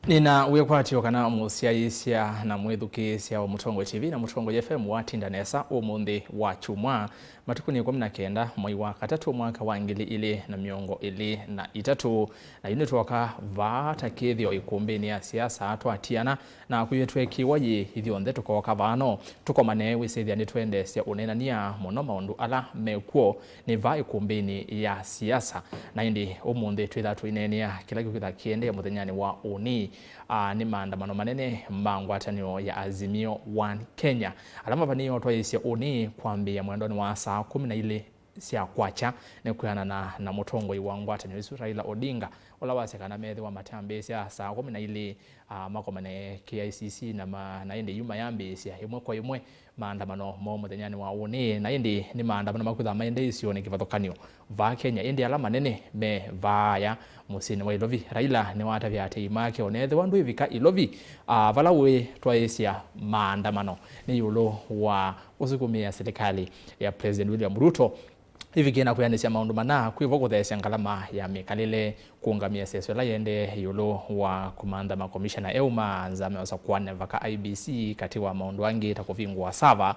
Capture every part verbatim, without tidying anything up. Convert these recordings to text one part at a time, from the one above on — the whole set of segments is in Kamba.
Nĩna wĩkwatyo kana mũsyaĩĩsya na mwĩthukĩĩsya wa Mũtongoi T V na Mũtongoi F M watinda nesa ũmũnthĩ wa kyumwa, matukũnĩ ĩkũmi na kenda mwai wa katatũ mwaka wa ngili ilĩ na mĩongo ĩlĩ na itatũ. Na yu nĩtwoka vaa ta kĩthĩo ĩkũmbĩnĩ ya siasa twatiana na kwĩtwekĩwa yĩ ithyonthe tũkooka vaa no tũkomane wĩsĩthya nĩtwendeesya ũneenany'a mũno maũndũ ala mekw'o nĩ vaa ĩkũmbĩnĩ ya siasa. Na ĩndĩ ũmũnthĩ twĩtha tũineenea kĩla kĩkwĩtha kĩendee mũthenyanĩ wa ũnĩ, aa, nĩ maandamano manene ma ngwatanĩo ya Azimio One Kenya ala mavanĩĩe ũtwaĩĩsya ũnĩ kwambĩĩa mwendonĩ wa saa kũmi na ilĩ sya kwakya, nĩ kwĩanana na mũtongoi wa ngwatanĩo ĩsu Raila Odinga, ũla wasya kana methĩwa matambĩĩsya saa kũmi na ilĩ, aa, makomane K I C C na ma-, na ĩndĩ yu mayambĩĩsya ĩmwe kwa ĩmwe maandamano moo mũthenyanĩ wa ũnĩ, na ĩndĩ nĩ maandamano makwĩtha maendee isionĩ kĩvathũkany'o vaa Kenya, ĩndĩ ala manene me vaaya mũsyĩnĩ wa Ilovi. Raila nĩwatavya aatĩĩi make, onethĩwa ndwĩvika Ilovi, aa, vala ũĩ twaĩsya maandamano nĩ ĩũlũ wa ũsukumĩa silikalĩ ya President William Ruto ĩvikie na kwĩanĩsya maũndũ mana, kwĩvo kũtheesya ngalama ya mĩkalĩle, kũũngamĩa ĩseso ĩla yĩendee ĩũlũ wa kũmantha makomishana eũ ma nzama ya ũsakũani na mĩvaka I E B C, katĩ wa maũndũ angĩ ta kũvingũa sava.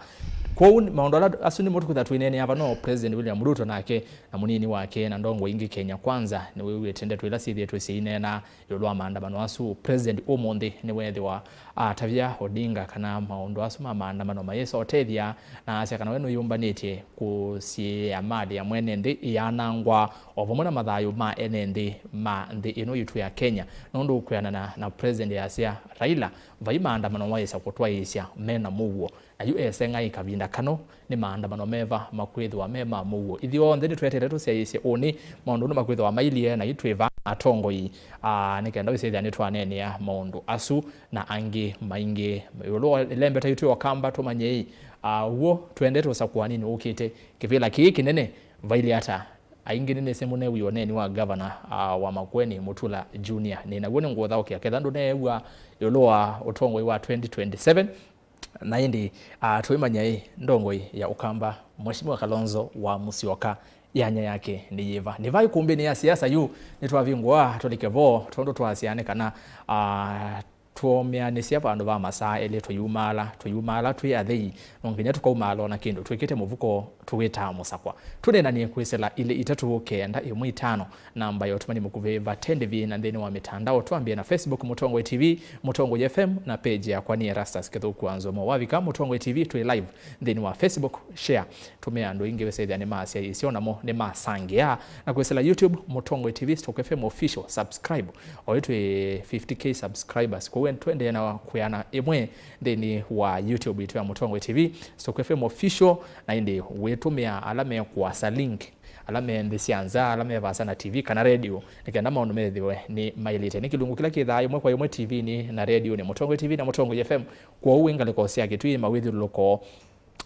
Kwoou maũndũ ala asu nĩmo tũkwĩtha tũineenea vano, President William Ruto nake na mũnini wake na ndongoi ingĩ Kenya Kwanza nĩwĩw'ĩte ndeto ila syĩthĩĩtwe syĩineena ĩũlũ wa maandamano asu. President ũmũnthĩ nĩweethĩwa atavya Odinga kana maũndũ asu ma maandamano mayĩsa ũtethya, na asya kana we nũyũmbanĩtye kũsiĩĩa mali ya mwene nthĩ ĩyaanangwa, o vamwe na mathayũ ma ene nthĩ ma nthĩ ĩno yitũ ya Kenya, nũndũ kwĩanana na President yasya Raila, vai maandamano wayĩsa kũtwaĩĩsya mena mũuo. Na yu eseng'ai kavinda kano, nĩ maandamano meva makwĩthĩwa me ma mũuo? Ithyonthe nĩtweteete tũsyaĩĩsye ũnĩ maũndũ nĩ makwĩthĩwa mailyĩ, na yu twĩ vaa na atongoi, aa, nĩ kenda wĩsĩthya nĩtwaneenea maũndũ asu na angĩ maingĩ ĩũlũ wa ĩlembeta yitũ ya Ũkamba. Tũmanyei, aa, w'o tũendete ũsakũaninĩ ũkĩte kĩvĩla kĩĩ kĩnene, vailyĩ ata? Aingĩ nĩnĩsĩ mũneew'a ũneeni wa gavana, aa, wa Makueni, Mutula Junior. Nĩ naw'o nĩngũũthaũkĩa ketha ndũneew'a ĩũlũ wa ũtongoi wa twenty twenty-seven. Na ĩndĩ, ah, tũimanya ĩ ndongoi ya Ũkamba, Mheshimiwa Kalonzo wa Musyoka, yanya yake nĩ yĩva? Nĩ va ĩkũmbĩnĩ ya siasa yu nĩtwavingũa tũlike vo, tondũ twasya nĩ kana, ah, twomeanĩsya vandũ va masaa elĩ, tũyumaala, tũyumaala twĩ athei, no nginya tũkaumaala o na kĩndũ twĩkĩte mũvuko tũwĩtaa mũsakwa. Tũneenanie kwĩsĩla ilĩ itatũ kenda ĩmwe itano. Namba ya ũtũmani mũkuvĩ vate ndĩvi na nthĩnĩ wa mĩtandao, twambĩe na Facebook Mũtongoi T V, Mũtongoi F M, na page yakwa nĩ Erastus Kĩthũku wa Nzomo. Wavika Mũtongoi T V, twĩ live nthĩnĩ wa Facebook, share, tũmĩa andũ aingĩ wĩsĩthya nĩ masyaĩĩsya, o namo nĩ masangĩa. Na kwĩsĩla YouTube, Mũtongoi T V, Stock F M Official, subscribe. Oĩ twĩ fifty K subscribers, kwoou tũendee na kwĩana ĩmwe nthĩnĩ wa YouTube yitũ ya Mũtongoi T V, Stock F M Official, na ĩndĩ wĩtũmĩa ala mekũasa link, ala me nthĩ sya nza, ala me vaasa na T V kana radio, nĩ kenda maũndũ methĩwe nĩ maĩlĩte. Nĩ kĩlungu kĩla kĩthaa ĩmwe kwa ĩmwe T V-nĩ na radio-nĩ, Mũtongoi T V na Mũtongoi F M. Kwoou wĩ ngalĩko sya Kĩtui, mawĩthyũlũlũko,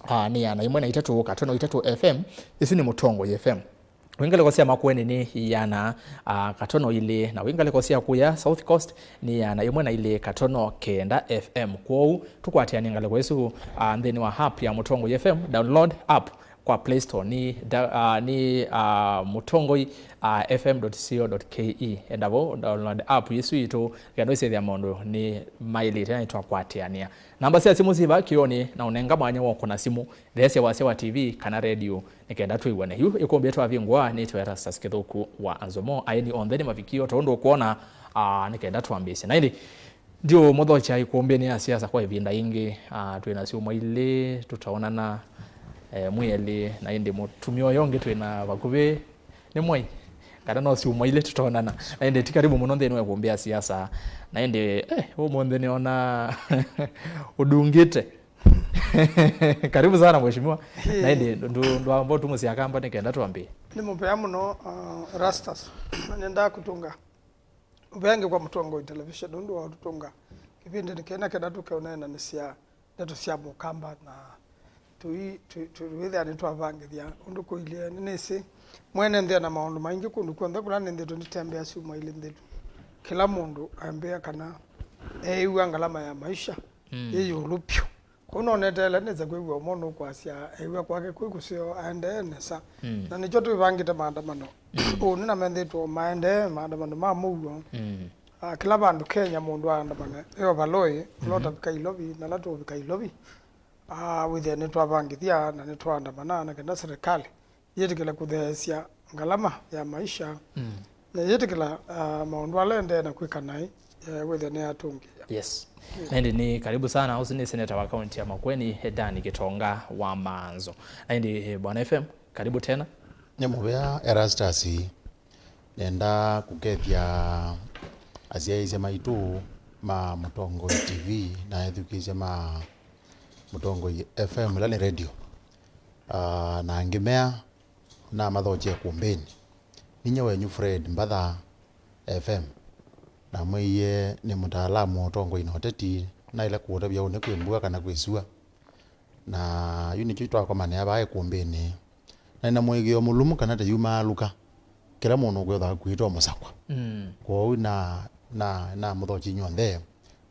ah, nĩ ĩana ĩmwe na itatũ katono itatũ F M, ĩsu nĩ Mũtongoi F M. Wĩ ngalĩko sya Makueni nĩ ĩana, ah, katono ilĩ, na wĩ ngalĩko sya kũya South Coast nĩ ĩana ĩmwe na ilĩ katono kenda F M. Kwoou tũkwatĩanĩe ngalĩko ĩsu, ah, nthĩnĩ wa app ya Mũtongoi F M, download app kwa Play Store nĩ da-, ah, nĩ, ah, Mũtongoi, ah, F M dot co dot K E. Enda vo, download app yĩsu yitũ, kenda ũisethĩa maũndũ nĩ maĩlĩte na nĩtwakwatĩanĩa. Namba sya simũ syĩ vaa kĩonĩ na ũnenga mwanya wa ũkũna simũ, theesya wasya wa T V kana radio, nĩ kenda twĩw'ane. Yu ĩkũmbĩ twavingũa nĩtwe Erastus Kĩthũku wa Nzomo. Aeni onthe nĩ mavikio, ta ũndũ ũkwona, ah, nĩ kenda twambĩĩsye. Na ĩndĩ ndiũmũthokya ĩkũmbĩnĩ ya siasa kwa ĩvinda yĩngĩ, ah, twĩ na syumwa ilĩ tũtaonana, eh, mwĩ elĩ, na ĩndĩ mũtumĩa ũyũ ũngĩ twĩ na vakuvĩ nĩ mwai, kana no syumwa ilĩ tũtaonana. Na ĩndĩ ti karibu mũno nthĩnĩ wa ĩkũmbĩ ya siasa. Na ĩndĩ, eh, ũmũnthĩ nĩona ũdungĩte. Karibu sana mheshimiwa. Na ĩndĩ ndũ-, ndwamba ũtũmũsya kamba nĩ kenda twambĩe. Nĩ mũvea mũno, uh, Erastus. Na nĩendaa kũtũnga ũvea ĩngĩ kwa Mũtongoi Television nũndũ wa ũtũtũnga kĩvĩndĩnĩ kĩna kenda tũkeũneenanĩsya ndeto sya Mũkamba na tũi-, tũ-, tũ-, twĩthĩa nĩtwavangĩthya ũndũ kũilyĩ. Nĩnĩsĩ mwene nthĩ ena maũndũ maingĩ kũndũ kw'onthe kũla nĩnthĩtwe nĩtembea syumwa ilĩ nthĩlu. Kĩla mũndũ ambĩa kana eĩw'a ngalama ya maisha yĩ ĩũlũ vyũ. Kwoou no neteele nĩse kwĩw'a ũmwe nũkwasya eĩw'a kwake kwĩ kũseo aendee nesa. Na nĩkyo twĩvangĩte maandamano. Ũũ nĩnamethĩtwe maendee maandamano ma mũuo. Ah, kĩla vandũ Kenya mũndũ aandamane, e overall, ũla ũtavika Ilovi na ala tũũvika Ilovi, ah, wĩthĩa nĩtwavangĩthya na nĩtwaandamana na kenda serikali yĩtĩkĩle kũtheesya ngalama ya maisha, na yĩtĩkĩla, ah, maũndũ ala endee na kwĩka naĩ, eh, wĩthĩa nĩyatũngĩĩa. Yes. Na ĩndĩ nĩ karibu sana, ũsu nĩ seneta wa kaunti ya Makueni, Dan Gitonga wa Maanzo. Na ĩndĩ, eh, Bwana F M, karibu tena. Nĩ mũvea Erastus. Nenda kũkethya asyaĩĩsya maitũ ma Mũtongoi T V na ethukĩĩsya ma Mũtongoi F M, ĩla nĩ radio. Ah, na ngĩmea namathokye kũmbĩnĩ. Ninyie wenyu Fred Mbatha F M, namwĩie nĩ mũtaalamu wa ũtongoi na ũteti, naĩle kũũtavya ũnĩ kwĩ mbua kana kwĩ sua. Na yu nĩkyo twakomanĩa vaa ĩkũmbĩnĩ. Na nĩna mũĩkĩĩo mũlũmu kana teyumaalũka, kĩla mũndũ ũkwĩthwa akuĩtwe mũsakwa. Mm. Kwoou na, na, na mũthoki inyw'onthe,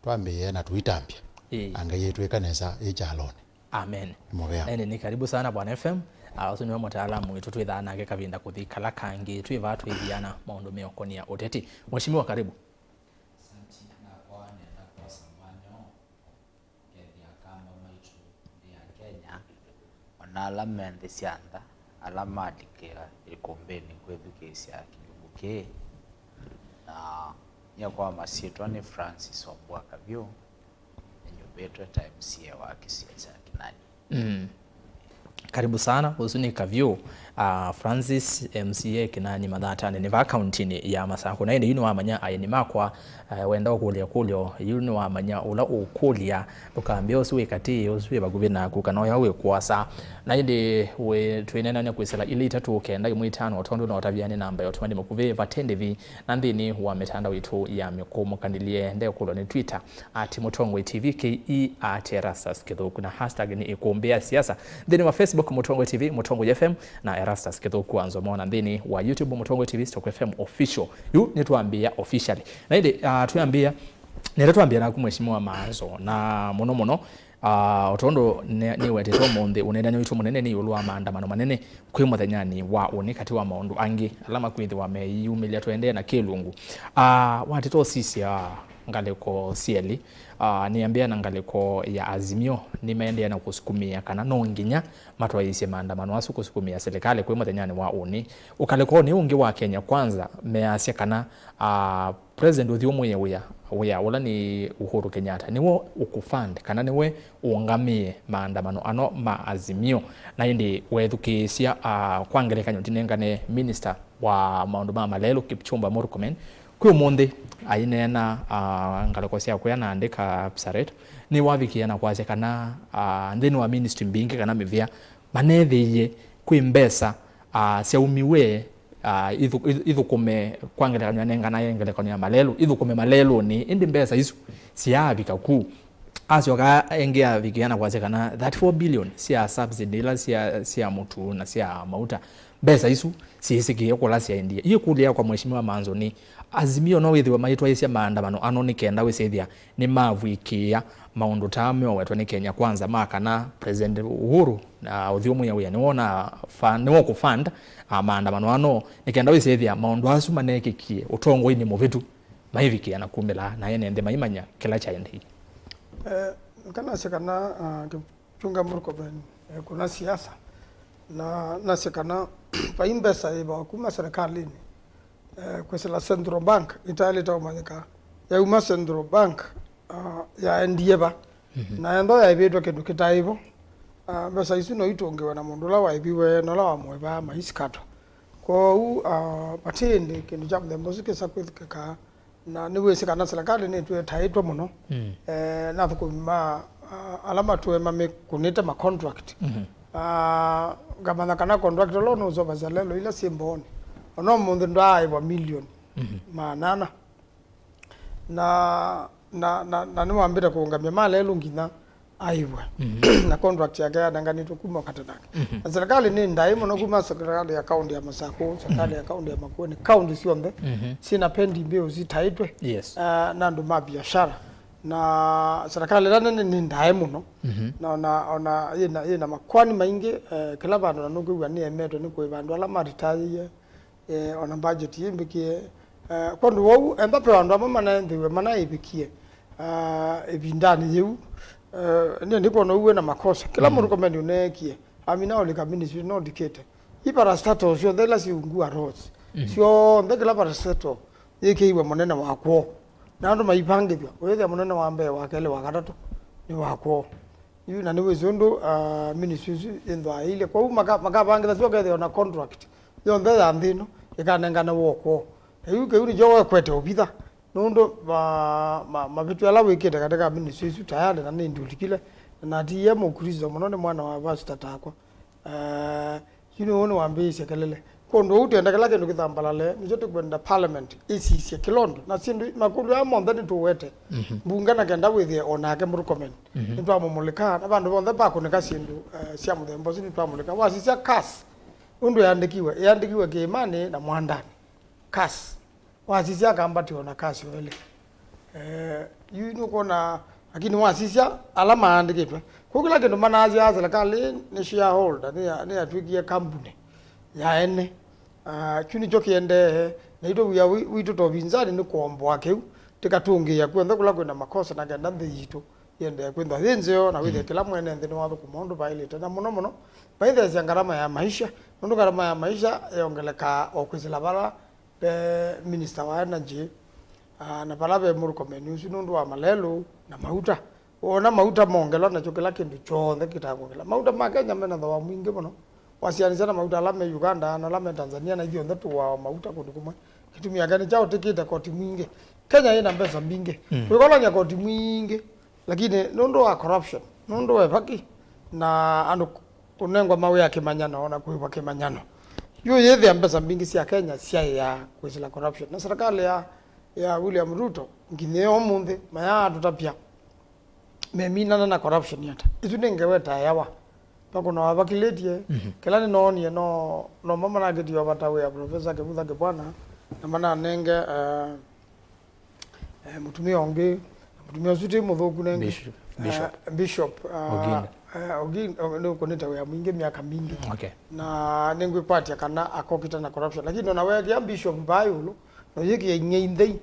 twambĩĩe na tũitambya. Ĩĩ. Na Ngai aitwĩka nesa ĩ kyalonĩ. Amen. Mũvea. Na ĩndĩ nĩ karibu sana Bwana F M. Ah, ũsu nĩwe mũtaalamu witũ twĩthaa nake kavinda kũthi kala kangĩ, twĩ vaa twĩthiana maũndũ meũkonia ũteti. Mheshimiwa, karibu. Asante, nakwa nenda kwosa mwanya ũũ. Kethĩa Akamba maitũ nthĩ ya Kenya, o na ala me nthĩ sya nza, ala malikĩa ĩkũmbĩnĩ kwĩthukĩĩsya kĩlungu kĩĩ. Na nyie kwa masyĩtwa nĩ Francis Wambua Kavyũ, nĩnyumbĩtwe ta M C A wa kĩsio kya Kinani. Mm. Karibu sana, ũsu nĩ Kavyũ, ah, Francis, M C A Kinani Mathatanĩ, nĩ vaa kauntinĩ ya Masakũ. Na ĩndĩ yu nĩwamanya aeni makwa, eh, wenda ũkũlya kũlyo, yu nĩwamanya ũla ũkũlya, ndũkambĩa ũsu wĩ katĩ, ũsu wĩ vakuvĩ naku, kana ũya wĩ kũasa. Na ĩndĩ wĩ, twĩneenany'a kwĩsĩla ilĩ itatũ kenda ĩmwe itano, o tondũ no ũtavya nĩ namba ya ũtũmani mũkuvĩ vate ndĩvi na nthĩnĩ wa mĩtandao itũ ya mĩkũmũkanĩlye. Ndekũlwa nĩ Twitter, at Mũtongoi T V K E, at Erastus Kĩthũku, na hashtag nĩ ĩkũmbĩ ya siasa. Nthĩnĩ wa Facebook, Mũtongoi T V, Mũtongoi F M, na Erastus Kĩthũku wa Nzomo, na nthĩnĩ wa YouTube, Mũtongoi T V stroke F M official. Yu nĩtwambĩĩa officially. Na ĩndĩ, ah, twĩambĩĩa, nĩenda twambĩĩa naku Mheshimiwa Maanzo, na mũno mũno, ah, o tondũ nĩ-, nĩwetete ũmũnthĩ, ũneenany'a witũ mũnene nĩ ĩũlũ wa maandamano manene kwĩ mũthenyanĩ wa ũnĩ, katĩ wa maũndũ angĩ ala makwĩthĩwa meyĩumĩlya tũendee na kĩlungu. Ah, wateta ũsisya ngalĩko syelĩ, ah, nĩambĩa na ngalĩko ya Azimio, nĩmaendeea na kũsukumĩa kana no nginya matwaĩĩsye maandamano asu kũsukumĩa silikalĩ kwĩ mũthenyanĩ wa ũnĩ. Ũkalĩkonĩ ũngĩ wa Kenya Kwanza measya kana, ah, President ũthi ũmwĩe wĩa, wĩa ũla nĩ Uhuru Kenyatta, nĩwe ũkũfund, kana nĩwe ũũngamĩe maandamano ano ma Azimio. Na ĩndĩ wethukĩĩsya, ah, kwa ngelekany'o, ndinengane minister wa maũndũ ma malelũ, Kipchumba Murkomen, kwĩ ũmũnthĩ aineena, ah, ngalĩko sya kũya na andĩka Kapsaret, nĩwavikĩĩa na kwasya kana, ah, nthĩnĩ wa ministry mbingĩ kana mĩvĩa, maneethĩie kwĩ mbesa, ah, syaumiwe, ah, ithu-, ithu-, ithũkũme, kwa ngelekany'o anenganae ngelekany'o ya malelũ, ithũkũme malelũnĩ, ĩndĩ mbesa isu siyaavika ku. Asyoka ĩngĩ avikĩa na kwasya kana thirty-four billion sya subsidy ila sya, sya mũtu na sya mauta, mbesa isu syĩsĩkĩe kũla syaendie. Yu ĩkũlyo yakwa Mheshimiwa Maanzo nĩ, Azimio no wĩthĩwe maitwaĩĩsya maandamano ano nĩ kenda wĩsĩthĩa nĩmavw'ĩkĩĩa maũndũ ta meowetwe nĩ Kenya Kwanza ma kana President Uhuru, na ũthi ũmwĩa wĩa nĩwona fa-, nĩwokũfund, ah, maandamano ano, nĩ kenda wĩsĩthĩa maũndũ asu manekĩkie ũtongoinĩ mũvĩtu maivikĩa na kumĩla na ene nthĩ maimanya kĩla kyaendei. Eh, nĩkanasya kana, ah, Kipchumba Murkomen, eh, kuna siasa, na nasya kana vai mbesa yĩvawa kuma serikalini, eh, kwĩsĩla Central Bank itaĩlĩte ũmanyĩka yauma Central Bank, ah, yaendie va. Mhm. Na ethĩwa yaĩvĩtwe kĩndũ kĩtaĩ vo, ah, mbesa isu no itũngĩwe na mũndũ ũla waĩviwe na ũla wamũĩvaa maisikato. Kwoou, ah, vati ĩndĩ kĩndũ kya mũthemba ũsu kĩsa kwĩkĩka, na nĩwĩsĩ kana silikalĩ nĩtwĩtaĩtwe mũno, mm, eh, na athũkũmi ma, ah, ala matũe mamĩkũnĩte ma contract. Mhm. Ah, ngamanya kana contract ũla ũnũsovasya lelũ ila syĩ mboonĩ, ona ũmũnthĩ ndwaaĩvwa milioni, mhm, maana ana. Na, na, na, na nĩwambĩte kũũngamya malelũ nginya aĩvwe. Mhm. Na contract yake yanenganĩtwe kuma katĩ nake. Mhm. Na serikali nĩ ndaĩ mũno kuma serikali ya kaunti ya Masakũ, serikali, mhm, ya kaunti ya Makueni, kaunti syonthe, mhm, syĩna pending bills sitaĩtwe, yes, ah, na andũ ma biashara. Na serikali ĩla nene nĩ ndaĩ mũno. Mhm. Na ona, ona yĩna, yĩna makwani maingĩ, eh, kĩla vandũ na nũkwĩw'a nĩemetwe nĩ kũĩva andũ ala maritaĩie, eh, ona budget yĩmbĩkĩe, Eh, kwondũ wou, enda pe andũ amwe manaenthĩwe, manaĩvĩkie, ah, ĩvindanĩ yĩu. Eh, nĩ, nĩkwona ũu wĩna makosa. Kĩla mũndũ komeni ũneekie, amina olika ministry no ndikĩte. I parastatal syonthe ila siungua roads. Syonthe kĩla parastatal yĩkĩiwe mũnene wa kwoo. Na andũ maipangĩthw'a, ũyĩthĩa mũnene wa mbee, wa kelĩ, wa katatũ nĩ wa kwoo. Yu na nĩwĩsĩ ũndũ, ah, ministry isu ĩnthwaa ĩilye. Kwoou maka-, makavangĩthasya ũkethĩa ona contract yonthe ya nthĩ ĩno ĩkanengane woo kwoo. Na yu kĩu nĩkyo wekwete ũvitha. Nũndũ ma-, ma-, mavĩtyo ala wĩkĩte katika ministry isu tayarĩ na nĩ ndulikile, na natiie Mũkristo mũno, nĩ mwana wa pastor takwa. Eh, yu nĩw'o nĩwambĩĩisye kelele. Kwondũ ũu twenda kĩla kĩndũ kĩthambalale, nĩkyo tũkwenda parliament ĩsisye kĩla ũndũ. Na syĩndũ, makũlyo aya monthe nĩtũwete mbunge na kenda wĩthĩe o nake Murkomen. Nĩtwamũmũlĩka, na vandũ vonthe pakũnĩka syĩndũ, eh, sya mũthemba ũsu nĩtwamũlĩka. Wasisya CAS, ũndũ yandĩkiwe, yandĩkiwe kĩĩmanĩ na mwandanĩ. CAS. Wasisya akambatĩwa na CAS o elĩ. Eh, yu nũkwona, lakini wasisya ala maandĩkĩtwe. Kũu kĩla kĩndũ manasya serikali nĩ shareholder, nĩ ya-, nĩ yatw'ĩkie kambunĩ ya ene. Ah, kyu nĩkyo kĩendee, naitũ wĩa wi-, witũ ta ũvinzani nĩ kũomboa kĩu, tĩkatũngĩĩa kw'onthe kũla kwĩna makosa na kenda nthĩ yitũ yĩendee kwĩthwa yĩ nzeo, na wĩthĩe kĩla mwene nthĩ nĩwathũkũma ũndũ vaĩlĩte, na mũno mũno vaitheesya ngarama ya maisha, nũndũ ngarama ya maisha yongelekaa o kwĩsĩla vala ve minista wa energy, ah, na vala ve Murkomen ũsu nũndũ wa malelũ na mauta. Wona mauta mongelwa, nakyo kĩla kĩndũ kyonthe kĩtakwongela. Mauta ma Kenya mena thooa mwingĩ mũno. Wasianĩsya na mauta ala me Uganda na ala me Tanzania, na ithyonthe tũwaa mauta kũndũ kũmwe. Kĩtumi ake nĩ kyaũ tĩkĩte koti mwingĩ? Kenya ĩna mbesa mbingĩ. Mm. Kwĩkolany'a koti mwingĩ, lakini nũndũ wa corruption, nũndũ wa ĩvaki, na andũ kũnengwa mawĩa kĩmanyano na kũĩvwa kĩmanyano. Yu yĩthĩa mbesa mbingĩ sya Kenya syaĩa kwĩsĩla corruption. Na serikali ya, ya William Ruto, nginya ũmũnthĩ, mayaatũtavya meminana na corruption ata. Isu nĩ ngewa ĩtaeawa. Vakũnawa vakilĩtye, kĩla nĩnoonie no, no mo manakĩtie o vata wĩa Professor Kĩvutha Kĩbwana, na mananenge, eh, eh, mũtumĩa ũngĩ, na mũtumĩa ũsu ti mũthũku nengĩ. Bishop. Eh, Bishop. Bishop, ah, Oginga. Eh, Oginga, oh, nĩũkũnĩte wĩa mwingĩ myaka mingĩ. Okay. Na nĩngwĩkwatya kana akokita na corruption. Lakini ona weekĩa Bishop mbaa ĩũlũ, no yĩkĩe ing'ei nthei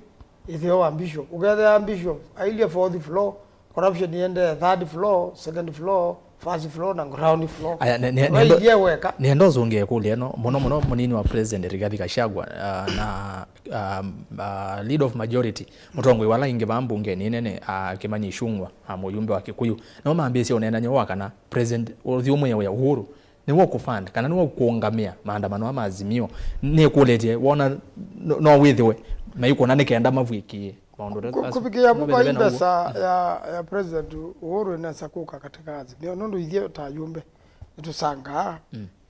ĩtheo wa Bishop. Ũkethĩa Bishop ailye fourth floor, corruption yĩendee third floor, second floor, first floor, na ground floor. Aya, ne-, ne-, nendo-, wailyĩ weka. Nĩenda ũsũngĩe ĩkũlyo ĩno, mũno mũno mũnini wa President Rigathi Gachagua, ah, na, ah, ah, leader of majority, mũtongoi wa ala aingĩ vaa mbungeni nene, ah, Kimani Ichung'wa, ah, mũyumbe wa Kikuyu, nao mambĩĩsye ũneenany'o wa kana President ũthyũmũĩe wĩa Uhuru nĩwe ũkũfund kana nĩwe ũkũũngamĩa maandamano aa ma Azimio. Nĩkũlĩtye, wona no, no wĩthĩwe maikũna nĩ kenda mavw'ĩkĩe maũndũ ta asu? Kũvikĩĩa vu vai mbesa ya, ya President Uhuru ĩnesa kũka katika Azimio, nũndũ ithyĩ ta ayumbe nĩtũsangaa,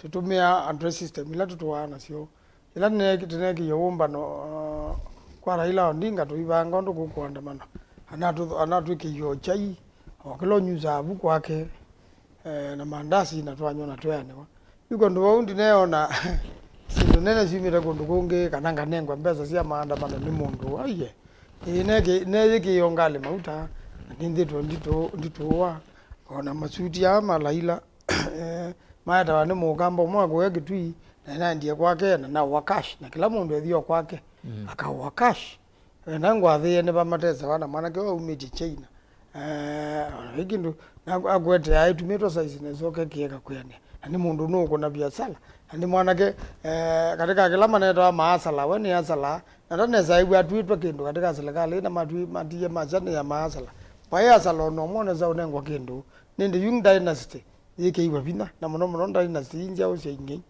tũtũmĩaa address system ila tũtũaa nasyo. Ĩla tũneekĩie ũmbano, uh, kwa Raila Odinga, tũivanga ũndũ kũkũandamana. Anatũ-, anatwĩkĩie o kyai, o kĩla ũnyusaa vu kwake, eh, na mandasi, na twanywa na tweanĩwa. Yu kwondũ vau ndineona syĩndũ nene syumĩte kũndũ kũngĩ, kana nganengwa mbesa sya maandamano nĩ mũndũ aiye. Ĩĩ, neke-, neyĩkĩĩo ngalĩ mauta, na nĩnthĩtwe nditũ-, nditũũa, o na masuti aa ma Raila, eh, maetawa nĩ mũkamba ũmwe wa kũya Kitui, na naendie kwake, na naũa cash, na kĩla mũndũ ethio kwake, akaũa cash. Eh, na ngwathĩĩe nĩvamatesawa na mwanake ũũ aumĩtye China. Eh, o na kĩndũ, na akwete aĩtumĩtwe size na ĩsoke kĩeka kwĩanĩa. Na nĩ mũndũ nũũkũna viasala. Na nĩ mwanake, eh, katika kĩla manetawa maasala, we nĩ asala, na ndanesa aĩw'a atw'ĩtwe kĩndũ katika serikali, na matwĩ-, matiie masya nĩ ya maasala. Vaĩ asala o na ũmwe ũnesa ũnengwa kĩndũ. Nĩndĩ Yuan dynasty yĩkĩiwe vinya, na mũno mũno dynasty ii nzyaũ sya ing'ei.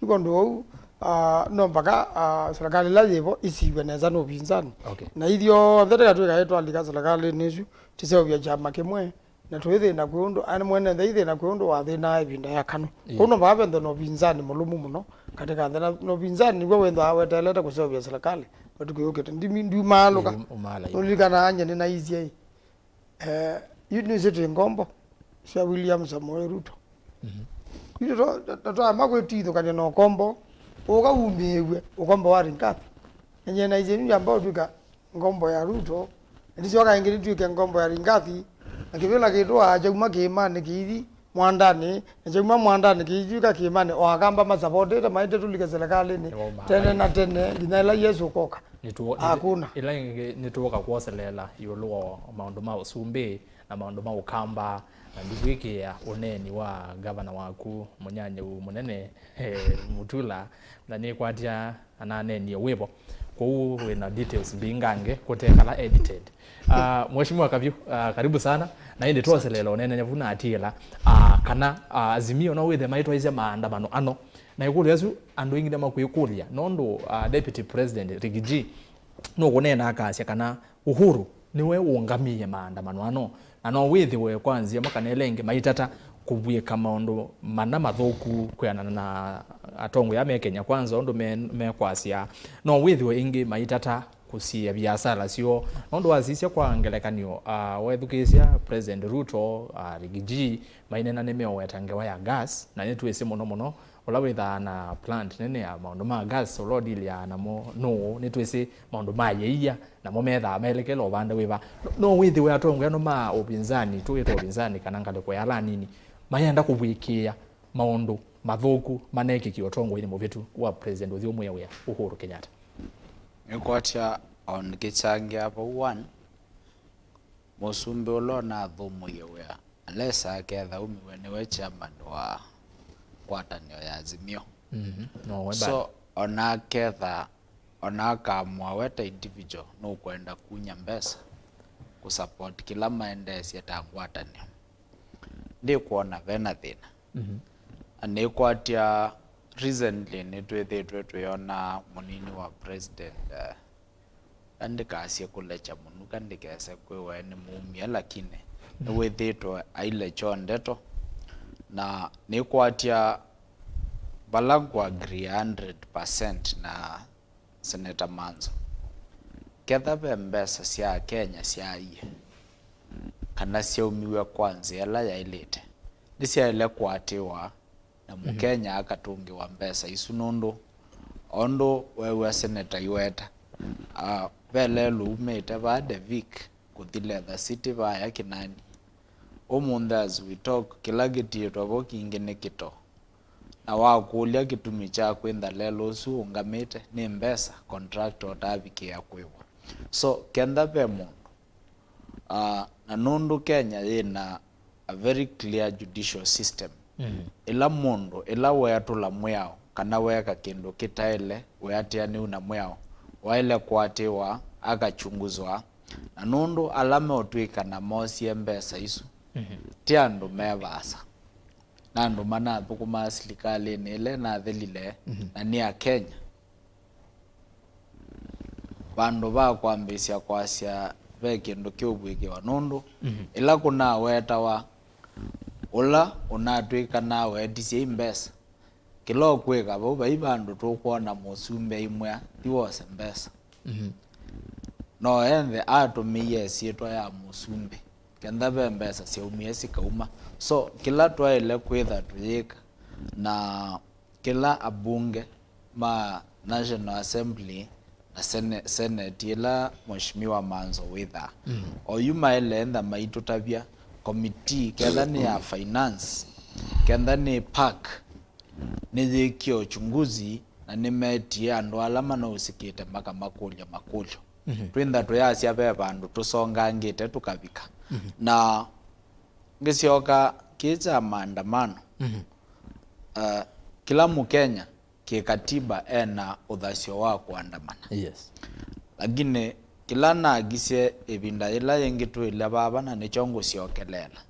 Yu kwondũ ũu, ah, no mpaka, ah, serikali ila yĩvo ĩsiw'e nesa nĩ ũvinzani. Okay. Na ithyonthe tĩkatw'ĩka ĩtwalika serikalĩnĩ ĩsu, tĩseũvya kyama kĩmwe, na tũithĩna kwĩ ũndũ, ani mwene nthĩ ithĩna kwĩ ũndũ wathĩnaa ĩvinda ya KANU. Ĩĩ. Kũu no mpaka vethwe na ũvinzani mũlũmu mũno katika nthĩ, na, na ũvinzani nĩw'o wĩthwaa weteelete kũseũvya serikali matukũ yũkĩte. Ndimi-, ndiumaalũka. Ĩĩ, um-, umaalai. Nũlilikana anye nĩnaisye ĩ, Eh, yu nĩsĩ twĩ ngombo sya William Samoei Ruto. Mhm. Yu twa-, twa-, twaema kwĩtithũkany'a na ũkombo, ũka umĩĩw'e ũkombo wa Rigathi. Na nyie naisye yu yamba ũtw'ĩka ngombo ya Ruto, na ndisyoka ĩngĩ nĩtw'ĩke ngombo ya Rigathi, na kĩvĩla kĩtũaa kyauma kĩĩmanĩ kĩithi, mwandanĩ, na kyauma mwandanĩ kĩitw'ĩka kĩĩmanĩ, o Akamba masavotete maĩte tũlike serikalĩnĩ tene na tene, nginya ĩla Yesũ ũkoka. Nĩtũ-, nĩtũ-, akuna. Ĩla ĩngĩ nĩtũũka kwoseleela ĩũlũ wa maũndũ ma ũsumbĩ na maũndũ ma Ũkamba, na ndikwĩkĩĩa ũneeni wa ngavana waku mũnyanyĩu mũnene, eh, Mutula, na nĩkwatya ananeenie wĩvo. Kwoou wĩna details mbingangĩ kũte kala edited. Ah, Mheshimiwa Kavyu, ah, karibu sana. Na ĩndĩ twoseleela ũneenany'a vu na atĩĩla, ah, kana, ah, Azimio no wĩthe maitwaisye maandamano ano. Na ĩkũlyo ĩsu andũ aingĩ nĩmakwĩkũlya, nũndũ, ah, Deputy President Rigiji nũkũneena akasya kana Uhuru nĩwe ũũngamĩe maandamano ano, na no wĩthĩwe kwa nzĩa ĩmwe kana ĩla ĩngĩ maitata kũvw'ĩka maũndũ mana mathũku kwĩanana na atongoi aa me Kenya Kwanza ũndũ me-, mekwasya. No wĩthĩwe ĩngĩ maitata kũsiĩĩa viasala syoo, nũndũ wasisya kwa ngelekany'o, ah, wethukĩĩsya President Ruto, ah, Rigiji maineena nĩmeũweta ngewa ya gas, na nĩtwĩsĩ mũno mũno ũla wĩthaa na plant nene ya maũndũ ma gas, ũla ũdiliaa namo nũũ? Nĩtwĩsĩ maũndũ ma yĩia, namo methaa maelekele ũvande wĩva. No, no wĩthĩwe atongoi ano ma ũvinzani, tũwĩte ũvinzani kana ngalĩko ya ala anini, mayenda kũvw'ĩkĩĩa maũndũ mathũku manekĩkie ũtongoinĩ mũvĩtu wa President ũthyũmũĩe wĩa Uhuru Kenyatta. Nĩkwatya on kĩkyangĩa vau one, mũsumbĩ ũla ũnathũmũie wĩa alesa aketha aumiw'e nĩwe chairman wa ngwatanĩo ya Azimio. Mhm. No, we so bado. Ona aketha, ona akaamua we ta individual nũkwenda kunya mbesa kũsupport kĩla maendeesye ta ngwatanĩo, ndikwona vena thĩna. Mhm. Na nĩkwatya recently nĩtwĩthĩtwe twĩona mũnini wa president, eh, na ndikasye kũlekya mũnuka ndikese kwĩwa nĩ mũumie, lakini nĩwĩthĩtwe ailekywa ndeto, na nĩkwatya vala ngũ agree a hundred percent na Senator Manzo. Ketha ve mbesa sya Kenya syaaie kana syaumiw'e kwa nzĩa ĩla yaĩlĩte, nĩsyaĩle kũatĩĩwa na Mũkenya akatũngĩwa mbesa isu, nũndũ o ũndũ weew'a seneta iweta, ah, ve lelũ umĩte vaa Devik kũthi Leather City vaya Kinani. Ũmũnthĩ as we talk, kĩla kĩtiĩtwe vo kingĩ nĩ kĩtoo. Na wakũlya kĩtumi kya kwĩntha lelũ ũsu ũũngamĩte nĩ mbesa, contractor ũtaavikĩĩa kwĩw'a. So, kenda ve mũndũ, ah, na nũndũ Kenya yĩna a very clear judicial system, ĩla mũndũ, ĩla weatũla mwĩao kana weeka kĩndũ kĩtaĩle wĩatĩanĩu na mwĩao, waĩle kũatĩĩwa, akachunguzwa, na nũndũ ala meũtw'ĩkana moosie mbesa isu ti andũ me vaasa, na andũ manathũkũmaa silikalĩnĩ ĩla ĩnathelile, na nĩ Akenya. Vandũ va kwambĩĩsya kwasya ve kĩndũ kĩũvw'ĩkĩwa, nũndũ ĩla kũnawetawa ũla ũnatw'ĩkanaa weetisye i mbesa, kĩla ũkwĩka vau, vai vandũ tũkwona mũsumbĩ aimwĩa, "Thi wose mbesa." No enthe atũmĩie ĩsyĩtwa ya mũsumbĩ, kenda ve mbesa syaumie sikauma. So, kĩla twaĩle kwĩtha tũyĩka, na kĩla abunge ma National Assembly na Sene-, Senate ĩla Mheshimiwa Manzo wĩthaa, oyu maĩle entha maitũtavya committee, ketha nĩ ya finance, ketha nĩ park, nĩyĩkie uchunguzi na nĩmetie andũ ala manausikĩte makamakũlya makũlyo. Twĩntha tũyasya ve vandũ tũsongangĩte tũkavika. Na ngĩsyoka kĩĩ kya maandamano, uh, kĩla Mũkenya kĩkatiba ena ũthasyo wa kũandamana. Yes. Lakini kĩla nakisye ĩvinda yĩla yĩngĩ twĩle vava, na nĩkyo ngũsyokeleela,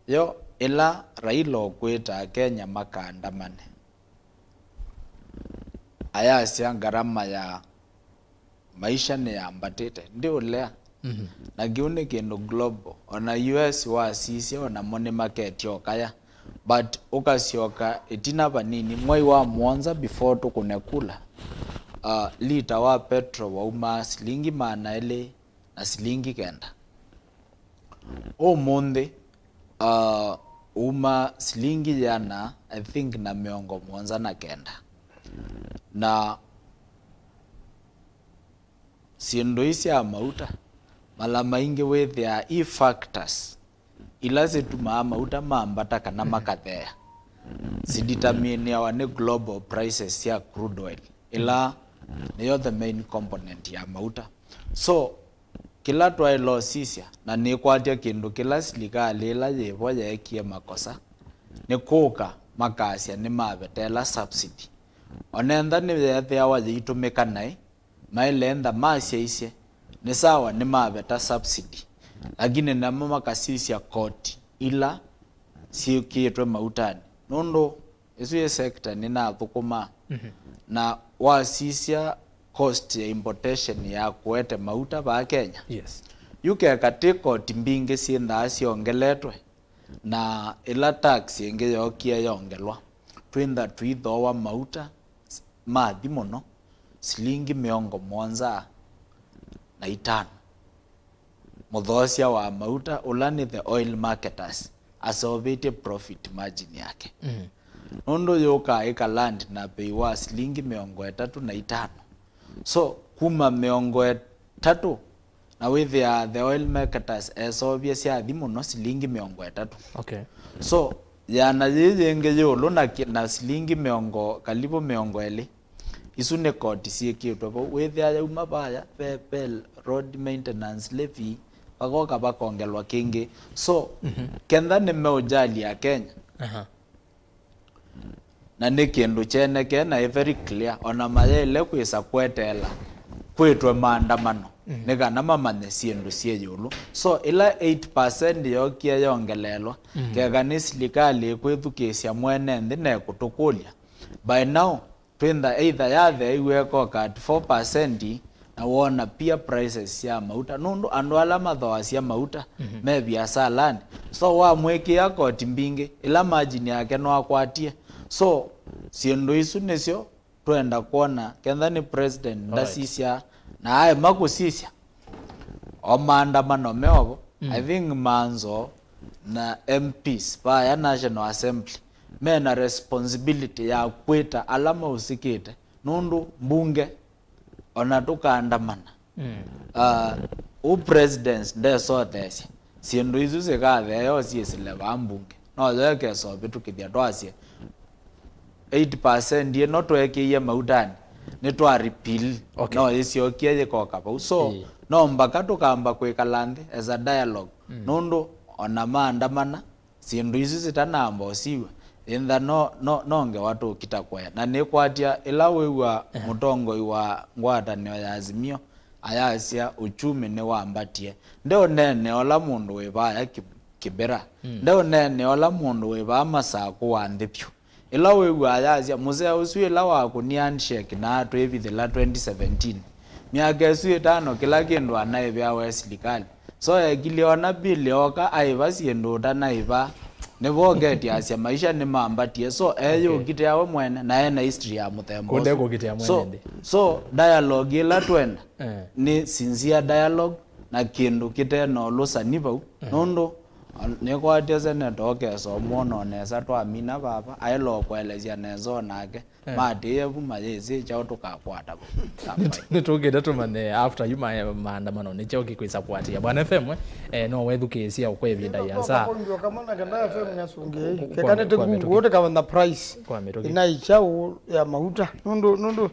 yo ĩla Raila ũkwĩta Akenya makaandamane, ayasya ngarama ya maisha nĩyambatĩte, ndiũlea. Na kĩu nĩ kĩndũ global. Ona U S wasisya, onamo nĩmaketya ũkaya. But ũkasyoka ĩtina vanini, mwai wa mũonza before tũkũne kula, uh, lita wa petro waumaa silingi maana elĩ na silingi kenda. Ũmũnthĩ, uh, uma silingi yĩana, I think, na mĩongo mũonza na kenda. Na syĩndũ ii sya mauta, mala maingĩ wĩthĩaa i factors ila situmaa mauta mambata kana makatheea, sideterminiawa nĩ global prices sya crude oil, ĩla nĩyo the main component ya mauta. So, kĩla twaĩle ũsisya, na nĩkwatya kĩndũ kĩla silikalĩ ĩla yĩvo yeekie makosa, nĩ kũka makasya nĩmavetela subsidy. Onentha nĩyeethĩawa yĩitũmĩka naĩ, maĩle ntha masyaisye, nĩ sawa nĩmaveta subsidy, lakini namo makasisya koti ila syĩkĩtwe mautanĩ, nũndũ ĩsu yĩ sector nĩnathũkũmaa. Na wasisya cost ya importation ya kũete mauta vaa Kenya, Yes. yu keka ti koti mbingĩ syĩnthaa syongeletwe, na ĩla tax ĩngĩ yookie yongelwa, twĩntha tũithooa mauta mathi mũno silingi mĩongo mũonza na itano. Mũthoosya wa mauta, ũla nĩ the oil marketers, aseũvĩtye profit margin yake. Nũndũ yũkaa ĩkaland na bei wa silingi mĩongo ĩtatũ na itano. So, kuma mĩongo ĩtatũ, na wĩthĩaa the oil marketers eseũvye syathi mũno silingi mĩongo ĩtatũ. Okay. So, yĩana yĩĩ yĩngĩ yĩũlũ na ki-, na silingi mĩongo, kalivu mĩongo ĩlĩ, isu nĩ koti syĩkĩtwe vau. Wĩthĩa yauma vaya, ve, ve road maintenance levy, vakoka vakongelwa kĩngĩ. So, kenda nĩmeũjalia Kenya, Aha. na nĩ kĩndũ kyeneke na ĩ very clear, ona mayaĩle kwĩsa kweteela kwĩtwe maandamano, nĩ kana mamanye syĩndũ syĩ ĩũlũ. So, ĩla eight percent yookie yongeleelwa, keka nĩ silikalĩ ĩkwĩthukĩĩsya mwene nthĩ na ĩkũtũkũlya, by now, twĩntha either yatheeiwe ĩkoka at four percent, na wona pia prices sya mauta, nũndũ andũ ala mathoasya mauta me viasalanĩ. So, wamwĩkĩa koti mbingĩ, ĩla margin yake nĩwakwatie. So, syĩndũ isu nĩsyo twenda kwona, kenda nĩ president ndasisya na aema kũsisya, o maandamano meovo. I think manzo na M Ps vaya National Assembly mena responsibility ya kwĩta ala mausĩkĩte, nũndũ mbunge ona tũkaandamana. Uh, ũ president ndesotheesya syĩndũ isu sikatheeo syĩsĩle vaa mbunge. No yo ĩkesa ũvĩtũkĩthya twasye eight percent ĩno tweekĩie mautanĩ, nĩtwa repeal. Okay. No ĩsyokie yĩkoka vau. So, no mbaka tũkamba kwĩkala nthĩ as a dialogue. Nũndũ ona maandamana, syĩndũ isu sitanamba ũsiw'a, ĩntha no, no, no ngewa tũkita kũea. Na nĩkwatya ĩla wĩw'a mũtongoi wa ngwatanĩo ya Azimio ayasya uchumi nĩwambatie, ndeũneenea ũla mũndũ wĩ vaya Ki-, Kĩbera. Ndeũneenea ũla mũndũ wĩ vaa Masakũ wa nthĩ vyũ. Ĩla wĩw'aa ayasya, mũsea ũsu ĩla wakũnie handshake na atwĩvithĩla twenty seventeen, myaka ĩsu ĩtano kĩla kĩndũ anaĩvĩawa e silikalĩ. So ekilye ona bill ooka aĩva syĩndũ ũtanaĩva. Nĩvo ũketya asya maisha nĩmambatie. So eyũkitĩa we mwene na ena history ya mũthemba ũsu. Kũkitĩa mwene. So, nthĩ. So dialogue ĩla twenda, eh, nĩ sincere dialogue na kĩndũ kĩte na ũlũsani vau. Eh. Nũndũ nĩkwatya seneta ũkesa ũmwona o nesa twamina vava, aĩle o kũelesya nesa o nake. Eh. Matĩĩe vu mayĩsĩ kyaũ tũkakwata vo. Nĩtũkĩte tũmanye after yu ma-, maandamano nĩ kyaũ kĩkwĩsa kũatĩĩa. Bwana F M, eh, no wethukĩĩsya kwa ĩvinda ya nza. Kwa, kwa, kwa mĩtũkĩ. Keka nĩtĩ Google, tũkavana price. Kwa mĩtũkĩ. Ĩnaĩ kyaũ ya mauta. Nũndũ, nũndũ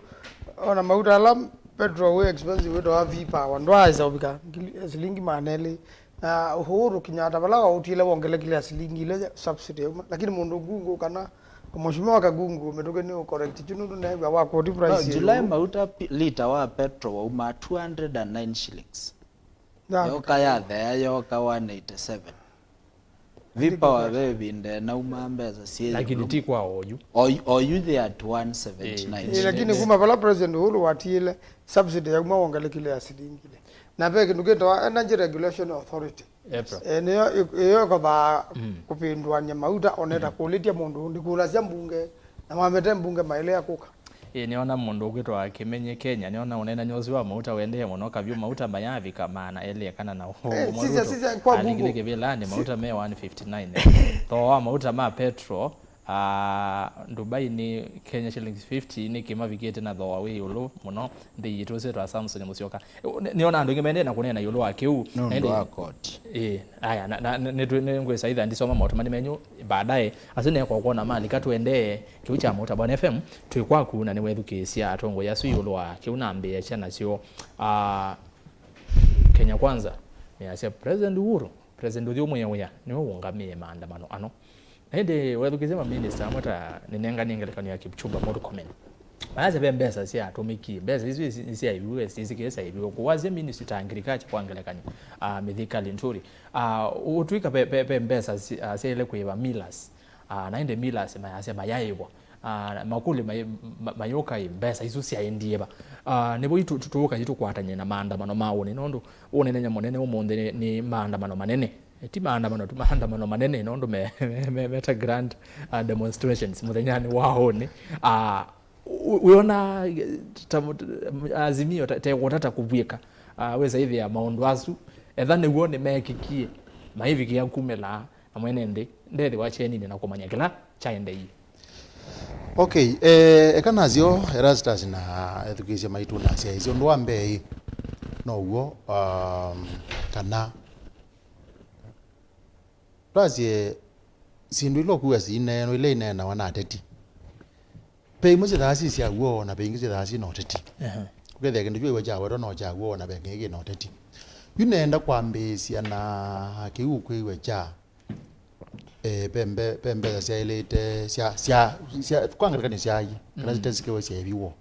ona mauta ala petrol wĩ expensive wĩtawa V-Power, ndwaaĩsa ũvika ngili, silingi maana elĩ. Na Uhuru Kenyatta vala waũtile wongelekile ya silingi ile ya subsidy yauma. Lakini mũndũ Google kana mheshimiwa wake Google mĩtũkĩ nĩ correct. Kyu nũndũ neew'a wa quote price. No, July ĩyo mauta pi-, lita wa petrol wauma two hundred and nine shillings. Na yoka yathea yoka one eighty-seven. V-Power ve ĩvinda ĩnauma mbesa syĩ. Lakini ĩũlũ. Ti kwa oyu. Oyu, oyu they at one seventy-nine. Eh, lakini kuma vala President Uhuru watiile, subsidy yauma wongelekile ya silingi ile. Na ve kĩndũ kĩtawa Energy Regulation Authority. EPRA. Eh, nĩyo ĩ-, ĩyo ĩkothaa kũvĩndũany'a mauta, oneta kũlĩtya mũndũ, ndikũlasya mbunge, na mamete mbunge maĩle ya kũka. Ĩĩ, nĩona mũndũ ũkwĩtwa Kĩmenye Kenya, nĩona ũneenany'a ũsu wa mauta ũendee mũno, kavyũ mauta mayavika maana elĩ kana na ũmwe. Eh, sisya, Ruto sisya, kwa alikile Google. Kĩvĩlanĩ, mauta me one fifty-nine. Thooa wa mauta ma petrol Ah, Dubai nĩ Kenya shillings fifty, nĩ kĩmavikĩte na thooa wĩ ĩũlũ mũno nthĩ yitũ, sitwa Samson Musyoka. Nĩ-, nĩona andũ aingĩ maendee na kũneena ĩũlũ wa kĩu. Nĩ ũndũ wa koti. Ĩĩ, aya, na, na, nĩ, nĩ, nĩngwĩsa itha ndisoma maũtũmani menyu baadaye. Asu nĩekwa kuona malika tũendee kĩu kya Mũtabani F M, twĩ kwaku na nĩwethukĩĩsya atongoi asu ĩũlũ wa kĩu nambĩĩasya nasyo. Ah, Kenya Kwanza nĩyasya President Uhuru, President ũthyũmũĩe wĩa, nĩwe ũũngamĩe maandamano ano. Na ĩndĩ wethukĩĩsye maminista amwe ta nĩnenganie ngelekany'o ya Kipchumba Murkomen. Mayasya ve mbesa syatũmĩkie, mbesa isu isi-, nĩsyaiviwe, syĩsĩkĩe syaiviwe. Kũwasya ministry ta agriculture kwa ngelekany'o, ah, Mithika Linturi. Ah, ũtwĩka ve, ve, ve mbesa si-, ah, syaĩle kũĩva millers. Ah, na ĩndĩ millers mayasya mayaĩvwa. Ah, makũlyo mai-, ma-, mayũka ĩ, mbesa isu syaendie va? Ah, nĩvo itu-, tu-, tũũka yu tũkwatany'e na maandamano ma ũnĩ, nũndũ ũnenenya mũnene ũmũnthĩ nĩ, nĩ maandamano manene. Eh, ti maandamano tu, maandamano manene, nũndũ me, me, me, me ta grand, ah, demonstrations mũthenyanĩ wa ũnĩ. Ah, ũ-, wĩona, eh, ta mũ-, Azimio ta, te kũtata kũvw'ĩka. Ah, wĩsa ĩthĩa maũndũ asu, etha nĩw'o nĩmeekĩkie, maivikĩa kumĩla, na mwene nthĩ ndethĩwa kyeninĩ na kũmanya kĩla kyaendeie. Okay, eh, eka nasyo Erastus na ethukĩĩsya maitũ na asyaĩĩsya. Ũndũ wa mbee ĩ, no w'o, um, kana twasye syĩndũ ila ũkuwa siineenwa, ila ineenawa na ateti. Ve imwe syĩthaa syĩ sya w'o, na ve ingĩ syĩthaa syĩ na ũteti. Ehe. Ũkethĩa kĩndũ kyu wĩw'a kya wetwa no kya w'o, na ve kĩngĩ kĩ na ũteti. Yu neenda kwambĩĩsya na kĩu ũkwĩw'a kya, eh, ve mbe-, ve mbesa syaĩlĩte sya, sya, sya, kwa ngelekany'o syaaie, kana, mhm, sitesĩkĩwe syaĩviwe.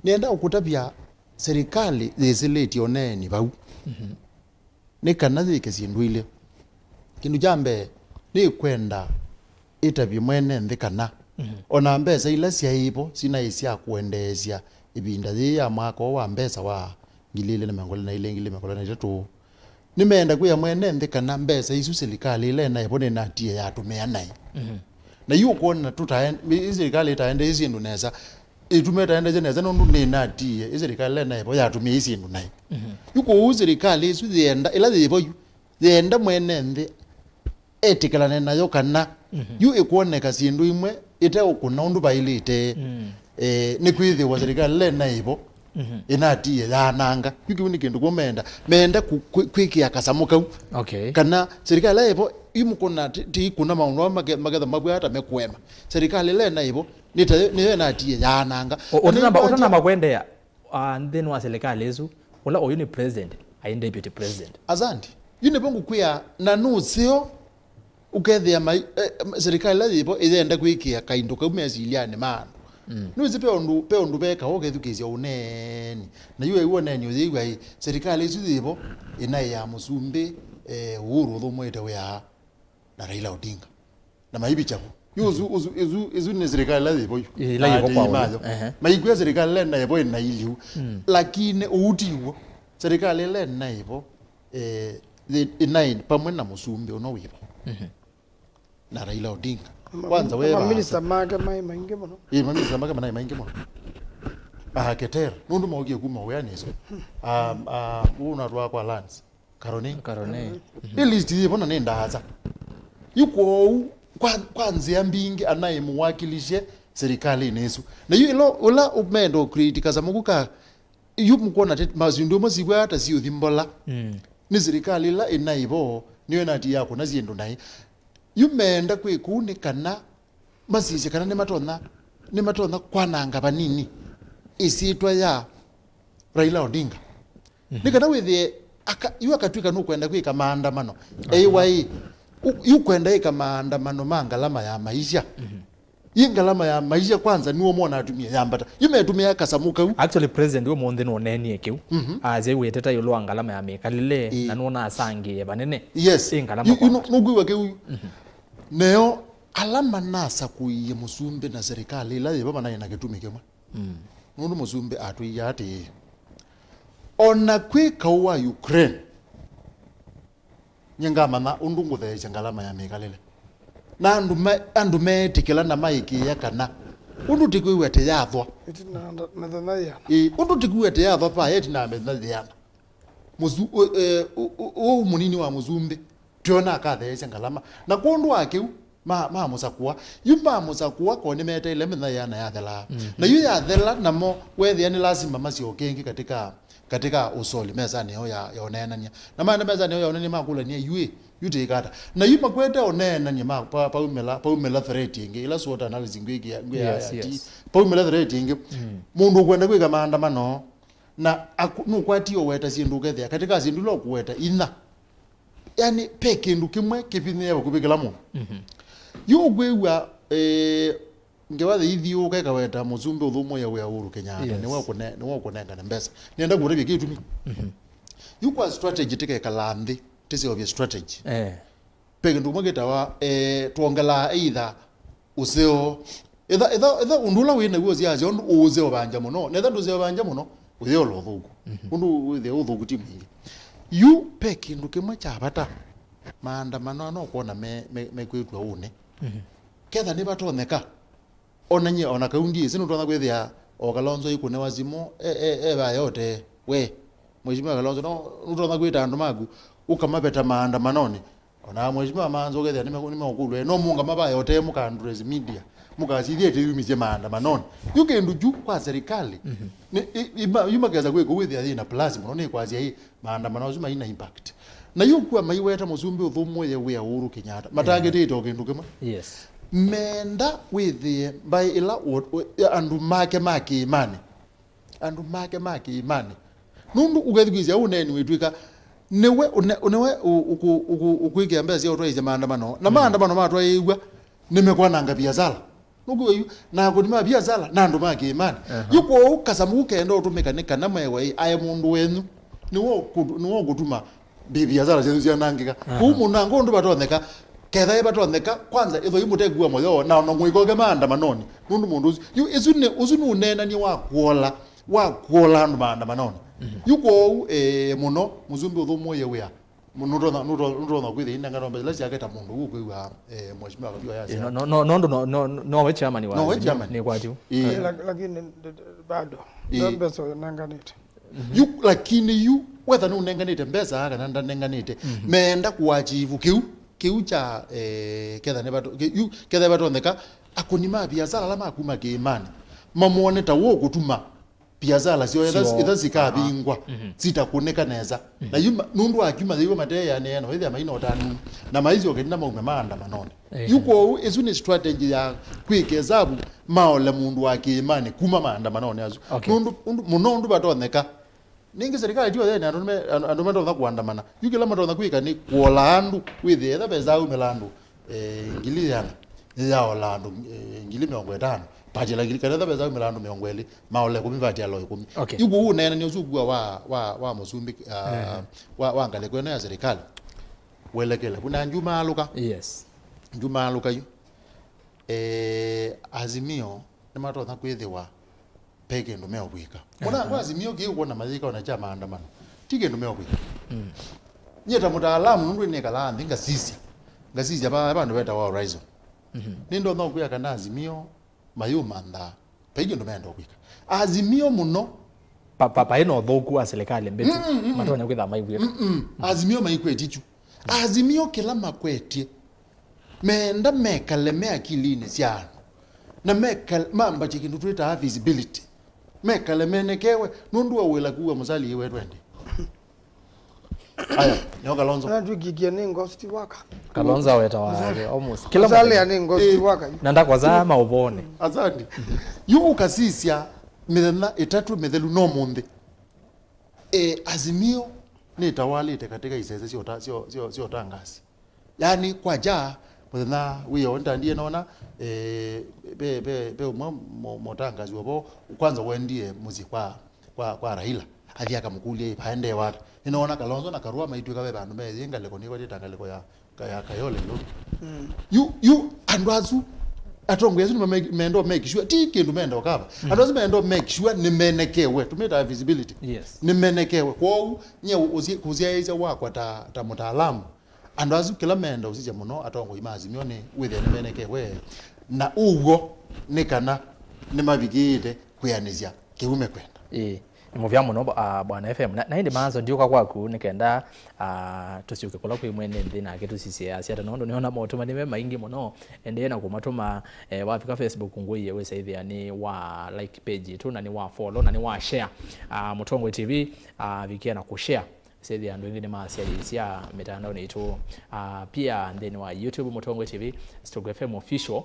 Nĩenda ũkũtavya serikali yĩsĩlĩtye ũneeni vau. Mhm. Nĩ kana yĩke syĩndũ ilĩ. Kĩndũ kya mbee, nĩ kwenda ĩtavye mwene nthĩ kana, mhm, ona mbesa ila syaĩ vo sinaĩ sya kũendeesya ĩvinda yĩĩ ya mwaka ũũ wa mbesa wa ngili ilĩ na mĩongo ĩlĩ na ilĩ, ngili ilĩ na mĩongo ĩlĩ na itatũ, nĩmeenda kwĩa mwene nthĩ kana mbesa isu silikalĩ ĩla ĩnaĩ vo nĩnatie yatũmĩa naĩ. Mhm. Na yu ũkwona tũtaen-, ĩ-, ĩ silikalĩ ĩtaendeesye syĩndũ nesa, ĩtumĩte aendesye nesa nũndũ nĩnatiie ĩ silikalĩ ĩla ĩnaĩ vo yatũmĩe syĩndũ naĩ. Mhm. Yu kwoou silikalĩ ĩsu yĩenda, ĩla yĩ vo yu, yĩenda mwene nthĩ etĩkĩlane nayo kana, mhm, yu ĩkwoneka syĩndũ imwe ĩteũkũna ũndũ vaĩlĩte. Mm. Eh, nĩkwĩthĩwa silikalĩ ĩla ĩnaĩ vo, mhm, ĩnatiie yaananga. Yu kĩu nĩ kĩndũ kĩu meenda. Meenda kũ-, kwĩ-, kwĩkĩa kasamũ kau. Okay. Kana silikalĩ ĩla ĩvo imũkũna ti-, tiikũna maũndũ aa make-, maketha mavw'a ata mekũema. Silikalĩ ĩla ĩnaĩ vo, nĩ ta yo, nĩyo ĩnatie yaananga. O-, na ũtanamba, nĩngwanja ũtanamba kũendeea, ah, nthĩnĩ wa silikalĩ ĩsu, ũla oyu nĩ president, aĩ deputy president. Asante. Yu nĩvo ngũkwĩa, na nũseo ũkethĩa mai-, eh, silikalĩ ĩla yĩvo ĩyenda kwĩkĩa kaindũ kau mesilyanĩ ma andũ. Mm. Nũsĩ ve ũndũ, ve ũndũ vekawa ũkethukĩĩsya ũneeni. Na yu wĩw'a ũneeni ũyĩw'a ĩ, silikalĩ ĩsu yĩvo ĩnaĩ ya mũsumbĩ, eh, Uhuru ũthũmũĩte wĩa na Raila Odinga. Na maivikya vo. Yu ũsu, ũsu, ĩsu, ĩsu nĩ silikalĩ ĩla yĩvo yu. Ĩ, ĩla yĩvo kwa ũyũ. Ehe. Maikwĩa silikalĩ ĩla ĩnaĩ vo ĩna iliu. Mm. Lakini ũu ti w'o. Silikalĩ ĩla ĩnaĩ vo, eh, yĩ-, ĩnaĩ vamwe na mũsumbĩ ũno wĩvo. Mhm. Na Raila Odinga. Ma-, kwanza ma-, we maminista make maĩ maingĩ mũno. Ĩ, maminista make manaĩ maingĩ mũno. Ah, Keter, nũndũ mokie kuma wĩanĩ isu. Ah, ah, ũũ natwaa kwa lands. Karone. Karone. Mhm. Ĩ list yĩ vo na nĩ ndaasa. Yu kwoou kwa, kwa nzĩa mbingĩ anaĩ mũwakilishe serikalinĩ ĩsu. Na yu ĩla ũla ũmeenda ũ create kasamũku ka, yu mũkwona te-, masyĩndũ amwe siw'aa ta siũthi mbola. Mm. Nĩ serikali ĩla ĩnaĩ vo nĩyo ĩnatie yakũna syĩndũ naĩ. Yu meenda kwĩka ũu nĩ kana masisye kana nĩmatonya, nĩmatonya kwananga vanini ĩsyĩtwa ya Raila Odinga. Mhm. Nĩ kana wĩthĩe aka-, yu akatw'ĩka nũkwenda kwĩka maandamano. Aha. Ĩwa ĩ, u-, yu kwenda ĩka maandamano ma ngalama ya maisha. Mhm. Yi ngalama ya maisha kwanza nĩw'o mona atumie yambata. Yu metũmĩa kasamũ kau. Actually, president ũmũnthĩ nũneenie kĩu. Mhm. Asya wĩteta ĩũlũ wa ngalama ya mĩkalĩle, ĩ, na nũnasangĩe vanene. Yes. Ĩ ngalama. Yu, yu kwa nũ-, nũkwĩw'a kĩu yu. Mhm. Neo ala manasakũie mũsumbĩ na serikali ĩla yĩvo manaĩ na kĩtumi kĩmwe. Mm. Nũndũ mũsumbĩ atwĩie atĩĩ, o na kwĩ kaũ wa Ukraine, nyie ngamanya ũndũ ngũtheesya ngalama ya mĩkalĩle. Na andũ me-, andũ meetĩkĩla na maĩkĩĩa kana ũndũ tĩkwĩw'a tĩyathwa. Ĩtina nda-, mĩthenya yĩana. Ĩĩ, ũndũ tĩkwĩw'a tĩyathwa vaa ĩtina mĩthenya yĩana. Mũsu-, ũ-, e, ũ-, ũ-, ũũ mũnini wa mũsumbĩ. Twĩona akatheesya ngalama. Na kwondũ wa kĩu, Ma, mamũsakũa. Yu mamũsakũa ko nĩmeteile mĩthenya yĩana yathela. Mhm. Na yu yathela namo wethĩa nĩ lasima masyoke ĩngĩ katika, katika ũsoli mesanĩ yao ya, ya ũneenany'a. Na maenda mesanĩ yao ya ũneenany'a makũlany'a yu ĩ, yu tĩĩka ata. Na yu makwete ũneenany'a ma, pa, paumĩla, paumĩla threat ĩngĩ, ĩla SWOT analysis ngwĩkĩa, ngwĩa Yes, ya ti, yes. Paumĩla threat ĩngĩ. Mm. Mũndũ ũkwenda kwĩka maandamano, na aku, nũkwatie ũweta syĩndũ ũkethĩa, katika syĩndũ ila ũkũweta, inya. Yani, pe kĩndũ kĩmwe kĩvinyĩe vakuvĩ kĩla mũndũ. Mhm. Yu ũkwĩw'a, eh, ngewa yĩithyũũka ĩkaweta mũsumbĩ ũthũmũĩe wĩa Uhuru Kenyatta, Yes. nĩwe ũkũne-, nĩwe ũkũnengane mbesa. Nĩenda kũtavya kĩtumi. Mhm. Yu kwa strategy tĩkekala nthĩ, tĩseũvye strategy. Eh. Pe kĩndũ kĩmwe kĩtawa, eh, twongelaa either ũseo. Etha, etha, etha ũndũ ũla wĩ naw'o ũsiasya ũndũ ũũseũvangya mũno. Na etha ndũseũvangya mũno, ũyĩola ũthũku. Mhm. Ũndũ wĩthĩa ũthũku ti mwingĩ. Yu, pe kĩndũ kĩmwe kya vata, maandamano ana ũkwona me, me, mekwĩtw'a ũnĩ. Mhm. Ketha nĩvatonyeka, ona nyie, ona kau ndiĩsĩ, nũtonya kwĩthĩa o Kalonzo ikũnewa simũ, e, e, e vaya ũtee, we, Mheshimiwa Kalonzo, no, nũtonya kwĩta andũ maku, ũkamaveta maandamanonĩ. Ona Mheshimiwa Manzo ũkethĩa nĩme-, nĩmeũkũlw'a, no mũngama vaya ũtee mũka address media, mũkasithie tĩyumisye maandamanonĩ. Yu kĩndũ kyu kwa serikali, Mhm. nĩ, i, i, ma-, yu makesa kwĩka ũu wĩthĩa yĩna plus mũno, nĩ kwasya ĩ, maandamano asu maina impact. Na yu kwa maiweta mũsumbĩ ũthũmũĩe wĩa Uhuru Kenyatta, matangĩtĩte o kĩndũ kĩmwe. Yes. Menda wĩthĩe mbaĩ ĩla ũ-, ũ-, andũ make ma kĩĩmanĩ. Andũ make ma kĩĩmanĩ. Nũndũ ũkethukĩĩsya ũneeni wĩtw'ĩka, nĩwe ũne-, nĩwe ũ-, ũkũ-, ũkũ-, ũkwĩkĩa mbesa sya ũtwaĩĩsya maandamano. Na Mm. maandamano matwaĩĩw'a, nĩmekwananga biasala. Nũkwĩw'a yu, na akũni ma biasala, na andũ ma kĩĩmanĩ. Aha. Yu kwoou kasamũ kenda ũtũmĩka nĩ kana mwewa ĩ, ae mũndũ wenyu, nĩwe ũkũ-, nĩwe ũkũtuma bi-, biasala syenyu syanangĩka. Aha. Kũu mũnango ũndũ vatonyeka, ketha ĩ vatonyeka, kwanza ĩthoi mũtekua mũyo, na ona mũikoke maandamanonĩ, nũndũ mũndũ ũsu, yu, ĩsu nĩ, ũsu nĩ ũneenany'a wa kũola, wa kũola andũ maandamanonĩ. Mhm. Yu kwoou, eh, mũno, mũsumbĩ ũthũmũĩe wĩa, Mu-, nũtonya, nũto-, nũtonya kwĩthĩa inengano mbesa ila syake ta mũndũ ũkwĩw'a, eh, Mheshimiwa Kathua yasya. Eh, no, no, no, nũndũ no, no, nowe chairman wa Nowe Azimio, chairman. Nĩ kwatyu. Ĩĩ. Eh. Lak-, lakini, d-, d-, bado. Ĩĩ. Ndo mbesa ũnenganĩte. Mhm. Yu, lakini yu, whether nũnenganĩte mbesa kana ndanenganĩte, Mhm. meenda kũachieve kĩu, kĩu kya, eh, ketha nĩvato-, kĩ-, yu, ketha vatonyeka, akũni ma biasala ala makuma kĩĩmanĩ, mamwone ta wo kũtuma biasala syoo etha, Syoo. Etha sikavingwa, Mhm. sitakũnĩka nesa. Mhm. Na yu ma-, nũndũ wa kyuma yĩw'a mateyanĩe na wĩthĩa maina ũtanu, na maisyoke nĩ na maume maandamanonĩ. Ehe. Yu kwoou, ĩsu nĩ strategy ya kwĩka esavu maole mũndũ wa kĩĩmanĩ kuma maandamanonĩ asu. Okay. Nũndũ, ũndũ, mũno ũndũ vatonyeka. Nĩngĩ serikali ti othene andũ nĩme-, andũ, andũ matonya kũandamana. Yu kĩla matonya kwĩka nĩ kũola andũ, wĩthĩe etha vesa aumĩla andũ, eh, ngili yĩana, nĩyaola andũ, eh, ngili mĩongo ĩtano. Patĩla ngili kana etha vesa aumĩla andũ mĩongo ĩlĩ, maola ĩkũmi, patĩla ĩkũmi. Okay. Yu kũu ũneenany'a ũsu ũkua wa, wa, wa mũsumbĩ, ah, Ehe. wa, wa ngalĩko ĩno ya serikali. Welekele. Kuna njumaalũka. Yes. Njumaalũka yu. Eh, Azimio nĩmatonya kwĩthĩwa pe kĩndũ meũkwĩka. Mũnango Azimio kĩĩ ũkwona mayĩka ona kya maandamano. Ti kĩndũ meũkwĩka. Mm. Nyie ta mũtaalamu nũndũ nĩkalaa nthĩ ngasisya. Ngasisya va vandũ vetawa Horizon. Mhm. Nĩndonya kwĩa kana Azimio mayũmantha. Pe kĩndũ meenda kwĩka. Azimio mũno. Pa, pa, paĩ na ũthũku wa serikali mbĩtu. Mm, mm, mm, mm. Matonya kwĩtha maivw'ĩka. Mm, mm. Azimio maikwetye kyu. Azimio kĩla makwetye. Meenda mekale me akilinĩ sya andũ. Na mekale, mambatye kĩndũ twĩtaa feasibility. Mekale menekewe, nũndũ wa wĩla kuwa Musalia iwe twende. Aya, nĩo Kalonzo. Natwĩkĩkie nĩ ghost worker. Kalonzo aweta wake, almost. Kĩla Musalia mũthenya. Nĩ ghost Eh. worker. Na ndakoza maũvonĩ. Asante. Yu ũkasisya mĩthenya ĩtatũ mĩthelu no mũnthĩ. E, Azimio nĩtawalĩte katika isese sya ũta-, sya, sya, sya ũtangasi. Yaani, kwaja, mũthenya wĩoo, nĩtandie nona, eh, ve, ve, ve ũmwe mo-, mũtangasi wavo, kwanza wendie mũsyĩ kwa, kwa, kwa Raila. Athi akamũkũlya, "Ĩ, vaendeewa ata?" Nĩnoona Kalonzo na Karua maitw'ĩka ve vandũ meyĩ ngalĩko, nĩkwatĩta ngalĩko ya, ka-, ya Kayole, Nairobi. Mm. Yu, yu, andũ asu, atongoi asu nĩmamendoo make sure, ti kĩndũ menda ũkava. Mm. Andũ asu mendoo make sure nĩmenekewe, tũmĩtaa visibility. Yes. Nĩmenekewe. Kwoou, nyie ũsya-, kũsyaĩĩsya wakwa ta, ta mũtaalamu, andũ asu kĩla meenda ũsisya mũno atongoi ma Azimio nĩ wĩthĩe nĩmenekewe, na ũw'o nĩ kana nĩmavikĩĩte kwĩanĩsya kĩu mekwenda. Ĩĩ. Nĩ mũvea mũno, ah, Bwana F M. Na, na ĩndĩ Maanzo, ndiũka kwaku nĩ kenda, ah, tũsyũke kũla kwĩ mwene nthĩ nake tũsisye asya ata, nũndũ nĩona motũmani me maingĩ mũno. Endeea na kũmatũma, eh, wavika Facebook ngũie wĩsa ĩthĩa nĩ wa like page itũ, na nĩ wa follow, na nĩ wa share, ah, Mũtongoi T V, ah, vikia na kũshare. Sethĩa andũ aingĩ nĩmasyaĩĩsya mĩtandaonĩ itũ. Ah, pia nthĩnĩ wa YouTube, Mũtongoi T V, Stoke F M Official.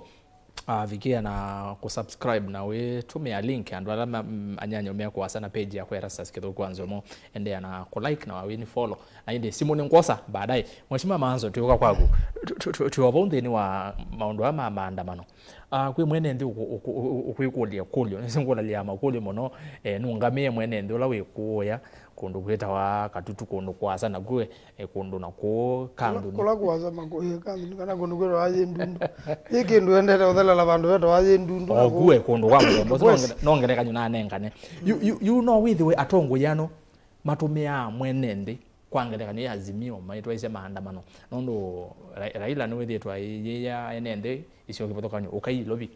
Ah, vikia na kũsubscribe na wĩtũmĩa link andũ ala ma-, m-, anyanya me kũasa na page yakwa Erastus Kĩthũku wa Nzomo. Endeea na kũlike na wawini follow. Na ĩndĩ simũ nĩngwosa baadaye. Mheshimiwa Maanzo, twĩũka kwaku. Tu-, tu-, tu-, twĩ o vau nthĩnĩ wa maũndũ aa ma maandamano. Ah, kwĩ mwene nthĩ ũkũ-, ũkũ-, ũkũ-, ũkwĩkũlya kũlyo. Nĩsĩ ngũlalya makũlyo mũno, eh, nũngamĩe mwene nthĩ ũla wĩkũũya kũndũ kwĩtawa Katutu, kũndũ kũasa naku, eh, kũndũ na kũũ Kanduni. Kũla kũasa makũũya Kanduni, kana kũndũ kwĩtawa Yĩndundu. Yĩ kĩndũ endete ũthelela vandũ vetawa Yĩndundu na kũũ. Oku, eh, kũndũ kwa mũthemba ũsu. Wes. Nonge-, nongelekany'o nanengane. Yu, yu, yu no wĩthĩwe atongoi ano matũmĩaa mwene nthĩ, kwa ngelekany'o ya Azimio maitwaisye maandamano, nũndũ Ra-, Raila nĩwĩthĩĩtwe ayĩyĩa ene nthĩ isio kĩvathũkany'o, ũkai Ilovi,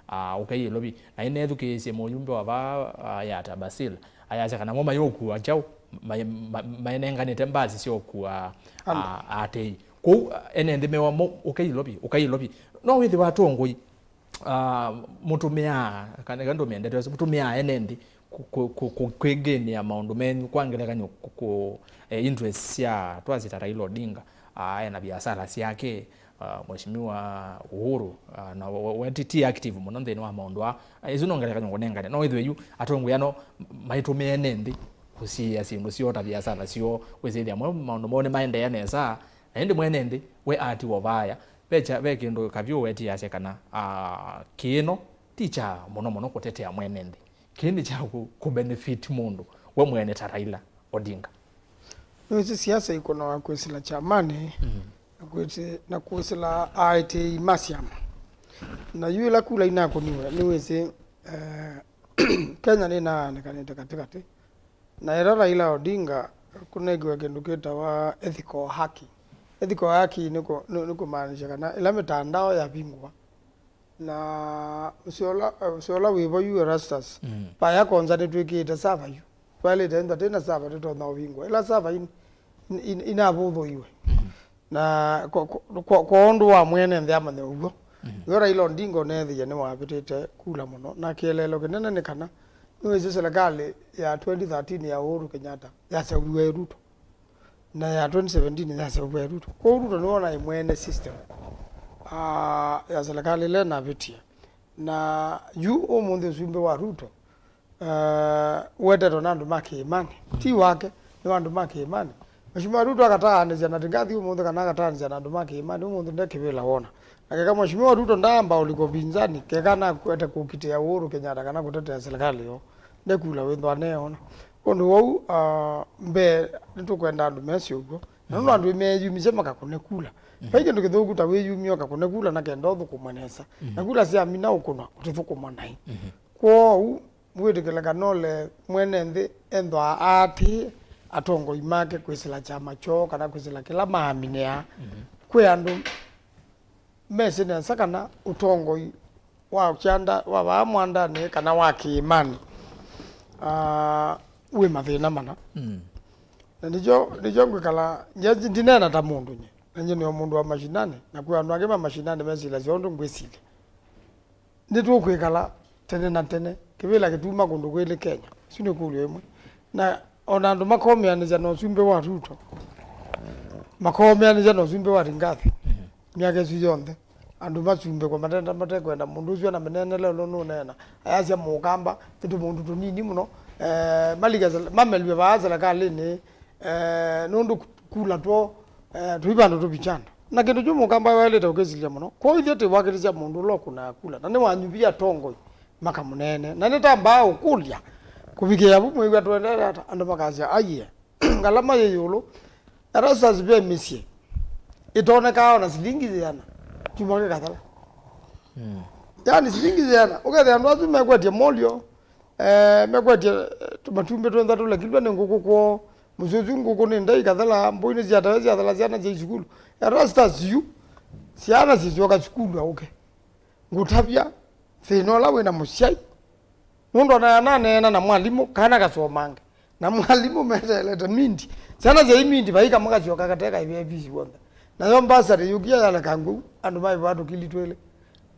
ah, ũkai Ilovi. Na ĩnethukĩĩsye mũyumbe wa vaa, ah, Yatta Basil ayasya kana mo mayũkua kyaũ, ma-, ma-, maenenganĩte mbasi sya ũkua, andũ. Ah, aatĩĩi. Kwoou, ah, ene nthĩ mewa mo, ũkai Ilovi, ũkai Ilovi. No wĩthĩwa atongoi, ah, mũtũmĩaa, kana eka ndũmĩendete, mũtũmĩaa ene nthĩ kũ-, kũ-, kũ-, kũ-, kwĩgainĩa maũndũ menyu, kwa ngelekany'o kũ-, kũ-, eh, interest sya, twasye ta Raila Odinga, ah, ena biasala syake, ah, Mheshimiwa Uhuru, ah, na we, we, we ti, ti active mũno nthĩnĩ wa maũndũ aa. Ah, isu no ngelekany'o ngũnengane. No wĩthĩwe yu atongoi ano maitũmĩa ene nthĩ kũsiĩĩa syĩndũ syoo ta biasala syoo, wĩsĩthĩa mo maũndũ moo nĩmaendeea nesa, na ĩndĩ mwene nthĩ we atiwa vaya. Ve kya, ve kĩndũ Kavyũ wetie asya kana, ah, kĩĩ no ti kya mũno mũno kũtetea mwene nthĩ. Kĩĩ nĩ kya kũ, kũ benefit mũndũ we mwene ta Raila Odinga. Nĩwĩsĩ siasa ikũnawa kwĩsĩla kyamanĩ, mm, na kwĩsĩ-, na kwĩsĩla aetĩĩi ma syama. Na yu ĩla kula inakũniwe, nĩwĩsĩ, eh, Kenya nĩnaanĩkanĩte katĩkatĩ. Na ĩla Raila Odinga kũnekiwe kĩndũ kĩtawa ethical hacking. Ethical hacking nĩ kũ-, nĩ, nĩ kũmaanisha kana ĩla mĩtandao yavingũwa, na ũseo ũla, ũseo ũla wĩ vo yu Erastus, mm, vaya konza nĩtwĩkĩĩte server yu. Twaĩlĩte ĩndĩ atĩ na server tũtonya ũvingũa. Ĩla server in-, in-, in-, inavũthũiwe. Mm. Na kwa, kwa, kwa, kwa ũndũ wa mwene nthĩ amanye ũw'o, mhm, yo Raila Odinga ũneethĩie nĩwavĩtĩte kula mũno, na kĩeleelo kĩnene nĩ kana nĩwĩsĩ silikalĩ ya twenty thirteen ya Uhuru Kenyatta yaseũviw'e Ruto, na ya twenty seventeen yaseũviw'e Ruto. Kwoou Ruto nĩwe ũnaĩ mwene system, ah, ya silikalĩ ĩla ĩnavĩtie. Na yu ũmũnthĩ ũsumbĩ wa Ruto, eh, wetetwe na andũ ma kĩĩmanĩ. Ti wake, nĩ wa andũ ma kĩĩmanĩ. Mheshimiwa Ruto akataanĩsya na Rigathi ũmũnthĩ kana akataanĩsya na andũ ma kĩĩmanĩ, ũmũnthĩ nde kĩvĩla wona. Na keka Mheshimiwa Ruto ndaamba ũlika ũvinzani, keka nakwete kũkitĩa Uhuru Kenyatta kana kũtetea silikalĩ yoo, ndekula wĩthwa neona. Ũndũ wou, ah, mbee, nĩtũkwenda andũ mesye ũw'o. Na nũndũ andũ meeyumisye makakũne kula. Vai kĩndũ kĩthũku ta wĩyumya ũkakũne kula na kenda ũthũkũmwe nesa. Na kula syamina ũkũnwa, ũtĩthũkũmwa naĩ. Kwoou, wĩtĩkĩle kana ũle mwene nthĩ ethwa aatĩĩe atongoi make kwĩsĩla kyama kyoo kana kwĩsĩla kĩla maaminĩaa. Kwĩ andũ mesĩ nesa kana ũtongoi wa kyanda, wa vaa mwandanĩ kana wa kĩĩmanĩ, ah, wĩ mathĩna mana. Mm. Na nĩkyo, nĩkyo ngwĩkala, nje-, ndineena ta mũndũ nye. Na nyie nĩo mũndũ wa mashinani, na kwĩ andũ angĩ ma mashinani mesilasya ũndũ ngwĩsilya. Nĩtũkwĩkala tene na tene, kĩvĩla kĩtuma kũndũ kwĩlĩ Kenya? Isu nĩ ĩkũlyo ĩmwe. Na ona andũ makomeanĩsya na ũsumbĩ wa Ruto, makomeanĩsya na ũsumbĩ wa Rigathi, myaka ĩsu yonthe, andũ masumbĩkwa matenda matekwenda mũndũ ũsu ena mĩneenele ũla nũneena, ayasya mũkamba, tũtũ mũndũ tũnini mũno, eh, malike sel-, mamelw'e vaa selekalĩnĩ, eh, nũndũ kula two, eh, tũi vandũ tũvikyanda. Na kĩndũ kyu mũkamba waĩlĩte ũkĩsilya mũno. Kwoou ithyĩ tĩwakĩlĩsya mũndũ ũla ũkũnaa kula, na nĩwanyuvia atongoi makamũneene. Na nĩtambaa ũkũlya, kũvikĩĩa vu mwĩw'a tũendete ata, andũ makasya, aiee, ngalama yĩ ĩũlũ. Erastus ve mĩsyĩ ĩtonekaa ona silingi yĩana kyumwa kĩkathela. Mm. Yaani silingi yĩana, ũkethĩa andũ asu mekwetye molio, eh, mekwetye, eh, tũmatumbĩ twentha tũlekilw'a nĩ ngũkũ kwoo, mũsyĩ ũsu ngũkũ nĩ ndai ikathela, mbũi nĩsyatawe syathela syana sya isukulu. Erastus yu, syana sisyoka sukulu aũke. Ngũtavya thĩna ũla wĩ na mũsyai, nũndũ ona ananeena na mwalimũ, kana kasomange. Na mwalimũ meteelete mindi. Syana syai mindi, vai kamwe kasyoka kateka ivia fees w'onthe. Nayo mbasarĩ yũkie yaleka ngũu, andũ maĩvaa tũkili twĩlĩ.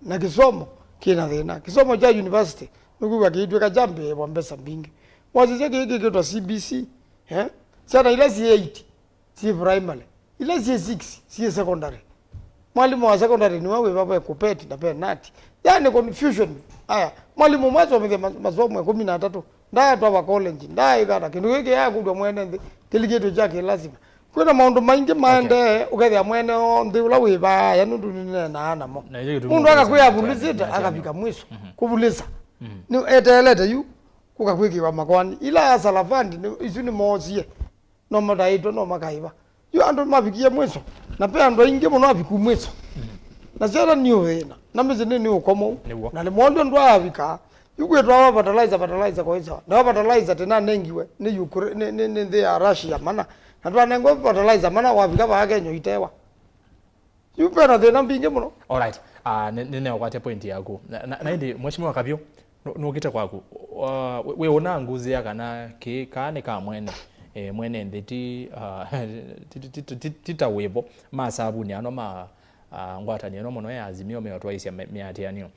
Na kĩsomo kĩna thĩna. Kĩsomo kya university, nũkwĩw'a kĩitw'ĩka kyambĩĩwa mbesa mbingĩ. Wasisya kĩĩ kĩkĩtwa C B C, eh? Syana ila syĩ eight, syĩ primary. Ila syĩ six, syĩ secondary. Mwalimũ wa secondary nĩwe wĩ vava ekũpeti na penati. Yani confusion. Aya, mwalimũ ũmwe asomethya ma- masomo ĩkũmi na atatũ. Ndaatwawa college, ndaaĩkata. Kĩndũ kĩĩ kĩyakũlw'a mwene nthĩ, kĩlikĩtwe kya kĩlasima. Kwĩna maũndũ maingĩ maendee, ũkethĩa mwene o nthĩ ũla wĩ vaya nũndũ nĩneenaa namo. Na ĩkyo kĩtumi mũndũ akakwĩa mũndũ avulĩsĩte, akavika mwiso. Mhm. Kũvulĩsa. Mhm. Nĩ eteelete yu, kũka kwĩkĩwa makoani. Ila asalavandi, nĩ- isu nĩmoosie. No mataĩtwe, no makaĩva. Yu andũ mavikie mwiso, na ve andũ aingĩ mũno aviku mwiso. Mm. Na syana nĩ ũthĩna, na mĩsyĩ nĩ, nĩ ũkomo. Nĩw'o. Na nĩmwondũ ndwaavika. Yu kwĩtwawa fertilizer, fertilizer kwaĩsawa. Nao fertilizer tĩnanengiwe nĩ Ukra-, nĩ, nĩ, nĩ nthĩ ya Russia mana. Na twanengwe fertilizer mana, wavika vaa Kenya itewa. Yu vena thĩna mbingĩ mũno. Alright. Ah, nĩ, nĩ neũkwatya point yaku. Na, na, na ĩndĩ, Mheshimiwa Kavyũ, nũ- nũkĩte kwaku. Ah, wĩ- wĩ ũnanguzĩa kana kĩ kaa nĩ ka mwene, eh, mwene nthĩ ti, ah, ti, ti, ti, ti, ti ta wĩvo ma savuni ano ma, ah, ngwatanĩo ĩno mũno ya Azimio meũtwaĩsya mĩ- mĩatĩanĩo.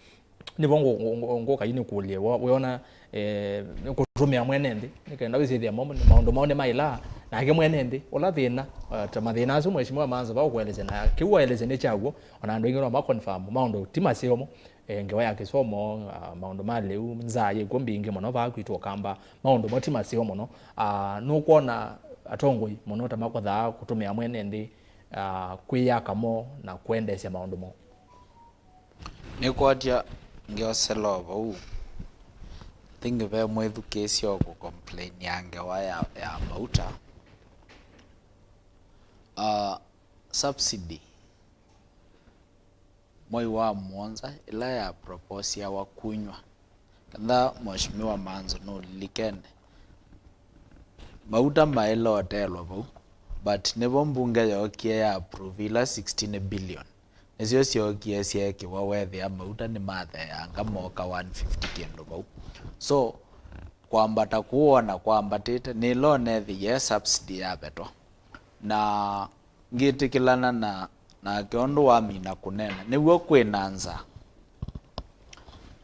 Nĩvo ngũ- ngũ- ngũ- ngũka yu nĩkũlye, wona, eh, nĩkũtũmĩa mwene nthĩ, nĩ kenda wĩsĩthĩa mo- maũndũ mao nĩ maĩlaa, nake mwene nthĩ, ũla thĩna, eh, ta mathĩna asu Mheshimiwa Manzo vaũkũelesya, na kĩu waelesya nĩ kyaw'o, ona andũ aingĩ no ma confirm, maũndũ ti maseo mo, eh, ngewa ya kĩsomo, ah, maũndũ ma lĩu, nzaa yĩkw'o mbingĩ mũno vaa kwitũ Ũkamba, maũndũ mo ti maseo mũno. Ah, nũkwona atongoi mũno ta makothaa kũtũmĩa mwene nthĩ, ah, kwĩyaka mo na kũendeesya maũndũ mo? Nĩkwatya ngeosela o vau. I think ve mwĩthukĩĩsya o kũcomplain ya ngewa ya, ya mauta. Ah, subsidy mwai wa mũonza ĩla ya proposiawa kunyw'a, kenda Mheshimiwa Manzo nũlilikene, mauta maĩle ũteelwa vau, but nĩvo mbunge yookie ya approve ila sixteen billion. Nĩsyo syookie syeekĩwa, weethĩa mauta nĩmatheeanga mooka one fifty kĩndũ vau. So, kwambata kũu wona kwambatĩte, nĩla ũneethĩie subsidy yavetwa. Na ngĩtĩkĩlana na, nake ũndũ wamina kũneena, nĩw'o kwĩ na nzaa,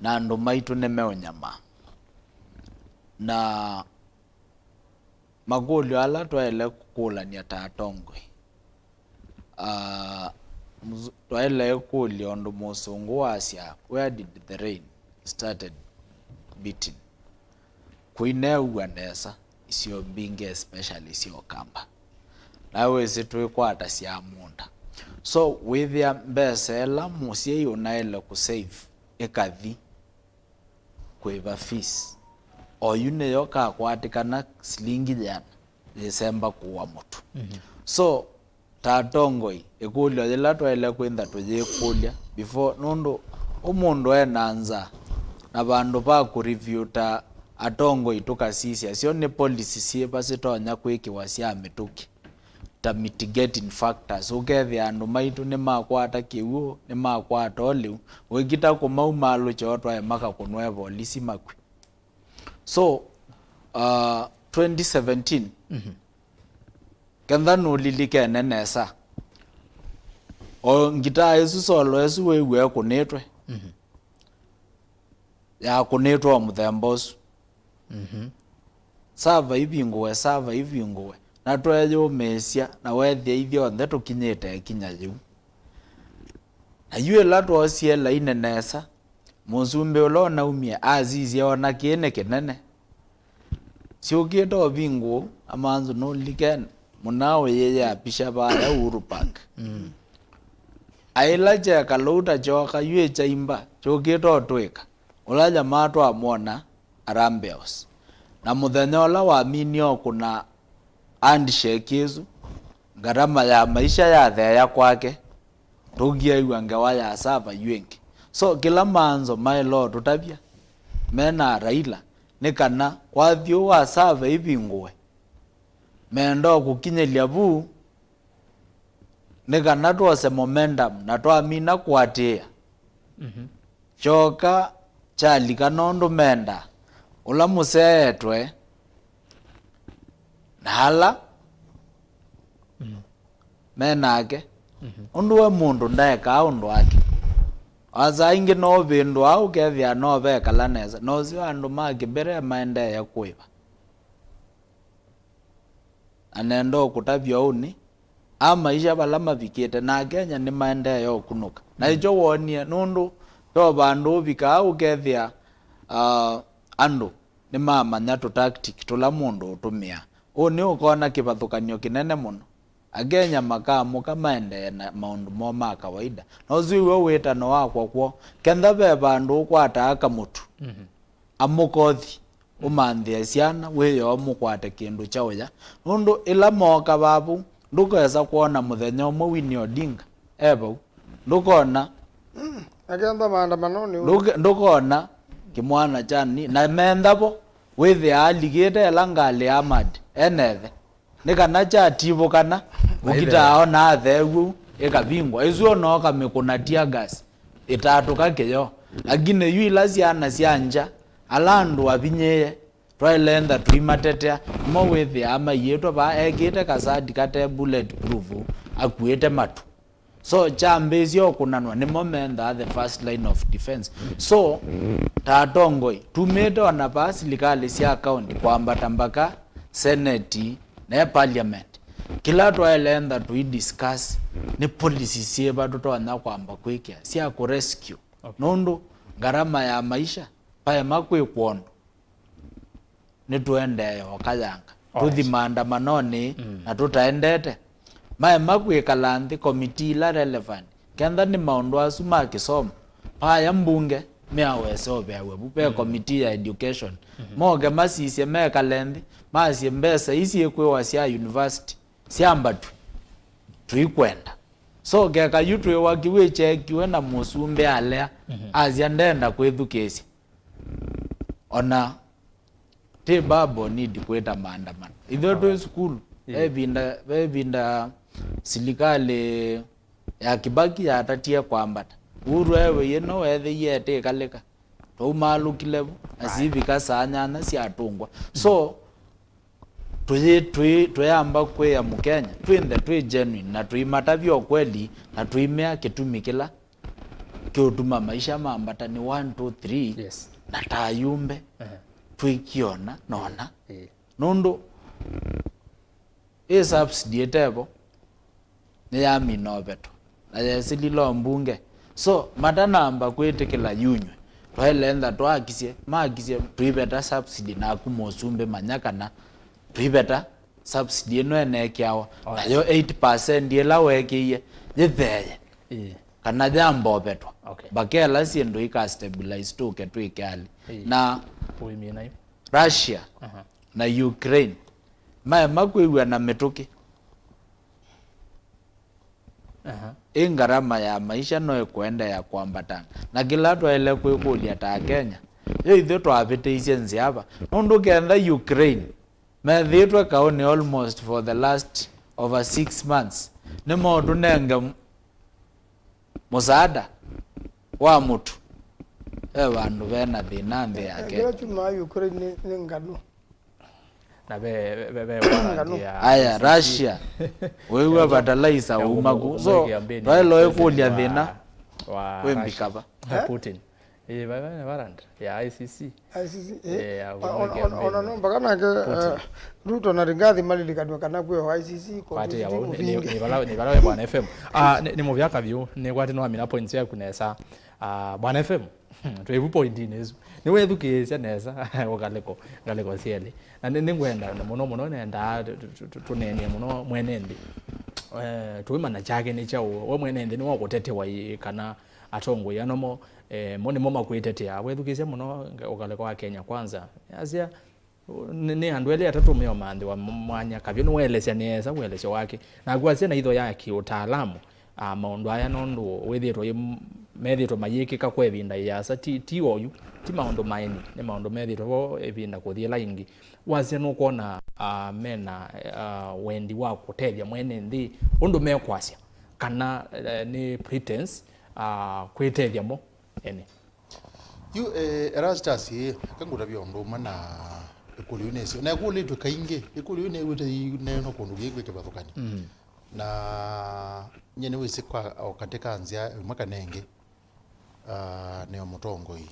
na andũ maitũ nĩmeũnyamaa. Na makũlyo ala twaĩle kũkũlany'a ta atongoi, ah, mzu- twaĩle kũlya ũndũ mũsũngũ wasya, "Where did the rain started beating?" Kũineew'a nesa isio mbingĩ, especially sya Ũkamba. Na wĩsĩ twĩkwatasya mũũnda. So, wĩthĩa mbesa ĩla mũsyai ũnaĩle kũsave ĩkathi kũĩva fees, oyu nĩyo kakwatĩkana silingi yĩana yĩsemba kũua mũtu. Mhm. So, ta atongoi, ĩkũlyo yĩla twaĩle kwĩntha tũyĩkũlya before, nũndũ ũmũndũ e na nzaa, na vandũ va kũreview ta atongoi tũkasisya syo nĩ policy syĩva sitonya kwĩkĩwa sya mĩtũkĩ, ta mitigating factors, ũkethĩa andũ maitũ nĩmakwata kĩw'ũ, nĩmakwata ũlĩu, ũikita kũmaumaalũkya o twaĩ makakũnwa e volisi makw'e. So, uh, twenty seventeen, mhm, kenda nũlilikene nesa, o ngitaa ĩsu, solo ĩsu wĩw'e ĩkũnĩtwe, mhm, yakũnĩtwe o mũthemba ũsu. Mhm. Sava ivingũwe, sava ivingũwe. Na tweeyũmĩĩsya, na weethĩa ithyonthe tũkinyĩte ĩkinya yĩu. Na yu ĩla twoosie lainĩ nesa, mũsumbĩ ũla ũnaumie asisye ona kĩĩ nĩ kĩnene. Syũkĩte o vingũũ, Amanzu nũlilikene, mũnaa ũyĩyĩa pisha vaya Uhuru Park. Mm. Aĩla kyeka lũu ta kyooka, yu ĩkyaimba, kyũkĩte o twĩka. Ũla jamaa twamwona Harambee House. Na mũthenya ũla waminie o kũna handshake ĩsu, ngarama ya maisha yatheea kwake, tũkiew'a ngewa ya sava yu ĩngĩ. So, kĩla maanzo maĩle o tũtavya, me na Raila, nĩ kana kwathi ũu wa sava ivingũwe, meenda o kũkinyĩlya vu, nĩ kana twose momentum na twamina kũatĩĩa. Mhm. Kyoka kyalika nũndũ menda ũla mũseetwe na ala me nake. Ũndũ we mũndũ ndaekaa ũndũ wake. Asa ingĩ no ũvĩndũa ũkethĩa no vekala nesa. Na ũsio andũ ma kĩmbere maendee kũĩva. Na nenda ũkũtavya ũnĩ, a maisha vala mavikĩte, na Akenya nĩmaendee ũkunũka. Na ĩkyo wonie, nũndũ ve vandũ ũvikaa ũkethĩa, ah, andũ nĩmamanya tũ tactic tũla mũndũ ũtũmĩaa. Ũnĩ ũkona kĩvathũkany'o kĩnene mũno. Akenya makaamũka maendee na maũndũ moo ma kawaida. Na ũsu w'o wĩtano wakwa kwoo, kenda ve vandũ ũkwataa kamũtu, amũka ũthi ũmanthĩe syana, wĩoo mũkwate kĩndũ kya ũya. Nũndũ ĩla mooka vaa vau, ndũkesa kwona mũthenya ũmwe Winnie Odinga e vau. Ndũkona, Mm, akenda maandamanonĩ ũu. Ndũke- ndũkona kĩmwana kya ni, na mentha vo, wĩthĩaa alikĩte ĩla ngalĩ ya mad, enethe. Nĩ kana kyativũkana, ũkitaa ona atheu ũu, ĩkavingwa. Ĩsu ona ũkamĩkũna tear gas, ĩtatũka kĩyo. Lakini yu ila syana sya ngya, ala andũ avinyĩĩe, twaĩle ntha tũimatetea, nĩmo wĩthĩaa maiĩtwe vaa ekĩte kasati kate bullet proof, akuĩte matu. So kyambĩĩsye ũkũnanwa nĩmo menthaa the first line of defense. So ta atongoi, tumĩte ona vaa silikalĩ sya county kwambata mbaka senate na parliament. Kĩla twaĩle ntha tũi discuss nĩ policy syĩva tũtonya kwamba kwĩkĩa sya kũ rescue. Okay. Nũndũ ngarama ya maisha, paema kwĩ kwondũ nĩtũendee o kayanga. Alright. Tũthi maandamanonĩ na tũtaendete. Maema kwĩkala nthĩ, komiti ila relevant, kenda nĩ maũndũ asu ma kĩsomo, paya mbunge meawese ũveaw'a vu, ve komiti ya education. Moke masisye, mekale nthĩ, masye mbesa ii syĩkwĩwa sya university syambatw'e, tũikwenda. So keka yu twĩwa kĩw'ũ kyeekiwe na mũsumbĩ alea, asya ndenda kwĩthukĩĩsya. Ona ti babo need kwĩta maandamano. Ithyĩ twĩ sukulu, ve ĩvinda, ve ĩvinda silikalĩ ya Kibaki yatatie kwambata, Uhuru ewe ĩno weethĩie ĩtĩkalĩka. Twaumaalũkile vo, na sivika saa nyanya syatũngwa. So, tũyĩ, tũyĩ, tũyamba kwĩa Mũkenya, twĩnthe twĩ genuine, na tũimatavya ũkweli, na tũimea kĩtumi kĩla kĩũtuma maisha mambata nĩ one, two, three, yes, na ta ayumbe, ehe, twĩkiona nona. Ĩĩ. Nũndũ ĩ subsidy ĩtevo, nĩyamina ũvetwa, na yesilile o mbunge. So, matanamba kwĩtĩkĩla yunywe, twaĩle ntha twakisye, makisye, tũiveta subsidy naku mũsumbĩ manya kana tũiveta subsidy ĩno ĩneekĩawa, nayo eight percent ĩla weekĩie yĩthee, ĩĩ, kana yamba ũvetwa. Okay. Mbaka ĩla syĩndũ ika stabilize tũke twĩke hali. Ĩĩ. Na Russia, aha, na Ukraine maema kwĩw'ana mĩtũkĩ. Aha. Ĩ ngarama ya maisha no ĩkũendeea kwambatana. Na kĩla twaĩle kwĩkũlya ta Akenya, yo ithyĩ twavĩtĩisye nzĩa va? Nũndũ kenda Ukraine methĩĩtwe kaũnĩ almost for the last over six months, nĩmaũtũnenge m-, mũsaada wa mũtu, ve vandũ vena thĩna nthĩ ya Kenya. Kĩla kyumaa Ukraine nĩ, nĩ ngalũ. Na ve, ve, ve, ve warrant ya aya, I C C. Russia. Wĩw'a fertilizer ya uma ku. So, twaĩle ĩkũlya thĩna wa, wa wĩ Russia. Mbikava. Eh? Putin. Eh, ve, ve, warrant ya I C C. I C C, eh? Eh, ya ona, ona, ona no mpaka nake, eh, Ruto na Rigathi malilikanwe kana kwĩ o I C C, kwati ya, nĩ, nĩ, nĩ vala, nĩ vala we Bwana F M. Ah, nĩ, nĩ mũvya kavyũ, nĩ kwati no amina points yaku nesa. Ah, Bwana F M. Hmm, twĩ vu pointinĩ ĩsu. Nĩwethukĩĩsya nesa ũkalĩko, ngalĩko syelĩ. Na nĩ, nĩngwenda na mũno mũno nendaa tũ-, tũ-, tũ-, tũneenie mũno mwene nthĩ. Eh, tũimanya kyake nĩ kyaũ. We mwene nthĩ nĩwe ũkũtetewa ĩ-, kana atongoi ano mo, eh, mo nĩmo makwĩtetea. Wethukĩĩsya mũno nga-, ũkalĩko wa Kenya Kwanza. Asya, Nĩ, nĩ andũ elĩ atatũ meũmanthĩwa m-, mwanya. Kavyũ nĩwaelesya nesa ũelesyo wake, naku asya na itho ya kĩũtaalamu, a, maũndũ aya nũndũ wĩthĩĩtwe yĩ-, methĩĩtwe mayĩkĩka kwa ĩvinda yĩasa, ti, ti oyu, ti maũndũ maeni, nĩ maũndũ methĩĩtwe vo ĩvinda kũthi ĩla ĩngĩ. Wasya nũkwona, a, mena, a, wendi wa kũtethya mwene nthĩ ũndũ mekwasya kana, e, nĩ pretense, a, kwĩtethya mo ene? Yu, eh, Erastus, ĩ, eka ngũtavya ũndũ ũmwe na Ĩkũlyo yu nĩsyo. Na ĩkũlĩtw'e kaingĩ, ĩkũlyo yu nĩw'ĩte yĩneenwa kũndũ kũingĩ kwĩ kĩvathũkany'o. Mm. Na nyie nĩwĩsĩ kwa o katĩ ka nzĩa ĩmwe kana ĩngĩ, ah, nĩ o mũtongoi.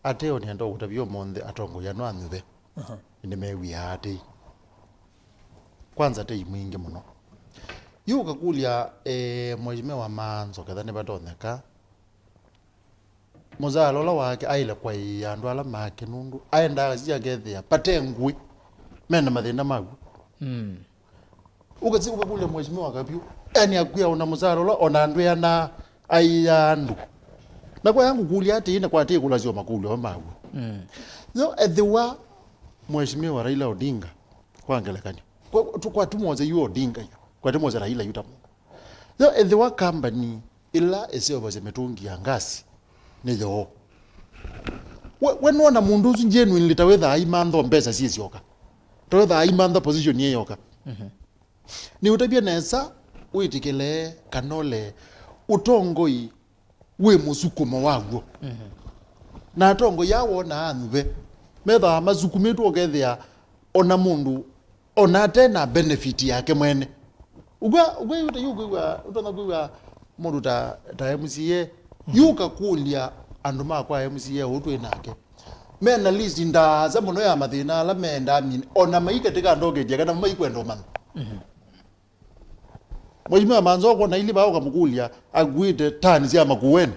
Ateo nĩenda ũkũtavya ũmũnthĩ atongoi ano anyuve. Aha. Nĩmewiaa tei. Kwanza tei mwingĩ mũno. Yu ũkakũlya, eh, Mheshimiwa Manzo ketha nĩvatonyeka, mũsaala ũla wake aĩle kwaĩĩa andũ ala make, nũndũ aendaa asyĩ akethĩa vate ngũĩ, mena mathĩna maw'o. Mm. Ũkasi ũkakũlya Mheshimiwa Kabiũ, yani akwĩa ona mũsaala ũla ona andũ eana aĩaa andũ. Na kwa yangu kũlya atĩĩ na kwatĩĩ kũlasya makũlyo maw'o. Mm. Yo ethĩwa Mheshimiwa Raila Odinga, kwa ngelekany'o, kwa, tu- kwa tũmwose yu Odinga yu, kwa tũmwose Raila yu ta mũndũ. Yo ethĩwa kambani ĩla ĩseũvasya mĩtũngi ya ngasi nĩ yoo, we, we nũona mũndũ ũsu genuinely ta wĩthaa aimantha o mbesa syĩ syoka, ta wĩthaa aimantha position yĩ yoka? Mhm. Nĩũtavye nesa, wĩtĩkĩle kana ũlee, ũtongoi wĩ mũsukumo waw'o. Mhm. Na atongoi aa wonaa anyuve methaa masukumĩtwe, ũkethĩa ona mũndũ ona ate na benefit yake mwene. Ũkw'a, ũkw'a yu ta yu ũkwĩw'a, ũtonya kwĩw'a mũndũ ta, ta M C A, yu ũkakũlya andũ ma kwa M C A ũũ twĩ nake, mena list ndaasa mũno ya mathĩna ala mendaa mine, ona mai katika ndoketi yake, namo maikwenda ũmanya. Mhm. Mheshimiwa Manzo kwona ili vaa ũkamũkũlya akuĩte tani sya Makueni.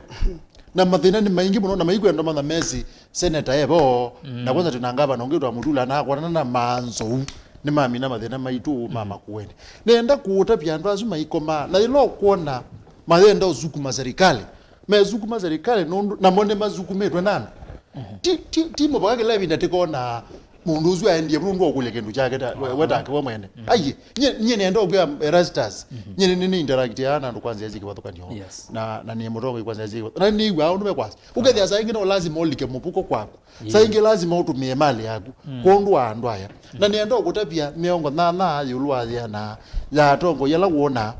Na mathĩna nĩ maingĩ mũno, na maikwenda ũmanya mesi seneta evo. Mm. Na kwanza twĩna ngavana ũngĩ twa Mutula, na akwatana na Manzo ũu, nĩmamina mathĩna maitũ ma Makueni. Nenda kũũtavya andũ asu maikomaa, na yĩla ũkwona mayenda ũsukuma serikali, mesukuma serikali nũndũ namo nĩmasukumĩtwe na andũ. Mhm. Ti, ti, ti mũvaka kĩla ĩvinda tĩkona mũndũ ũsu aendie nũndũ wa kũlya kĩndũ kyake ta, we, we take we mwene. Mhm. Aiye, nyie, nyie nenda ũkwĩa Erastus. Mhm. Nyie nĩ, nĩ, nĩ interact ya na andũ kwa nzĩa syĩ kĩvathũkany'o. Yes. Na, na nĩ mũtongoi kwa nzĩa syĩ kĩvathũkany'o. Na nĩw'aa ũndũ mekwasya. Ũkethĩa saa ingĩ no lazima ũlike mũvuko kwaku. Saa ingĩ lazima ũtũmĩe mali yaku. Mm. Kwondũ wa andũ aya. Na nĩenda ũkũtavya mĩongo nyanya ĩũlũ wa yĩana ya atongoi ala wona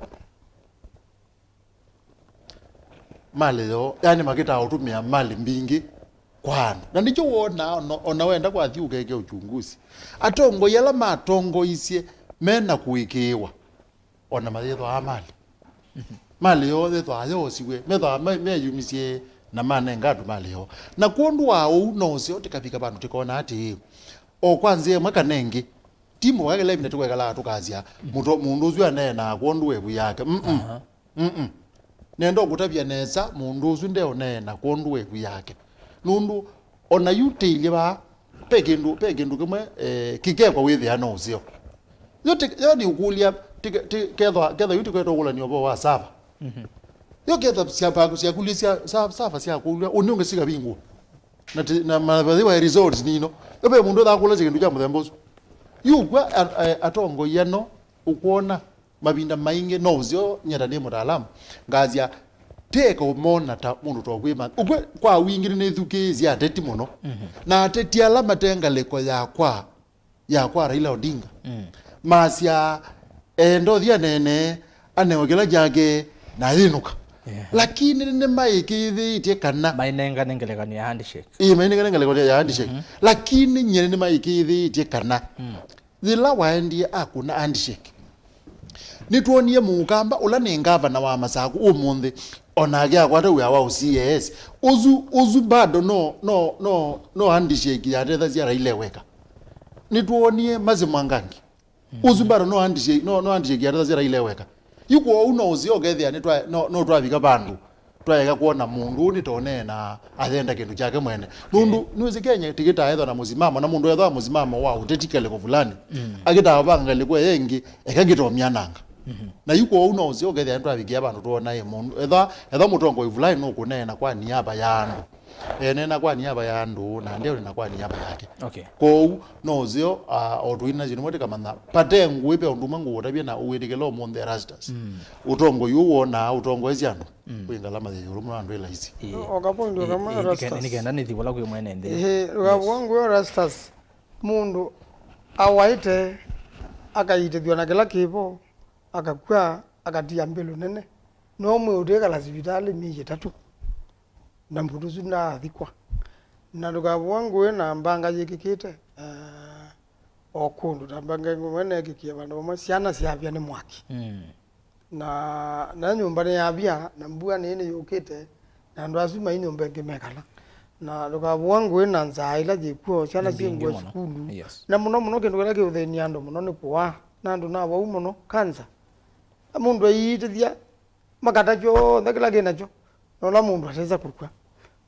mali yoo, yani makĩtaa ũtũmĩa mali mbingĩ kwa andũ. Na nĩkyo wonaa ona, ona wenda kwathi ũkeke uchunguzi, atongoi ala matongoisye mena kũĩkĩĩwa, ona mayĩthwaa mali. Mali yoo yĩthwaa yoosiw'e, methwaa me- meyumisye na manenga andũ mali yoo. Na kwondũ wa ũu, no ũseo tĩkavika vandũ tĩkona atĩĩ, o kwa nzĩa ĩmwe kana ĩngĩ, ti mũvaka kĩla ĩvinda tũkwĩkalaa tũkasya, mũto- mũndũ ũsu aneenaa kwondũ wa ĩvu yake. Mm-mm. Aha. Mm-mm. Nenda ũkũtavya nesa, mũndũ ũsu ndeũneena kwondũ wa ĩvu yake. Nũndũ ona yu tĩilye vaa, ve kĩndũ, ve kĩndũ kĩmwe, eh, kĩkekwa wĩthĩa no ũseo. Yo ti- yo nĩ ũkũlya, ti- ti- kethwa, kethwa yu tĩkwetwa ũkũlany'a ũvoo wa sava. Mhm. Yo ketha sya- syakulya sya sa- sava syakũlya, ũnĩ ũngĩ sikavingũa. Na ti- na mavathiwa results nino. Yo ve mũndũ ethakũlasya kĩndũ kya mũthemba ũsu. Yu kwa a- a- atongoi ano ũkwona mavinda maingĩ no ũseo nyie ta nĩ mũtaalamu, ngasya, teka ũmona ta mũndũ ta ũkwĩma. Ũkw'e kwa wingĩ nĩnĩthukĩĩsye ateti mũno. Mhm. Na ateti ala mate ngalĩko yakwa, yakwa Raila Odinga. Mm. Masya, enda ũthi anene, anewe kĩla kyake, na ayĩnũka. Yeah. Lakini nĩmaĩkĩĩthĩĩtye kana mainengane ngelekany'o ya handshake. Ĩĩ, mainengane ngelekany'o ya handshake. Mhm. Lakini nyie nĩmaĩkĩĩthĩĩtye kana mm. Yĩla waendie akũna handshake, nĩtwonie mũkamba ũla nĩ ngavana wa Masaku ũmũnthĩ, onake akwata wĩa wa ũ C A S. Ũsu, ũsu bado no, no, no, no handshake yatethasya Raila weka. Nĩtwonie Mercy Mwangangi. Ũsu bado no handshake, no, no handshake yatethasya Raila weka. Yu kwoou no ũseo ũkethĩa nĩ twa- no, no twavika vandũ twaeka kwona mũndũ ũũ nĩtoneenaa ayenda kĩndũ kyake mwene. Nũndũ nĩwĩsĩ Kenya tĩkĩtaa ethwa na mũsimamo, na mũndũ ethwa mũsimamo wa ũteti ngalĩko fulani, mm, akĩtaa vanga ngalĩko ĩyo ĩngĩ, eka ngĩtomyananga. Mhm. Na yu kwoou no ũseo ũkethĩa nĩtwavikĩa vandũ twonae mũndũ. Ethwa, ethwa mũtongoi fulani nũkũneena kwa niaba ya andũ, eneena kwa niaba ya andũ, na ndeũneena kwa niaba yake. Okay. Kwoou no ũseo, ah, o tũina nasyo nĩmwe tĩkamanya, vate ngũĩ, ve ũndũ ũmwe ngũũtavya na ũwĩtĩkĩla ũmũnthĩ Erastus. Mm. Ũtongoi ũũ wonaa, ũtongoesya andũ. Mm. Kwĩ ngalama yĩ ĩũlũ mũno andũ ĩla isi. Ĩĩ. O kapondi o kamwe, ĩĩ, Erastus. Nĩkenda nĩthi vala kwĩ mwene nthĩ. Ĩĩ, ndũkavũe ngũĩ Erastus. Mũndũ awaĩte, akaitĩthw'a na kĩla kĩvo, akakw'a, akatia mbĩlũ nene. No mwĩũtĩkala sivitalĩ myei ĩtatũ. Na mũndũ ũsu ndaathikwa. Na ndũkavũe ngũĩ na mbanga yĩkĩkĩte. Ah, o kũndũ, ta mbange ngũmwe neekĩkie vandũ vamwe, syana syavya nĩ mwaki. Mm. Na, na nyũmba nĩyavya, na mbua nĩĩ nĩyũkĩte, na andũ asu mai nyũmba ĩngĩ mekala. Na ndũkavũa ngũĩ na nzaa ila yĩkw'o, syana syĩ ngũa sukulu. Yes. Na mũno mũno kĩndũ kĩla kĩũthĩnia andũ mũno nĩ kũaa, na andũ na vau mũno, kanza. Na mũndũ aiitĩthya makata kyonthe kĩla kĩ nakyo, na ũla mũndũ atesa kũkw'a.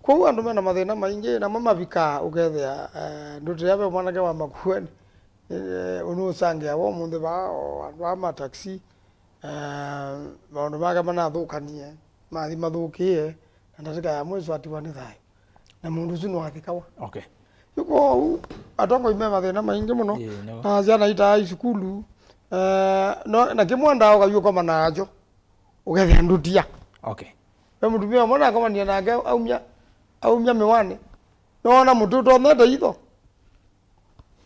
Kwoou andũ mena mathĩna maingĩ, namo mavikaa ũkethĩa, eh, ndũtĩa ve mwanake wa Makueni, eh, ũnũsangĩa wa ũmũnthĩ vaa, o andũ aa ma taxi, eh, maũndũ make manathũkanie, mathi mathũkĩe, na ndatĩka ya mwĩso atiwa nĩ thayũ. Na mũndũ ũsu nĩwathikawa. Okay. Yu kwoou, atongoi me mathĩna maingĩ mũno. Ĩĩ, nĩw'o. Na syana itaa isukulu, eh, no, na kĩmwe ndaoka yu ũkoma nakyo. Ũkethĩa ndũtia. Okay. Ve mũtumia ũmwe nakomanie nake aumya, aumya mĩwanĩ. Nĩwona mũtĩ ũtonyete itho.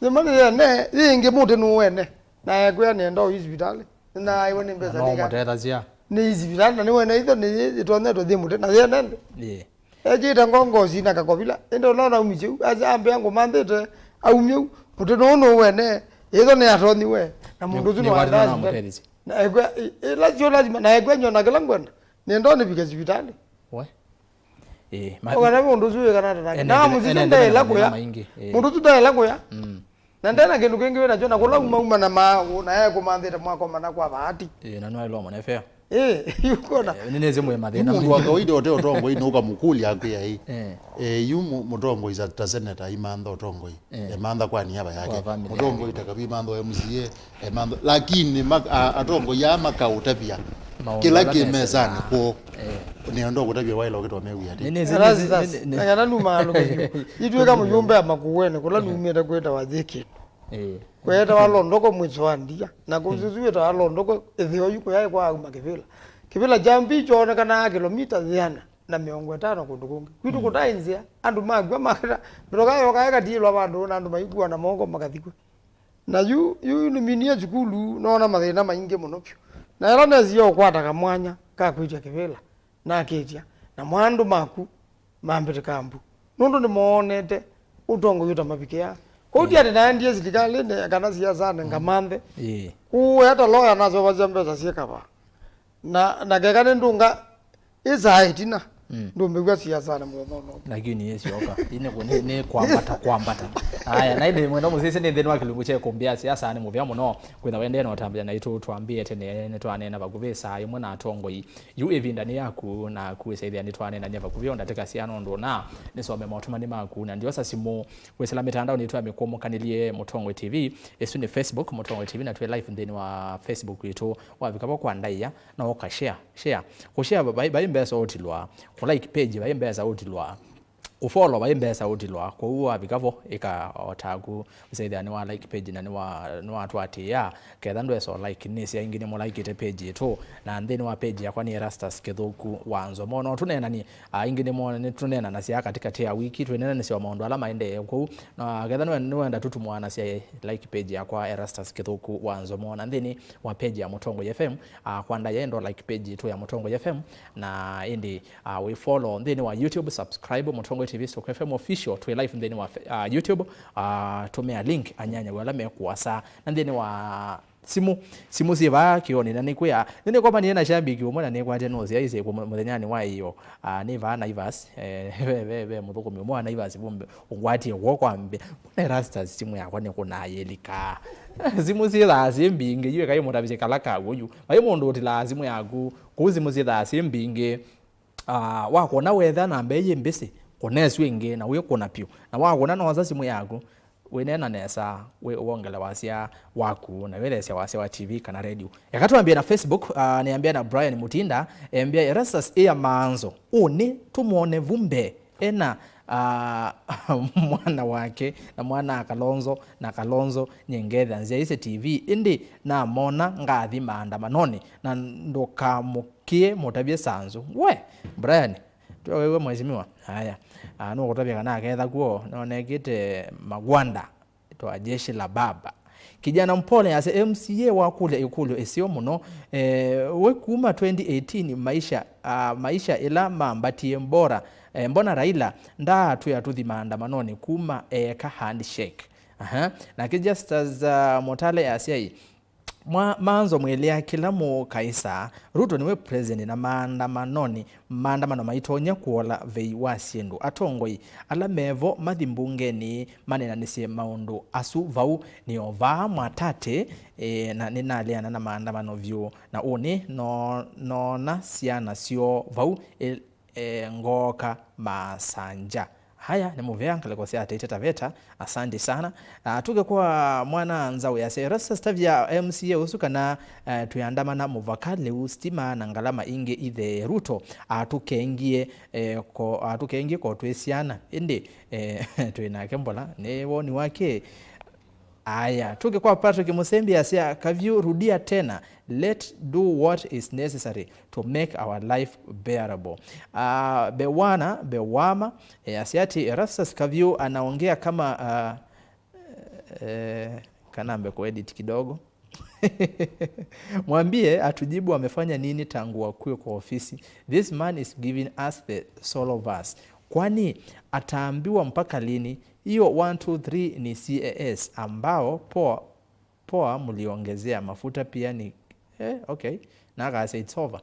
Nĩma nĩ yene, yĩ ĩngĩ mũtĩ nũwene. Na ekwĩa nĩenda ũi sivitalĩ. Nĩnaaĩwe nĩ mbesa nĩka. Nĩ sivitalĩ, na nĩwene itho nĩ yĩ-, ĩtonyetwe yĩ mũtĩ, na yene nthĩ. Ĩĩ. Ekĩte ngongosi na kakovila. Ĩndĩ ũla ũnaumisye u, ambĩa ngũmanthĩte, aumye u. Mũtĩ nũũ nũwene, itho nĩatonyiwe. Na mũndũ ũsu nĩwaendaa sivitalĩ. Na ekwĩa, ĩ-, ĩla syo lazima, na ekwĩa nyona kĩla ngwenda. Nĩenda ũnĩvike sivitalĩ. We. Ĩĩ, ma- Ũkana mũndũ ũsu wĩkana ata nake. Ene-, na mũsisyo enendelee ndaela na mathĩna kũya. Maingĩ, ĩĩ. Mũndũ ũsu ndaela kũya. Mm. Na ndena kĩndũ kĩngĩ wĩ nakyo, na kũla uma uma na ma-, na ekũmanthĩte mwakomana kwa bahati. Ĩĩ, na nwaĩlwa mone fea. Ĩĩ, yukona. Eh, nĩnĩsĩ mwĩ mathĩna. Yu mũndũ wa kawaida ũte ũtongoi nũkamũkũlya akwĩa ĩ. Eh. Eh, yu mũ-, mũtongoi ta, ta seneta imantha ũtongoi. Eh. Emantha kwa niaba yake. Kwa family yake. Mũtongoi ta kavi imantha M C A. Emantha, lakini ma-, a-, atongoi aa makaũtavya kĩla kĩ mesanĩ kũũ. Eh. Nĩenda kũtavya waĩla ũkĩtwa mewia atĩ. Nĩ, nĩ, nĩ, nĩ, nĩ, nĩ. Kana numa alũme yu. Itwĩka mũyũmbe ya Makueni, kũla numĩte kwĩtawa Thĩkĩndũ. Eh. Kwetawa Londoko mwĩso wa ndia. Na kũsusu wĩtawa Londoko ĩtheo yu kũyaĩ kwa auma kĩvĩla. Kĩvĩla kya mbi kyonekanaa kilomita ĩana na mĩongo ĩtano kũndũ kũngĩ. Kwitũ kũtaĩ nzĩa, andũ makw'a makata, mĩtoka yoka ĩkatiĩlwa vandũ na andũ maikuwa na moko makathi kw'o. Na yu, yu nĩminie sukulu, noona mathĩna maingĩ mũno vyũ. Na ĩla nesie ũkwata kamwanya ka kwĩtya kĩvĩla, nakĩtya, namo andũ maku mambĩtĩka mbu. Nũndũ nĩmoonete ũtongoi ũtamavikĩaa. Kwoou ti atĩ naendie silikalĩnĩ kana siasanĩ ngamanthe. Ĩĩ. Kũũ eta loya naseũvasya mbesa syĩ kavaa. Na, na keka nĩndũnga ĩsaa ĩtina, mm, ndũmbĩw'a siasanĩ mũthenya ũno. Lakini ĩsyoka. Ine kũ-, nĩ, nĩ kwambata, kwambata. Aya, na ĩndĩ mwenda mũsisye nĩ nthĩnĩ wa kĩlungu kya ĩkũmbĩ ya siasanĩ mũvea mũno. Kwĩtha wendee na ũtambya naitũ twambĩe tene, nĩtwaneena vakuvĩ saa ĩmwe na atongoi. Yu ĩvinda nĩ yaku, na kuĩsa ĩthĩa nĩtwaneenany'a vakuvĩ o ndatĩka siana ũndũ ũna. Nĩsome maũtũmani maku, na ndiosa simũ. Kwĩsĩla mĩtandaonĩ yitũ ya mĩkũmũkanĩlye Mũtongoi T V. Ĩsu nĩ Facebook, Mũtongoi T V, na twĩ live nthĩnĩ wa Facebook yitũ. Wavika vo kwa ndaĩa, na ũka share, share. Kũ share vai, vai mbesa ũtilwa. Kũ like page vai mbesa ũtilwa. Kũ follow vai mbesa ũtilwa. Kwoou wavika vo, ĩka o taku. Ũsethĩa nĩ wa like page na nĩ wa, nĩ watũatĩĩa. Ketha ndwesa o like, nĩsĩ aingĩ nĩmũlaikĩte page yitũ. Na nthĩnĩ wa page yakwa nĩ Erastus Kĩthũku wa Nzomo. No tũneenanie, aingĩ nĩmo nĩtũneenanasya katĩkatĩ ya wiki, twĩneenanĩsya o maũndũ ala maendee kũu. Na ketha nĩwe-, nĩwenda tũtũmwanasya like page yakwa Erastus Kĩthũku wa Nzomo. Na nthĩnĩ wa page ya Mũtongoi F M, ah, kwa ndaĩa enda like page yitũ ya Mũtongoi F M. Na ĩndĩ, ah, wĩ follow nthĩnĩ wa YouTube, subscribe Mũtongoi T V stroke F M official. Twĩ live nthĩnĩ wa fe-, ah, YouTube, ah, tũmĩa link anyanya ala mekũasa. Na nthĩnĩ wa simũ, simũ syĩ vaa kĩonĩ na nĩkwĩa, nĩnĩkomanie na shabiki ũmwe na nĩkwatya nũsyaisye kũ mũ-, mũthenyanĩ wa ĩyo, ah, nĩ vaa Naivas, eh, ve, ve, ve mũthũkũmi ũmwe wa Naivas vumbe, ũngwatie kw'oko ambĩa, "Mbona Erastus simũ yakwa nĩkũnaa yĩlikaa?" Simũ syĩthaa syĩ mbingĩ, yu ĩkai mũtavisye kala kaw'o yu. Vai mũndũ ũtilaa simũ yaku, kũu simũ syĩthaa syĩ mbingĩ. Ah, wakwona wetha namba ĩyĩ mbĩsĩ, kũna ĩsu ĩngĩ, na wĩkũna pyũ. Na wakwona noosa simũ yaku, wĩneena nesa, wĩ wongele wasya waku, na wĩtheesya wasya wa T V kana radio. Eka twambie na Facebook, ah, nĩambia na Brian Mutinda, embia Erastus ĩa maanzo, ũnĩ tũmwone vu mbee, ena, ah, mwana wake, na mwana a Kalonzo, na Kalonzo, nyie ngetha nzyaĩsye T V, ĩndĩ namona ngathi maandamanonĩ, na ndũkamũ- kĩĩ mũtavye sanzu. We, Brian, twewew'a mheshimiwa. Haya. Ah, nũkũtavya kana aketha kw'o, nonekĩte magwanda twa jeshi la baba. Kijana mpole ase M C A wakũlya ĩkũlyo ĩseo mũno. Eh, we kuma twenty eighteen maisha, ah, maisha ĩla mambatie mbora. Eh, mbona Raila ndaatwĩa tũthi maandamanonĩ kuma eeka handshake? Aha. Nake Justus, uh, Mutale asya ĩ, mwa-, manzo mwĩlĩa kĩla mũkaĩsaa, Ruto nĩwe president na maandamanonĩ, maandamano maitonya kũola vei wa syĩndũ. Atongoi ala mevo mathi mbungenĩ maneenanĩsye maũndũ asu vau. Nĩ o vaa Mwatate, e, na nĩnaleana na maandamano vyũ, na ũnĩ no-, noona syana syoo vau, e, e, ngooka Masanja. Haya, nĩ mũvea ngalĩko sya Taita Taveta. Asante sana. Ah, tuke kwa mwana nzaũ ya Erastus, tavya M C A ũsu kana, eh, twĩandamana mũvaka lĩu, stima na ngalama ingĩ ithe Ruto atũkengie, eh, ko, atũkengie ko twĩ syana. Ĩndĩ, eh, twĩ nake mbola. Nĩ woni wake. Aya, tuke kwa Patrick Musembi asya, Kavyu, rudia tena. Let do what is necessary to make our life bearable. Ah, Bewana, Bewama, eh, asya ati, Erastus Kavyu anaongea kama, ah, eh, kanambe kuedit kidogo. Mwambie atujibu amefanya nini tangu akue kwa ofisi. This man is giving us the soul of us. Kwani ataambiwa mpaka lini? Hiyo one two three ni C A S ambao poa, poa mliongezea mafuta pia ni, eh, okay. Na akasya it's over.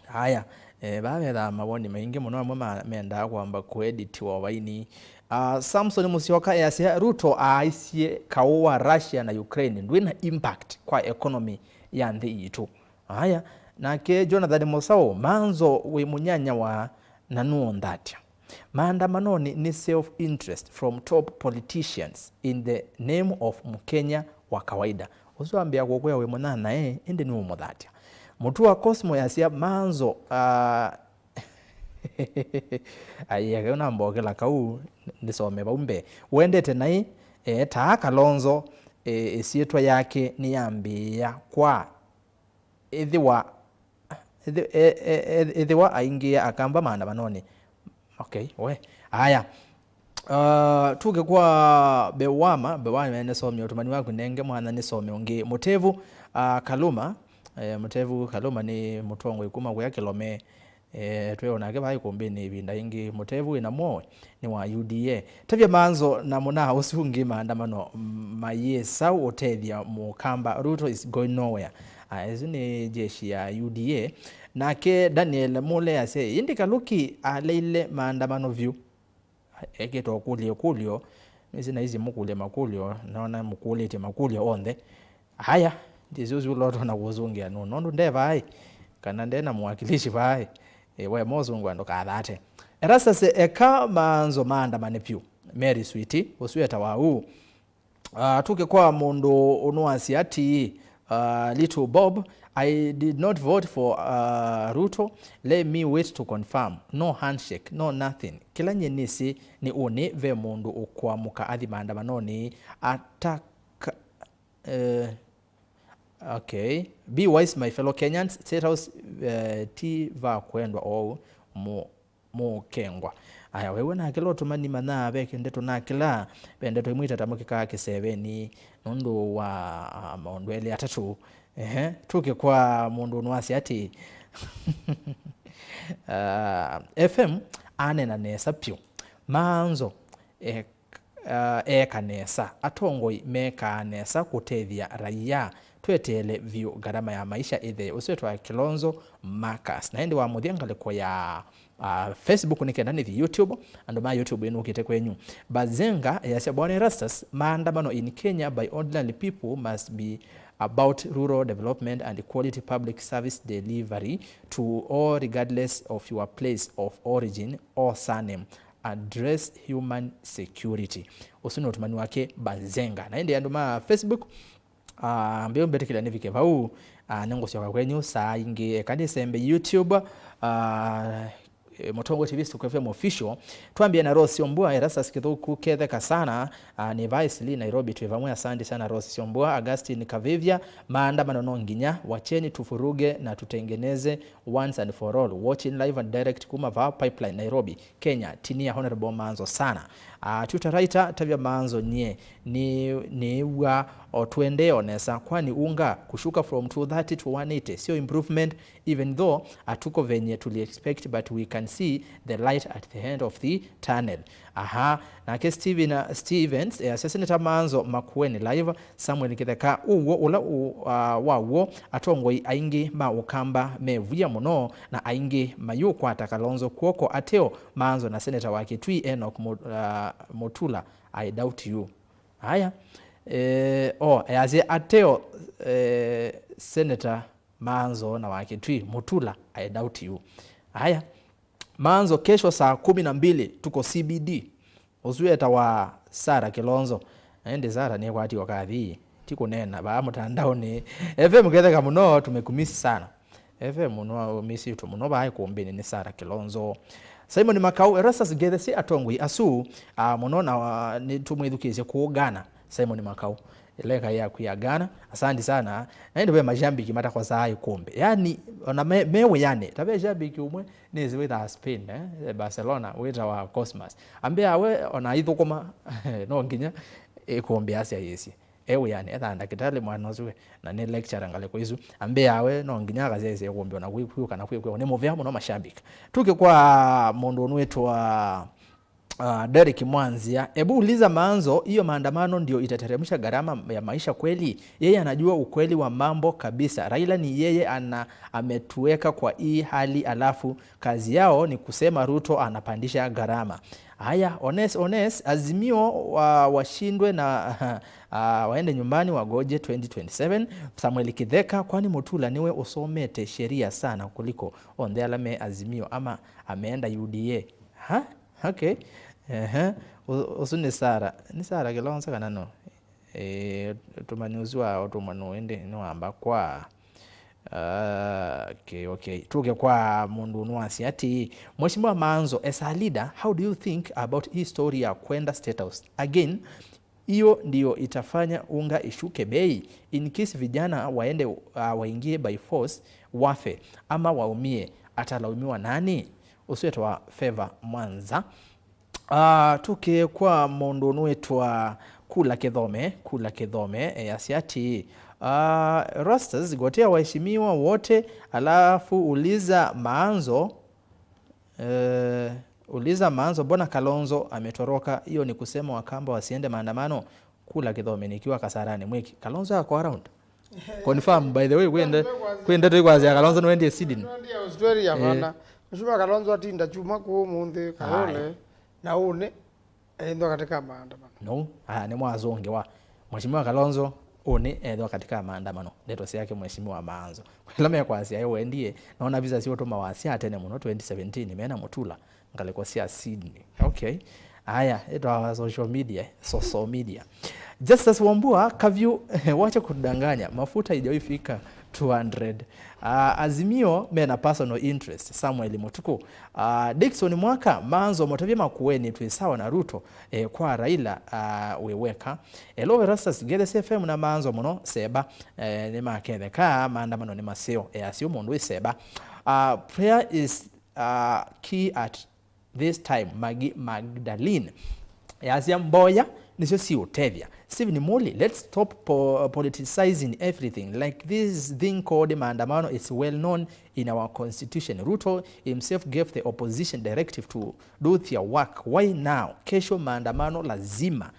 Haya, eh, vaa vethaa mawoni maingĩ mũno, amwe ma-, mendaa kwamba kũeditiwa o vaini. Ah, Samson Musyoka easya, Ruto aaisye kaũ wa Russia na Ukraine ndwĩ na impact kwa economy ya nthĩ yitũ. Haya, nake Jonathan Musau, manzo wĩ mũnyanyawa na nũũnthatya. Maandamanonĩ nĩ self-interest from top politicians in the name of Mkenya wa kawaida. Ũsu ambĩa kũkwĩa wĩ mũnyanyae, ĩndĩ nĩũmũthatya. Mũtu wa Cosmo yasya manzo, ah, ai, ake nambokela kau, ndĩsome vau mbee. Wendete naĩ, eh, taa Kalonzo, eh, ĩsyĩtwa yake nĩyambĩĩa kwa ĩthĩwa, ĩthĩ-, e-, e-, e-, ĩthĩwa aingĩe akamba maandamanonĩ. Okay, we. Aya. Uh, tuke kwa Bewama, Bewama nĩsomie ũtũmani waku, nenge mwana nĩsome ũngĩ. Mũtevu, uh, Kaluma, eh, Mũtevu Kaluma nĩ mũtongoi kuma kũya Kĩlome. Eh, twĩ o nake vaa ikumbĩnĩ ĩvinda ĩngĩ. Mũtevu wĩna mwowe nĩ wa U D A. Tavya manzo na mũna ũsu ũngĩ maandamano mayĩsa ũtethya mũkamba. Ruto is going nowhere. Ah, ĩsu nĩ jeshi ya U D A. Nake Daniel Mule asya, ĩndĩ Kaluki aleile maandamano vyũ? Ekĩte ũkũlyo ĩkũlyo, nĩsĩ naisi mũkũlya makũlyo, nona mũkũlĩtye makũlyo onthe. Haya, ndĩsĩ ũsu ũla ũtonya kũsũngĩa nũũ, nũndũ nde vaaĩ, kana nde na mwakilishi vaaĩ. Ĩ, we mosũngwa ndũkathate. Erastus, eka manzo maandamane vyũ. Mary Switi, ũsu etawa ũu. Ah, tuke kwa mũndũ ũnũasya ati, ah, Little Bob, I did not vote for, ah, Ruto. Let me wait to confirm. No handshake, no nothing. Kĩla nyie nĩsĩ nĩ ũnĩ ve mũndũ ũkũamũka athi maandamanonĩ ataka, eh, okay. Be wise, my fellow Kenyans. State House, eh, ti va kwendwa ou. Mu-, mũkengwa. Aya, wewe na kĩla ũtũmani manyaa ve ndeto na kĩla, ve ndeto imwe itatamũkĩkaa kĩseveni nũndũ wa, ah, maũndũ elĩ atatũ. Ehe, tũke kwa mũndũ ũnũasya ati, ah, F M anena nesa pyũ. Manzo, eh, ah, eeka nesa. Atongoi mekaa nesa kũtethya raia. Tweteele vyũ ngarama ya maisha ĩthee. Ũsu etwa Kilonzo Marcus. Na ĩndĩ wa mũthya ngalĩko ya, ah, Facebook nĩ kenda nĩthi YouTube. Andũ ma YouTube ĩnũkĩte kwenyu. Bazenga yasya, Bwana Erastus, maandamano in Kenya by ordinary people must be about rural development and quality public service delivery to all regardless of your place of origin or surname. Address human security. Ũsu nĩ ũtũmani wake Bazenga. Na ĩndĩ andũ ma Facebook, ah, mbĩu mbĩtĩkĩlya nĩvike vau, ah, nĩngũsyoka kwenyu saa ingĩ. Eka nĩsembe YouTube, ah, eh, Mũtongoi T V, Stuko F M Official. Twambie na Rose Ombua, Erastus Kĩthũku, ketheka sana, ah, nĩ Vice Lee, Nairobi, twĩ vamwe, asante sana Rose Ombua. Augustine Kavivya, maandamano no nginya, wacheni tufuruge na tutengeneze once and for all. Watching live and direct kuma vaa Pipeline, Nairobi, Kenya. Tinia Honorable Manzo sana. Ah, Twitter writer, tavya Manzo nyie. Ni, niw'a o twendee o nesa. Kwani unga kushuka from two thirty to one eighty? Sio improvement, even though hatuko venye tuli expect, but we can see the light at the end of the tunnel. Aha, Nake Steven, uh, Stevens easya Seneta Maanzo Makueni Live, Samuel Kitheka, ũw'o ũla ũ-, uh, wa w'o, atongoi aingĩ ma Ũkamba mevw'ĩa mũno, na aingĩ mayũkwata Kalonzo kw'oko ateo Maanzo na Seneta wa Kitui Enoch Mu-, uh, Mutula, I doubt you. Aya, eh, o, easya ateo, eh, Seneta Maanzo na wa Kitui Mutula, I doubt you. Aya, Maanzo kesho saa kumi na mbili tuko C B D. Ũsu etawa Sarah Kilonzo. Na ĩndĩ Sarah nĩkwatiwa kathi, ti kũneena vaa mũtandaonĩ. F M Ketheka mũno, tumekumisi sana. F M no misitwe mũno vaa ĩkũmbĩnĩ nĩ Sarah Kilonzo. Simon Makau, Erastus Gethesi, atongoi asu, ah, mũno na, ah, nĩtũmwĩthukĩĩsye kũũ Ghana. Simon Makau, ĩla ĩkaĩ yaku ya Ghana. Asante sana. Na ĩndĩ ve mashambiki matakosaa ĩkũmbĩ. Yani, ona me, me wĩanĩ. Ta ve shambiki ũmwe, nĩsĩ wĩthaa Spain, eh, Barcelona, wĩtawa Cosmas. Ambĩa we, ona aithũkũma, no nginya ĩkũmbĩ asyaĩĩsye. E wĩanĩ, ethaa ndakĩtalĩ mwana ũsu we, na nĩ lecturer ngalĩko isu. Ambĩa we, no nginya akasyaĩĩsye ĩkũmbĩ ona kwĩ kw'o kana kwĩ kw'o. Nĩ mũvea mũno mashambiki. Tuke kwa mũndũ ũnwĩtwa, uh, Derek Mwanzia. Ebu uliza Maanzo, hiyo maandamano ndio itateremsha gharama ya maisha kweli? Yeye anajua ukweli wa mambo kabisa. Raila ni yeye ana-, ametuweka kwa hii hali, alafu kazi yao ni kusema Ruto anapandisha gharama. Haya, Ones, Ones, Azimio wa-, washindwe na, uh, waende nyumbani wagoje twenty twenty-seven. Samuel Kitheka, kwani Mutula niwe usomete sheria sana kuliko onthe ala me Azimio ama ameenda U D A? Ha? Okay. Ehe. Ũ-, ũsu nĩ Sarah. Nĩ Sarah Kilonzo kana no? Eh, tũmanye ũsu wa ũtũmwa nũ ĩndĩ nĩwamba kwa. Ah, okay, okay. Tuke kwa mũndũ ũnũ wasya atĩĩ, Mheshimiwa Maanzo, as a leader, how do you think about hii story ya kwenda State House? Again, hiyo ndiyo itafanya unga ishuke bei? In case vijana waende, uh, waingie by force, wafe, ama waumie, atalaumiwa nani? Ũsu wĩtawa Favor Mwanza. Ah, tuke kwa mũndũ ũnwĩtwa Kula Kĩthome, Kula Kĩthome, e, asya atĩĩ, ah, Rastas, gotea waheshimiwa wote, alafu uliza Maanzo, eh, uliza Maanzo, mbona Kalonzo ametoroka? Hiyo ni kusema Wakamba wasiende maandamano? Kula Kĩthome, nikiwa Kasarani, mwĩki Kalonzo ako around? Confirm, by the way, kwĩ nde-, kwĩ ndeto ikwasya Kalonzo nĩwendie Sydney. Nĩwendie Australia, eh, mana. Mheshimiwa Kalonzo atinda kyuma kũũ ũmũnthĩ, Kayole, na ũnĩ, ethwa katika maandamano. No, aya nĩ mwazũngĩwa. Mheshimiwa Kalonzo, ũnĩ ethwa katika maandamano. Ndeto syake Mheshimiwa Maanzo. Ĩla mekwasya ewendie, nona visa siũtũma wasya tene mũno twenty seventeen, mena Mutula. Ngalĩko sya Sydney. Okay. Aya, ĩtwa social media, social media. Justus Wambua, Kavyu, wacha kudanganya, mafuta haijawahi fika two hundred. Ah, Azimio mena personal interest, Samuel Mutuku. Ah, Dickson Mwaka, Maanzo Mutavya Makueni twĩ sawa na Ruto, eh, kwa Raila, ah, wĩ weka. Hello, Erastus, Gethesia F M na Maanzo mũno, Seba, eh, nĩ maketheka, maandamano nĩ maseo, eh, asio mũndũ wĩ Seba. Ah, prayer is uh, key at this time, Magi-, Magdalene. Yasya mboya nĩsyo siũtethya. Stephen Muli, let's stop po-, politicizing everything. Like this thing called maandamano is well known in our constitution. Ruto himself gave the opposition directive to do their work. Why now? Kesho maandamano lazima.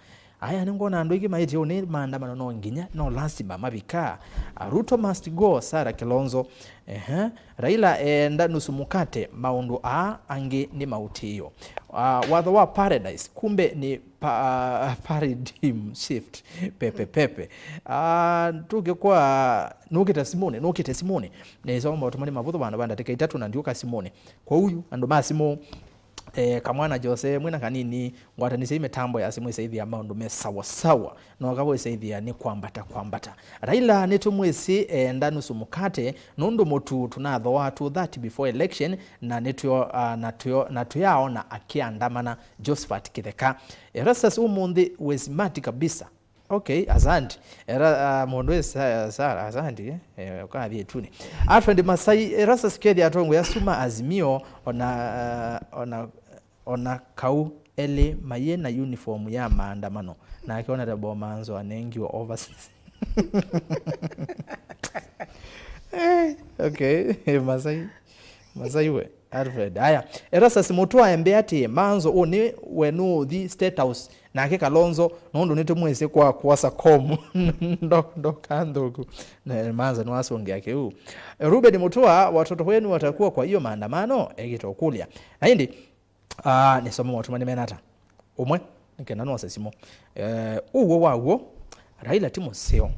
Aya, nĩngwona andũ aingĩ maĩtye ũnĩ maandamano no nginya, no lasima mavika. Ah, Ruto must go, Sarah Kilonzo. Ehe. Raila eenda nusu mukate, maũndũ aa angĩ nĩ mautĩĩo. Ah, watho wa paradise, kumbe nĩ pa-, paradigm shift. Pepe, pepe. Ah, tuke kwa, nũkĩte simũnĩ, nũkĩte simũnĩ. Nĩsoma maũndũ manĩ mavũthũ vandũ va ndatĩka itatũ na ndiũka simũnĩ. Kwa ũyu, andũ ma simũ, eh, kamwana Jose, mwĩna kanini, ngwatanĩsya mĩtambo ya simũ ĩsaĩthĩa maũndũ me sawa sawa. No kavo ĩsaĩthĩa nĩ kwambata kwambata. Raila nĩtũmwĩsĩ eenda nusu mukate, nũndũ mũtu tũnathoa two thirty before election, na nĩtwĩo, ah, na twĩo, na twĩaona akĩandamana. Josephat Kitheka. Erastus ũmũnthĩ wĩ smart kabisa. Okay, asante. Era, ah, mũndũ wĩ sa-, Sarah, asante, eh? Eh, ũkathiĩ tuni. Alfred Masai, Erastus Kethi atongwe asuma Azimio, ona, ah, ona, ona kau elĩ mayĩ na uniform ya maandamano. Nake Honorable Maanzo anengiwe overseas. Eh, okay, Masai. Masai we. Alfred, aya. Erastus Mutua embea atĩ, Manzo, ũnĩ we nũũthi State House, nake Kalonzo, nũndũ nĩtũmwĩsĩ kwa kwosa komu. Ndo-, ndoka nthũku. Na Manzo nĩwasũngĩa kĩu. Ruben Mutua, watoto wenu watakuwa kwa hiyo maandamano? Ekĩte ũkũlya. Na ĩndĩ, ah, nĩsoma maũtũmani mena ata? Ũmwe, nĩ kenda nose simũ. Eh, ũw'o wa w'o, Raila ti mũseo.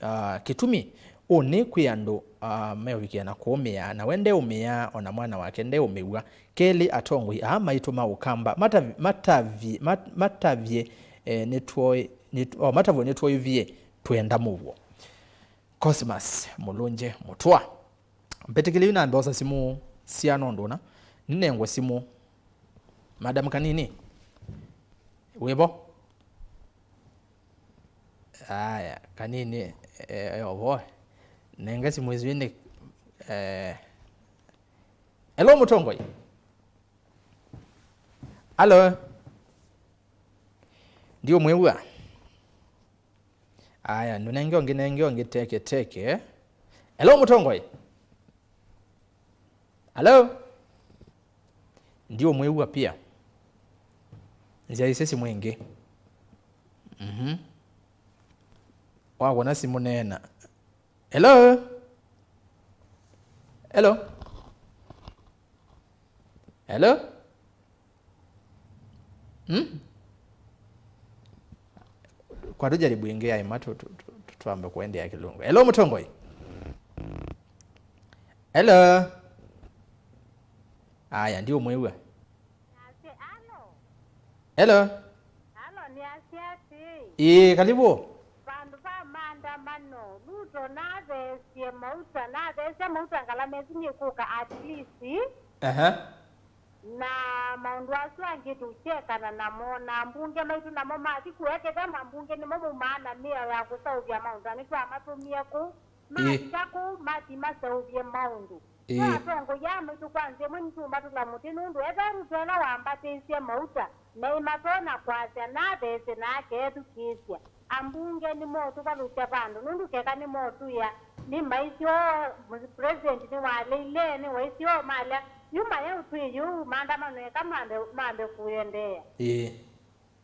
Ah, kĩtumi, ũnĩ kwĩ andũ, ah, meũvikĩa na kũũmĩa, na we ndeũmĩa, o na mwana wake ndeũmĩw'a. Kelĩ, atongoi aa maitũ ma Ũkamba matavi-, matavye, mat-, matavye, eh, nĩtwoi-, nĩt-, oh, matavwe nĩtwoivie twenda mũuo. Cosmas Mũlũnje Mũtũa. Mbĩtĩkĩlye yu nambe osa simũ syana ũndũ ũna. Nĩnengwe simũ. Madam Kanini. Wĩvo? Aya, Kanini, eh, eh, ovo. Nenge simũ isu nĩ, eh. Hello, mũtongoi. Alo. Ndiũmwĩw'a. Aya, nũnenge ũngĩ, nenge ũngĩ, teke, teke. Hello, mũtongoi. Hello? Ndiũmwĩw'a pia. Nzyaĩsye simũ ĩngĩ. Mhm. Wakwona simũ, neena. Hello? Hello? Hello? Hmm? Kwa tujaribu ĩngĩ yaima tu, tu, tu, tu, twambe kuendeea Kĩlungu. Hello, mũtongoi. Hello. Aya, ndiũmwĩw'a. Nasye, alo. Hello. Alo, nĩasya atĩĩ. Ĩĩ, kalibu. Vandũ va maandamano, Ruto natheesye Mauta, natheesya Mauta ngalama ĩsu nĩkũka at least. Aha. Na maũndũ asu angĩ tũkyekana namo, na ambunge maitũ namo mathi kũekethwa mambunge nĩmo maumaa na mĩao ya kũseũvya maũndũ, na nĩtwamatũmie kũu. Ĩĩ. Mavika kũu mathi maseũvye maũndũ. Ĩĩ. Kwa atongoi aa maitũ kwa nzĩa ĩmwe nĩtũũmatũla mũtĩ, nũndũ ethĩwa Ruto ala wambatĩisye Mauta, meĩ matonya kwasya natheesye na akethukĩĩsya. Ambunge nĩmotũvalũkya vandũ, nũndũ keka nĩmotwĩa, nĩmaisye o, president nĩwaleile, nĩwaisye o, malea, yu maya ũtwĩe ũu, maandamano eka mambe, mambe kũendeea. Ĩĩ.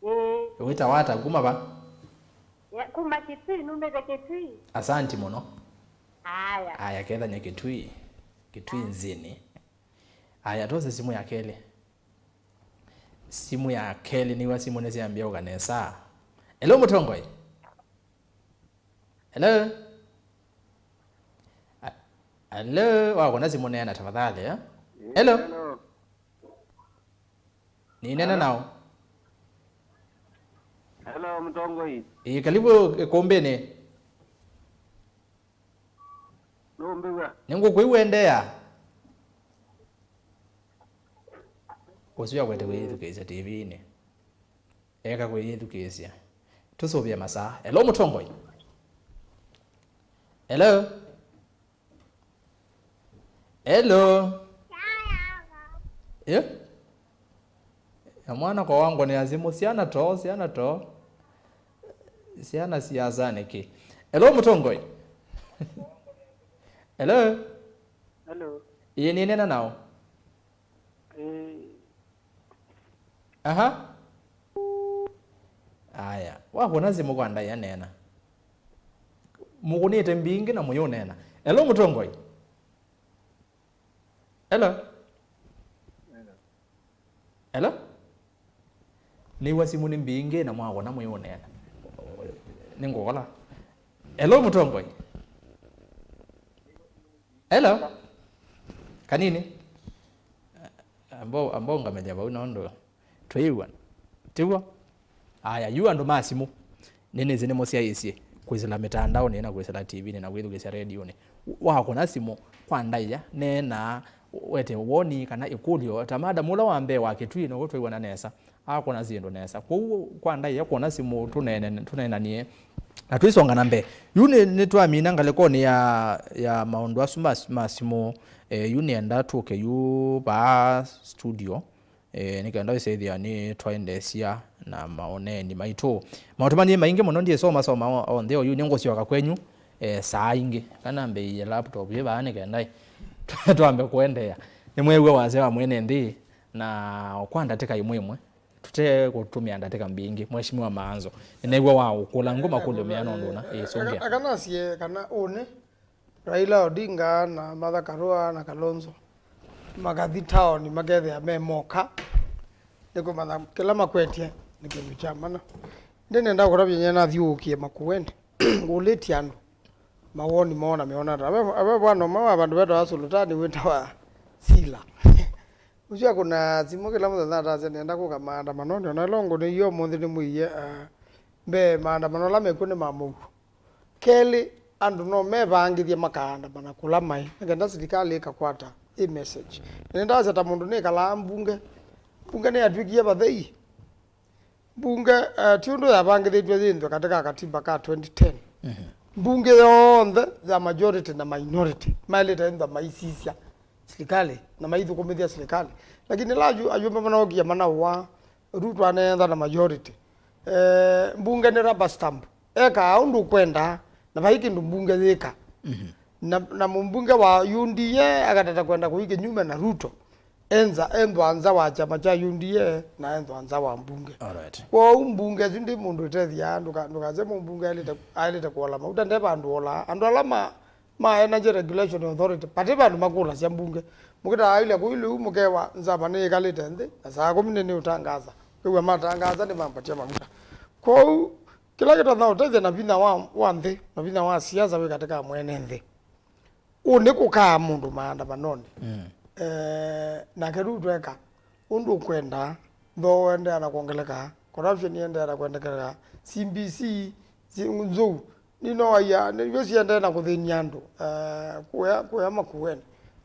Ĩĩ. Wĩtawa ata, kuma va? Ya, kuma Kitui, numĩte Kitui. Asanti mũno. Aya. Aya, kethany'a Kitui. Kitui nzini. Aya, tose simũ ya kelĩ. Simũ ya kelĩ, nĩw'a simũ nĩsyambĩa ũka nesa. Hello, mũtongoi. Hello? A-, hello? Wakona simũ, neena tafadhali, eh? Hello? Hello. Nĩneena nao. Hello, mũtongoi. Ĩĩ, kalibu ĩkũmbĩnĩ. Nũmbĩw'a. Nĩngũkwĩw'a, endeea. Ũsu akwete kwĩyĩthukĩĩsya T V-inĩ. Eka kwĩyĩthukĩĩsya. Tũsũvĩe masaa. Hello, mũtongoi. Hello. Hello. Ĩ? Ya mwana kwa wangu nĩ azimu, syana too, syana too. Syana siasa nĩkĩ? Hello, mũtongoi. Hello. Hello. Ĩĩ, nĩneena nao. Eh. Aha. Aya, wakũna simũ kwa ndaĩa, neena. Mũkũnĩte mbingĩ na mũyũneena. Hello, mũtongoi. Hello. Hello. Nĩw'a simũ nĩ mbingĩ na mwakũna mũyũneena. Nĩngũkola. Hello, mũtongoi. Hello. Kanini. Ambao, ambao ngamenya vau nũndũ twĩw'ana. Tiw'o? Aya, yu andũ ma simũ. Nĩnĩsĩ nĩmũsyaĩĩsye kwĩsĩla mĩtandaonĩ na kwĩsĩla T V-nĩ na kwĩthukĩĩsya redionĩ. Wakũna simũ kwa ndaĩa, neena, wete woni kana ĩkũlyo, ta madam ũla wa mbee wa Kĩtui, now'o twĩw'ana nesa. Akũna syĩndũ nesa. Kwoou kwa ndaĩa kũna simũ tũneene-, tũneenanie na twĩsonga na mbee. Yu nĩ, nĩtwamina ngalĩkonĩ ya, ya maũndũ asu ma, ma simũ. Eh, yu nĩenda tũke yu vaa studio, eh, nĩ kenda ĩsethĩa nĩ twaendeesya na maũneeni maitũ. Maũtũmani maingĩ mũno, ndyĩsomasoma o-, onthe oyu, nĩngũsyoka kwenyu, eh, saa ingĩ. Kana mbĩĩe laptop yĩ vaa nĩ kenda twambe kũendeea. Nĩmweew'a wasya wa mwene nthĩ, na kwa ndatĩka ĩmwe ĩmwe, tũte kũtũmĩa ndatĩka mbingĩ, Mheshimiwa Maanzo, nĩneew'a wa ũkũla ngũ makũlyo meana ũndũ ũna ĩsũngĩa. Akanasye kana ũnĩ Raila Odinga na Martha Karua na Kalonzo makathi taoni makethĩa me moka, nĩ kũmanya kĩla makwetye nĩ kĩndũ kya mana. Ndĩ nenda kũtavya nyie nathyũũkie Makueni, ngũlĩtye andũ mawoni moo na meona ata. Ave, ave vwana ũmwe wa vandũ vetawa Sultani wĩtawa Sila. Ũsu akũnaa simũ kĩla mũthenya atasya nĩenda kũka maandamanonĩ, ona ĩla ũngũnĩie ũmũnthĩ nĩmwĩie, ah, mbee maandamano ala mekw'o nĩ ma mũuo. Kelĩ, andũ no mevangĩthye makaandamana kũla maĩ, nĩ kenda silikalĩ ĩkakwata ĩ message. Na nĩndasya ta mũndũ nĩkalaa mbunge, mbunge nĩyatw'ĩkie vathei. Mbunge, eh, ti ũndũ yavangĩthĩtw'e yĩnthwe katĩ ka katiba ka twenty ten. Mhm. Mbunge yonthe ya majority na minority maĩlĩte ĩnthwa maisisya silikalĩ na maithũkũmĩthya silikalĩ. Lakini ĩla ayu-, ayũmbe manaũkia manaũa, Ruto aneentha na majority. Eh, mbunge nĩ rubber stamp. Ekaa ũndũ ũkwenda, na vai kĩndũ mbunge yĩka. Mhm. Na, na mũmbunge wa U D A akatata kwenda kũi kĩnyume na Ruto, enza, enthwa nza wa kyama kya U D A na enthwa nza wa mbunge. Alright. Kwoou mbunge ĩsu ndi mũndũ ĩtethya, ndũka-, ndũkasye mũmbunge aĩlĩte, aĩlĩte kũola mauta, nde vandũ ola. Andũ ala ma, ma Energy Regulation Authority, vati vandũ makũlasya mbunge. Mũkĩtaaĩlya kũu lĩu mũkewa nzama nĩyĩkalĩte nthĩ, na saa kũmi nĩnĩũtangaasa. Wĩw'a matangaasa nĩmampatie mavuta. Kwoou, kĩla kĩtonya ũtethya na vinya wa, wa nthĩ, na vinya wa siasa wĩ katĩ ka mwene nthĩ. Ũũ nĩ kũkaa mũndũ maandamanonĩ. Mm. Eh, nake Ruto eka ũndũ ũkwenda, nthoo ĩendeea na kwongeleka, corruption ĩendeea na kwendekeka, C B C, si-, nzou, ninoaia, nĩw'o siendee na kũthĩny'a andũ, eh, kũya, kũya Makueni.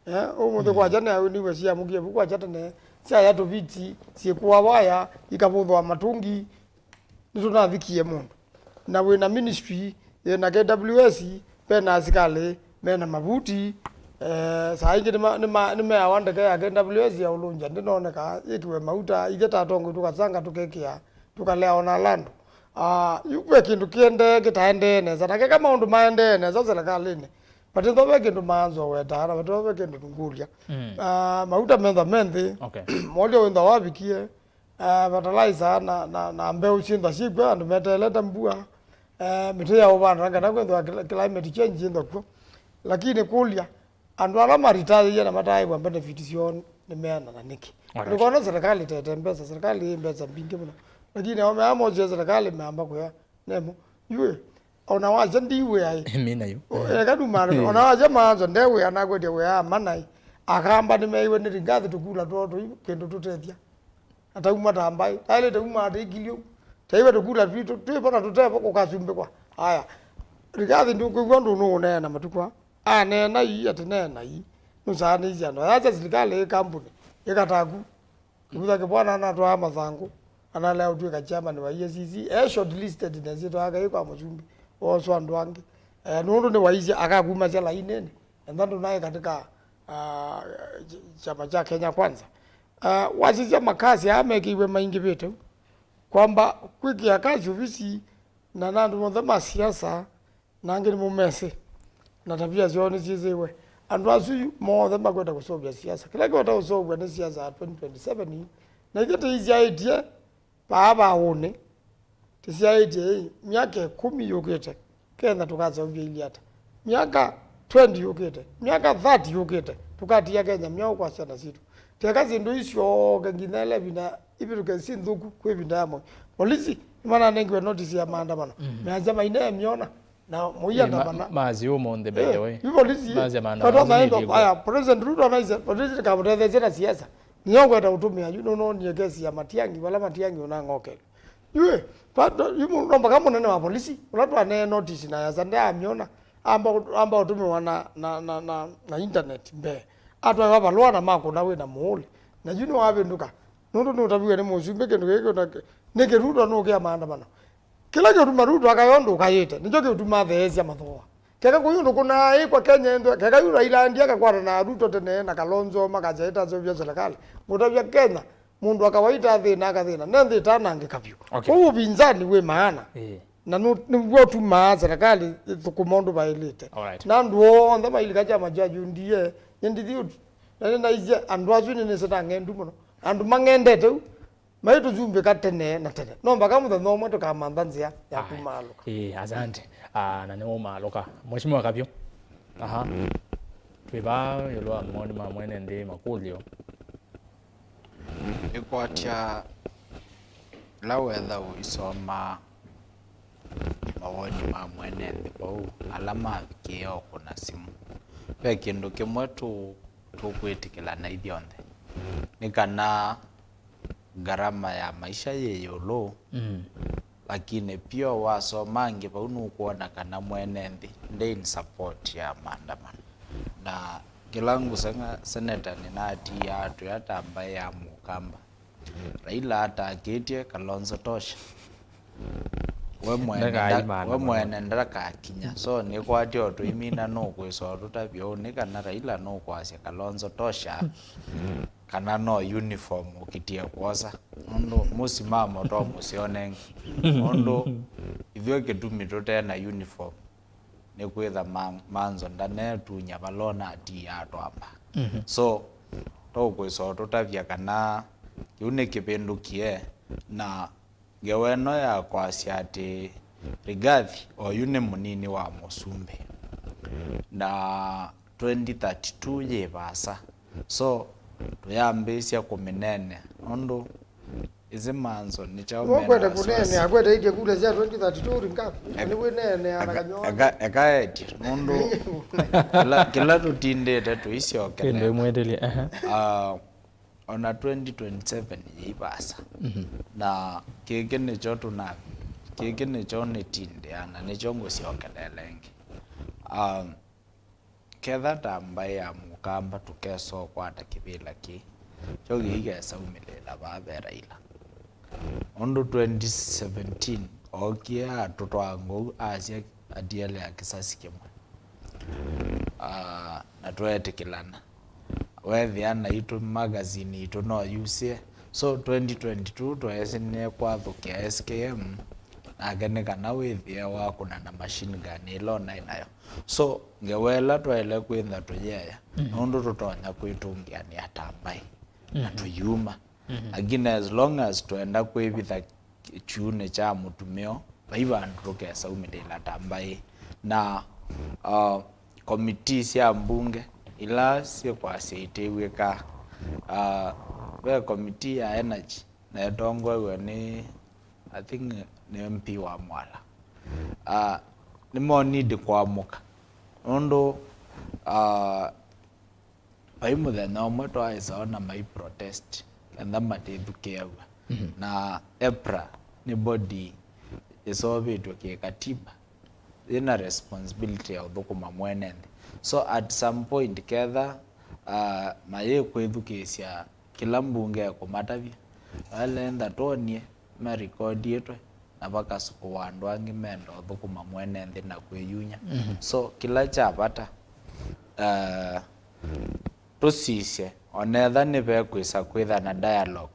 Eh, ũmũnthĩ, mm, kwakya nĩw'o syamũkie vu kwakya tene, syaya tũviti, syĩkũa waya, ikavũthwa matũngi, nĩtũnavikie mũndũ. Na wĩna ministry, yĩna K W S, vena asikalĩ, mena mavuti, eh, saa ingĩ nĩma-, nĩma-, nĩmeawa ndeke ya K W S ya ũlũngya, ndĩnoneka, yĩkĩwe mauta, ithyĩ ta atongoi tũkasanga tũkekĩa, tũkalea ona ala andũ. Ah, yu ve kĩndũ kĩendee kĩtaendee nesa, na keka maũndũ maendee nesa silikalĩnĩ, vati ntho ve kĩndũ maanzo wetaa, na vati ntho ve kĩndũ tũngũlya. Mm. Ah, mauta mentha me nthĩ, okay, molyo wĩntha wavikie, eh, fertilizer na, na, na mbeũ syĩntha syĩkw'a, andũ meteelete mbua, eh, mĩtĩ ya ũvanda, na kana kwĩthwa cl-, climate change yĩntha kw'o. Lakini kũlya, andũ ala maritayĩie na mataaĩwa benefit syoo nĩmeana na nĩkĩ? Alright. Nĩkona serikali tete mbesa, serikali ĩ mbesa mbingĩ mũno. Lakini ao meamosie serikali meamba kũya nemo. Yuĩ, ona wasya ndiwĩa ĩ. Mina yu. O, eka tu maana, mm, ona wasya maanzo ndewĩa nakwetya wĩa amana ĩ. Akamba nĩmeiwe nĩ Rigathi tũkula twoo tũi kĩndũ tũtethya. Atauma ta mbaĩ, taĩlĩte uma atĩkilyo. Taiwe tũkula twitũ, twĩvo na tũtevo kũkasumbĩkwa. Aya. Rigathi ndũkwĩw'a ũndũ nũũneena matukũ aa. Aneena ii atĩ neena ii. Nũsaanĩisye andũ. Ayasya silikalĩ ĩ kambunĩ, ĩkataku. Kĩvutha Kĩbwana anatwaa mathangũ, analea ũtw'ĩka chairman wa E A C C, e shortlisted na syĩtwa yake yĩ kwa mũsumbĩ, wooswa andũ angĩ. Eh, nũndũ nĩwaisye akakumasya lainĩnĩ, enda ndũnaĩ katika, ah, ch-, chama cha Kenya Kwanza. Ah, wasisya makasi aa mekĩiwe maingĩvĩte u. Kwamba kwĩkĩa kasi ovisi na, na andũ monthe ma siasa, na angĩ nĩmũmesĩ, na tabia syoo nĩsyĩsĩwe. Andũ asu yu monthe makwenda kũseũvya siasa. Kĩla kĩkwenda kũseũvw'a nĩ siasa ya twenty twenty-seven, na ithyĩ tĩisyaĩtye vaa vaũnĩ, tĩsyaĩtye ĩ, myaka ĩkũmi yũkĩte, Kenya tũkaseũvya ili ata? Myaka twenty yũkĩte, myaka thirty yũkĩte, tũkatia Kenya myaũ kwa syana sitũ? Teka syĩndũ isyoke nginya ĩla ĩvinda ivĩtũke syĩ nthũku kwĩ ĩvinda ya Moi. Polisi nĩmananengiwe notisi ya maandamano. Mhm. Measya maineemyona. Na mũia ndamana. Mazi ũmũnthĩ, by the way. Yu polisi. Mazi ya maandamano. Aya, President Ruto anaisye, polisi ndĩkamũtetheesye na siasa. Nĩyo ngwenda ũtũmĩa yu, nũnoonie kesi ya Matiang'i, vala Matiang'i ũnang'okelwe. Yu, yu no mpaka mũnene wa polisi, ũla twanee notisi na yasa ndeamyona, amba, amba ũtũmĩwa na, na, na, na, na internet mbee. Atwaĩwa valũa na makũna wĩ na mũũlĩ. Na yu nĩwavĩndũka. Nũndũ nũtaviwe nĩ mũsumbĩ kĩndũ kĩĩ kĩũna nĩ kĩruto nũkĩa maandamano. Kĩla kĩũtuma Ruto akaya ũndũ ũkayĩte, nĩkyo kĩũtuma atheesya mathooa. Keka kũi ũndũ kũnaaĩkwa Kenya ĩnthwe, keka yu Raila aendie akakwatana na Ruto tene na Kalonzo makasya ĩtaseũvya serikali. Ngũtavya Kenya, mũndũ wa kawaita athĩna, akathĩna. Ne nthĩ ĩtanangĩka vyũ. Okay. Kwoou ũvinzani wĩ maana. Ĩĩ. Na nũ-, nĩw'o ũtumaa serikali ĩthũkũma ũndũ vaĩlĩte. Alright. Na andũ onthe mailika kyama kya U D A, nĩ ndithi ũtu-, Na nĩnaisye andũ asu nĩnĩsĩ ta ng'endu mũno. Andũ mang'endete u, maitũsumbĩka tene na tene. No mpaka mũthenya ũmwe tũkamantha nzĩa ya kumaalũka. Ĩĩ, asante. Ah, na nĩwaumaalũka. Mheshimiwa Kavyo. Aha. Twĩ vaa ĩũlũ wa mawoni ma mwene nthĩ makũlyo. Nĩkwatya ĩla wetha ũisoma mawoni ma mwene nthĩ vau, ala mavikĩe o kũna simũ. Ve kĩndũ kĩmwe tũ-, tũkwĩtĩkĩlana ithyonthe nĩ kana ngarama ya maisha yĩ ĩũlũ, mm, lakini pia wasoma angĩ vau nũkwona kana mwene nthĩ ndĩ in support ya maandamano. Na kĩla ngũseng'a, seneta nĩnatiaa tũya ta mbaĩ ya Mũkamba. Raila atakĩtye Kalonzo tosha. We mwene Ndakai nda-, we maandamano. Mwene ndakakinya. So nĩkwatya o tũimina nũkwĩsa ũtũtavya ũũ, nĩ kana Raila nũkwasya Kalonzo tosha, kana no uniform ũkitie kwosa. Nũndũ mũsimamo to mũseo nengĩ. Nũndũ ithyĩ kĩtumi tũte na uniform nĩ kwĩtha ma-, manzo ndanetunya vala ona atiaa twamba. Mhm. So, tũkwĩsa ũtũtavya kana kĩu nĩ kĩvĩndũkie, na ngewa ĩno ya kwasya atĩ Rigathi oyu nĩ mũnini wa mũsumbĩ, na twenty thirty-two yĩ vaasa. So, tũyambĩĩsya kũmĩneenea, nũndũ ĩsĩ manzo nĩ kyaũ mena wasiwasi. Ũkwete kũneenea, akwete itie kula sya twenty thirty-two ringa. Nĩ wĩneenea na kanyw'a. Eka, eka etye, nũndũ kĩla, kĩla tũtindĩte tũisyokelela. Kĩndũ ĩmwetelia, aha. Ah, ona twenty twenty-seven yĩ vaasa. Mhm. Na kĩkĩ nĩkyo tũna, kĩkĩ nĩkyo nĩtindĩa, na nĩkyo ngũsyokelela ĩngĩ. Ah, Ketha ta mbaĩ ya Mũkamba tũkesa ũkwata kĩvĩla kĩĩ, kyo kĩikasaumĩlĩĩla vaa ve Raila. Ũndũ twenty seventeen ookie atũtwaa ngũu asya atiele ya kĩsasi kĩmwe. Ah, na tweetĩkĩlana. Weethĩa naitũ magazine itũ no yusie. So twenty twenty-two tweesĩ nĩkwathũkĩa S K M, nake nĩ kana wĩthĩe wakũna na machine gun ĩla ũnaĩ nayo. So, ngewa ĩla twaĩle kwĩtha tũyĩaya, mhm, nũndũ tũtonya kwĩtũngĩanĩa ta mbaĩ, na, mhm, tũyuma. Mhm. Lakini as long as twenda kwĩvitha kyuunĩ kya mũtumĩo, vai vandũ tũkesaumĩlĩĩla ta mbaĩ. Na, uh, committee sya mbunge ila syĩkwasya itĩw'ĩka, uh, ve committee ya energy, na ĩtongoew'e nĩ, I think, nĩ M P wa Mwala. Ah, nĩmonidi kũamũka. Nũndũ, ah, vai mũthenya ũmwe twaaĩsa ona mai protest, kenda matĩthukĩĩaw'a. Mhm. Na EPRA nĩ body ĩseũvĩtw'e kĩkatiba, yĩna responsibility ya ũthũkũma mwene nthĩ. So at some point, ketha, ah, mayĩkwĩthukĩĩsya kĩla mbunge ĩkũmatavya, valenda twonie marekodiĩtwe, na vakasũkũwa andũ angĩ menda ũthũkũma mwene nthĩ na kwĩyumya. Mhm. So, kĩla kya vata, ah, tũsisye, onetha nĩvekwĩsa kwĩtha na dialogue,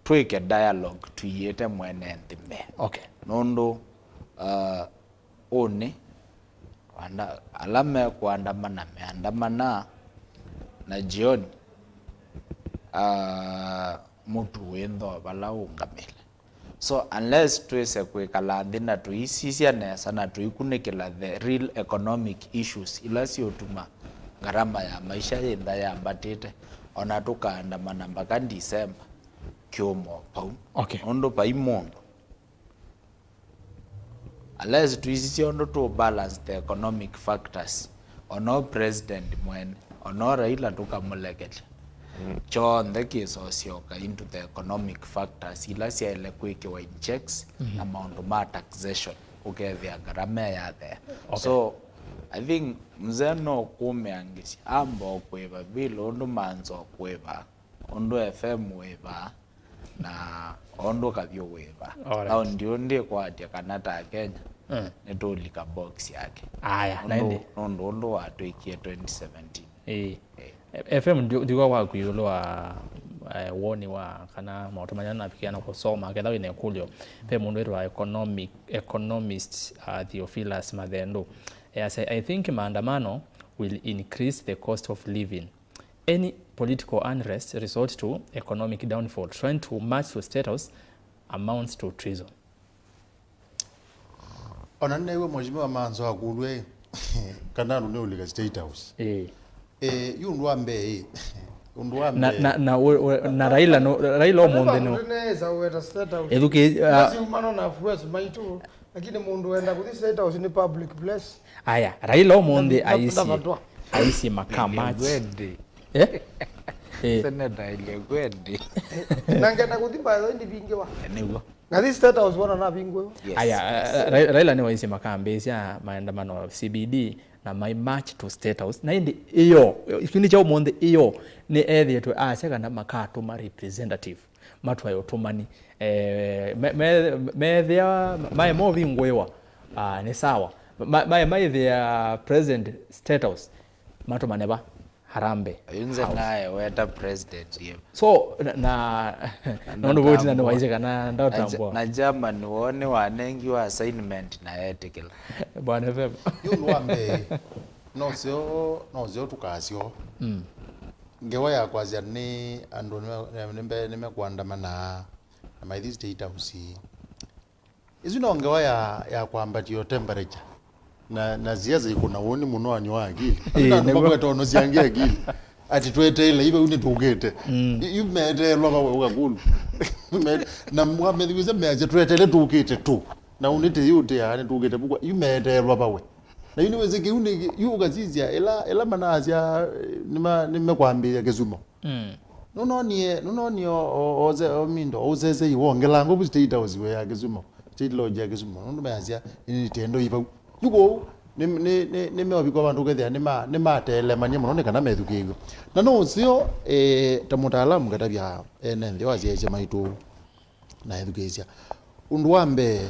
twĩke dialogue tũiĩte mwene nthĩ mbee. Okay. Nũndũ, ah, ũnĩ, wanda-, ala mekũandamana meandamana, na jioni, ah, mũtu wĩ nthoo vala ũngamĩle. So, unless twĩse kwĩkala nthĩ na tũisisya nesa na tũikunĩkĩla the real economic issues ila siũtuma ngarama ya maisha yĩntha yambatĩte, ona tũkaandamana mpaka December, kĩũmo pau. Okay. Nũndũ vai mũndũ, unless tũisisya ũndũ tũ balance the economic factors, ono president mwene, ono Raila tũkamũlekelya. Mm. Kyonthe kĩsosyoka into the economic factors ila syaĩle kwĩkĩwa in checks, mhm, na maũndũ ma taxation, ũkethĩa ngarama yathea. Okay. So, I think mzee no kũmĩangĩsya, amba o kũĩva bill ũndũ manza o kũĩva, ũndũ F M wĩva, na ũndũ Kavyo wĩva. Alright. Au ndio ndikwatya kana ta Kenya, mm, nĩtũlika box yake. Aya, na ũndũ, ĩndĩ, nũndũ ũndũ watwĩkie twenty seventeen. Ĩĩ. Ĩĩ. F M, ndi-, ndiwa waku ĩũlũ wa, eh, woni wa kana maũndũ manya navikia na kũsoma, ketha wĩna ĩkũlyo. Ve mũndũ wĩtwa economic, economist, uh, Theophilus Mathendu. Eh, I say, I think maandamano will increase the cost of living. Any political unrest resort to economic downfall. Trying to march to State House amounts to treason. Ona nĩw'o Mheshimiwa Manzo akũlw'e kana andũ nĩũlika State House. Ĩĩ. Eh, yu ũndũ wa mbee ĩ. Ũndũ wa Na, mbee. na, na, ũ- ũ- na Raila no, Raila ũmũnthĩ no. Nĩnesa ũweta State House. Ethukĩ- ah, Basi umano na affairs maitũ, lakini mũndũ wenda kũthi State House nĩ public place. Aya, Raila ũmũnthĩ Na- na- aisye, ndavatwa. Aisye makaa march. Kwende. Eh? Eh. Seneta ile kwende. Na ngenda kũthi by the way ndivingĩwa. Nĩguo. Ngathi State House wona navingũĩwa. Yes. Aya, Ra- Ra- Raila nĩwaisye makambĩĩsya maandamano C B D na mai march to State House. Na ĩndĩ ĩyo, kĩu nĩ kya ũmũnthĩ, ĩyo nĩ ethĩĩtwe asya kana makatũma representative matwae ũtũmani. Eh, me- me- meethĩa maema ũvingũĩwa, ah, nĩ sawa. Ma- maema ĩthĩa President State House, matũmane va? Harambee. Yu nze House. Naye weta president ye. So, na, na, na nũndũ voti na nĩwaisye kana ndatambwa. Na German wone wanengiwa assignment na etĩkĩla. Bwana F M. Yu ũndũ wa mbee, no syo, no syo tũkasyo. Mm. Ngewa ya kwasya nĩ andũ nĩme- nĩme- nĩmekũandamana na maithi State House. Ĩsu no ngewa ya, ya kwambatio temperature. Na, na siasa ikũna ũni mũno anyu wa akili. Ĩĩ, na andũ nĩguo. Makweta ũno syangi akili. Ati tweteele, iva yu nĩtũkĩte. Mm. Yu meteelwa vawe ũkakulu. Me- na mwamethiwĩsya measya tweteele tũkĩte tu. Na unĩte yu tĩa nĩtũkĩte vukwa. Yu meteelwa vawe. Na yu nĩwĩsĩ kĩu nĩ, yu ũkasisya, ĩla, ĩla manasya, eh, nĩma- nĩmekwambĩĩa kĩsumo. Mm. Nũnonie, nũnonie o, o, oze, o mindo, o ũsesei wongelangwa vu State House we ya Kisumu, State Lodge ya Kisumu, nũndũ measya, nĩ tendo ivau. Yu kũu, nĩ, nĩ, nĩ, nĩ meovikwa vandũ ũkethĩa nĩma- nĩmatelemanie mũno nĩ kana methukĩĩw'e. Na no ũseo, eh, ta mũtaalamu ngatavya ene nthĩ wasyaĩsya maitũ na ethukĩĩsya. Ũndũ wa mbee,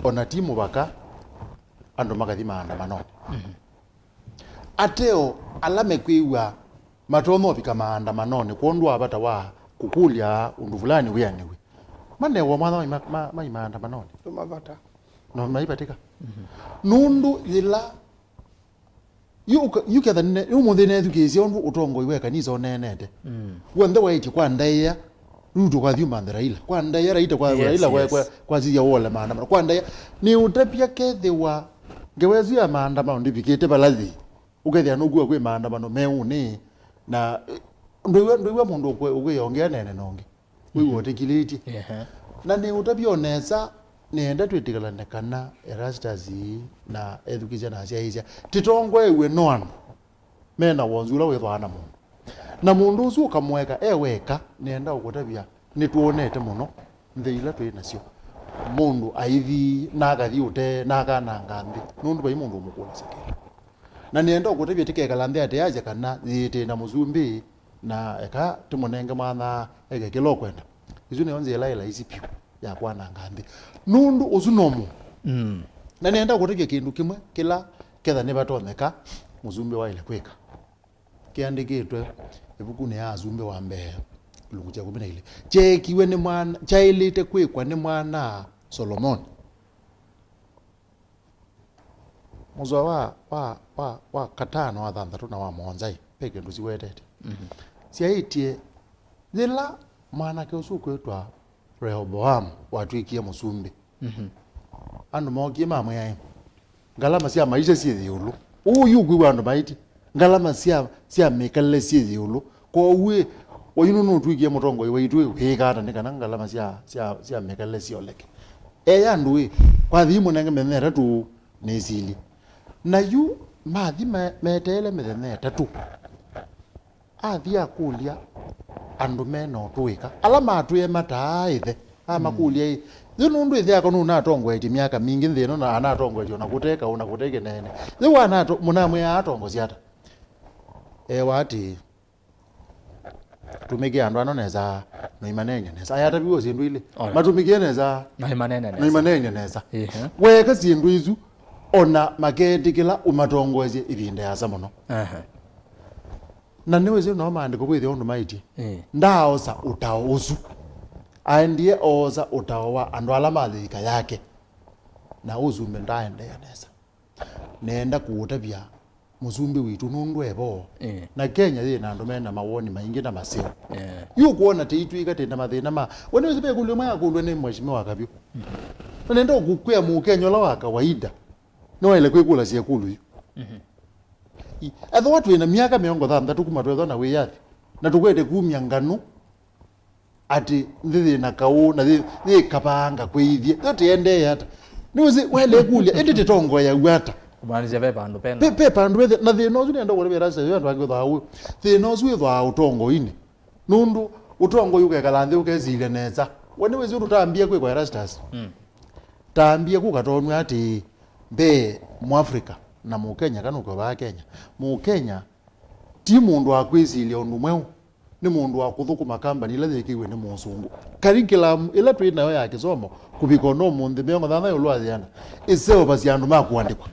ona ti mũvaka andũ makathi maandamanonĩ. Mhm. Ateo ala mekwĩw'a matonya ũvika maandamanonĩ kwondũ wa vata wa kũkũlya ũndũ vulani wĩanĩw'e, manewa mwanya mai ma- ma- mai maandamanonĩ. Nĩ mavata. No maivatĩka. Mhm. Nũndũ yĩla yu ũka- yu ketha nĩ- yu ũmũnthĩ nethukĩĩsya ũndũ ũtongoi wa ĩkanisa ũneenete. Mm. W'onthe waĩtye kwa ndaĩa, Ruto kwa thiuma nthĩ Raila. Kwa ndaĩa Raila kwa Yes, Raila kwa- yes. kwa- kwasisya wole maandamano. Kwa ndaĩa nĩ ũtavya kethĩwa ngewa ĩsu ya maandamano ndĩvikĩte vala yĩ. Ũkethĩa nũkua kwĩ maandamano meũnĩ. Na eh, ndwĩw'a ndwĩw'a mũndũ ũkwĩ- ũkwĩyongea nene nongi. Wĩw'a ũtĩkĩlĩtye. Ehe. Na nĩ ũtavya o nesa, nĩenda twĩtĩkĩlane kana Erastus na ethukĩsya na asyaĩĩsya tĩtongoew'e no andũ mena wonzu ũla wĩthwaa na mũndũ. Na mũndũ ũsu ũkamũeka e weka, nĩenda ũkũtavya nĩtwonete mũno nthĩ ila twĩ nasyo. Mũndũ aithi, na akathi ũtee, na akananga nthĩ, nũndũ vai mũndũ ũmũkũlasya kĩndũ. Na nĩenda ũkũtavya tĩkekala nthĩ atĩ asya kana yĩtĩ na mũsumbĩ, na eka tĩmũnenge mwanya eke kĩla ũkwenda. Isu nĩyo nzĩa ĩla ĩlaisi vyũ ya kwananga nthĩ. Nũndũ ũsu no mũndũ. Mm. Na nĩenda ũkũtavya kĩndũ kĩmwe kĩla ketha nĩvatonyeka mũsumbĩ waĩle kwĩka. Kĩandĩkĩtwe ĩvukunĩ ya Asumbĩ wa Mbee, kĩlungu kya ĩkũmi na ilĩ. Kyeekiwe nĩ mwana, kyaĩlĩte kwĩkwa nĩ mwana Solomoni. Mũsoa wa, wa, wa, wa katano, wa thanthatũ na wa mũonza, ve kĩndũ siwetete. Mhm. Syaĩtye, yĩla mwanake ũsu ũkwĩtwa Rehoboamu watw'ĩkie mũsumbĩ, mhm, andũ mookie mamwĩa, "Ĩ, ngalama sya maisha syĩ ĩũlũ." Ũu yu ũkwĩw'a andũ maĩtye, "Ngalama sya, sya mĩkalĩle syĩ ĩũlũ. Kwoou ĩ, oyu nũnũtw'ĩkie mũtongoi waitũ ĩ, wĩĩka ata nĩ kana ngalama sya, sya, sya mĩkalĩle syoleke?" Eya andũ ĩ, "Kwathi mũnenge mĩthenya ĩtatũ nĩsilye." Na yu mathi me- meteele mĩthenya ĩtatũ. Athi akũlya andũ me na ũtũĩka, ala matwĩe mataa ĩthe, amakũlya, "Ĩ, yu nũndũ ĩthe akwa nũnatongoetye myaka mingĩ nthĩ ĩno, na anatongoetye o na kũte kaũ na kũte kĩneene? Yu anato- mũnamwĩaa atongosye ata?" Ewa atĩĩ, "Tũmĩkĩe andũ ano nesa, noimaneeny'a nesa." Ayataviw'e syĩndũ ilĩ. Alright. "Matũmĩkĩe nesa, noimaneeny'a nesa." Noimaneeny'a nesa. Ehe. Weeka syĩndũ isu, o na maketĩkĩla ũmatongoesye ĩvinda yasa mũno. Ehe. Na nĩwĩsĩ nao maandĩko kwĩthĩa ũndũ maĩtye. Ĩĩ. Ndaaosa ũtao ũsu. Aendie oosa ũtao wa andũ ala ma yĩika yake. Na ũsumbĩ ndaaendeea nesa. Neenda kũũtavya mũsumbĩ witũ nũndũ e vo. Eh. Na Kenya yĩ na andũ mena mawoni maingĩ na maseo. Eh. Yu ũkwona tĩitw'ĩka tĩ na mathĩna ma. We nĩwĩsĩ ve ĩkũlyo ĩmwe yakũlw'a nĩ Mheshimiwa Kavyũ. Na nenda kũkwĩa Mũkenya ũla wa kawaida nĩwaĩle kwĩkũlasya ĩkũlyo yu. Mhm. I-, ethĩwa twĩ na myaka mĩongo thanthatũ kuma twethwa na wĩyathi, na tũkwete kumya nganũ, atĩ nthĩ yĩ na kaũ, na yĩ, yĩ kavanga kwĩithye. Yo tĩendee ata? Nĩwĩsĩ, waĩle kũlya, ĩndĩ tĩtongoeaw'a ata? Kumaanisha ve vandũ pena. Pe, pe vandũ vethe, na thĩna ũsu nĩenda kũtavya Erastus, yo andũ angĩ ũthaa ũũ. Thĩna ũsu wĩthwaa ũtongoinĩ. Nũndũ ũtongoi ũkekala nthĩ ũkesilya nesa. We nĩwĩsĩ ũndũ tambie kwĩkwa Erastus? Mm. Tambie kũkatonw'a atĩ mbee Mũafrika na Mũkenya kana ũkĩovaa Kenya. Mũkenya ti mũndũ wa kwĩsilya ũndũ mweũ. Nĩ mũndũ wa kũthũkũma kambani ĩla yĩkĩiwe nĩ mũsũngũ. Curriculum ĩla twĩ nayo ya kĩsomo kũvika ona ũmũnthĩ, mĩongo thanthatũ ĩũlũ wa yĩana, ĩseũvasya andũ ma kũandĩkwa.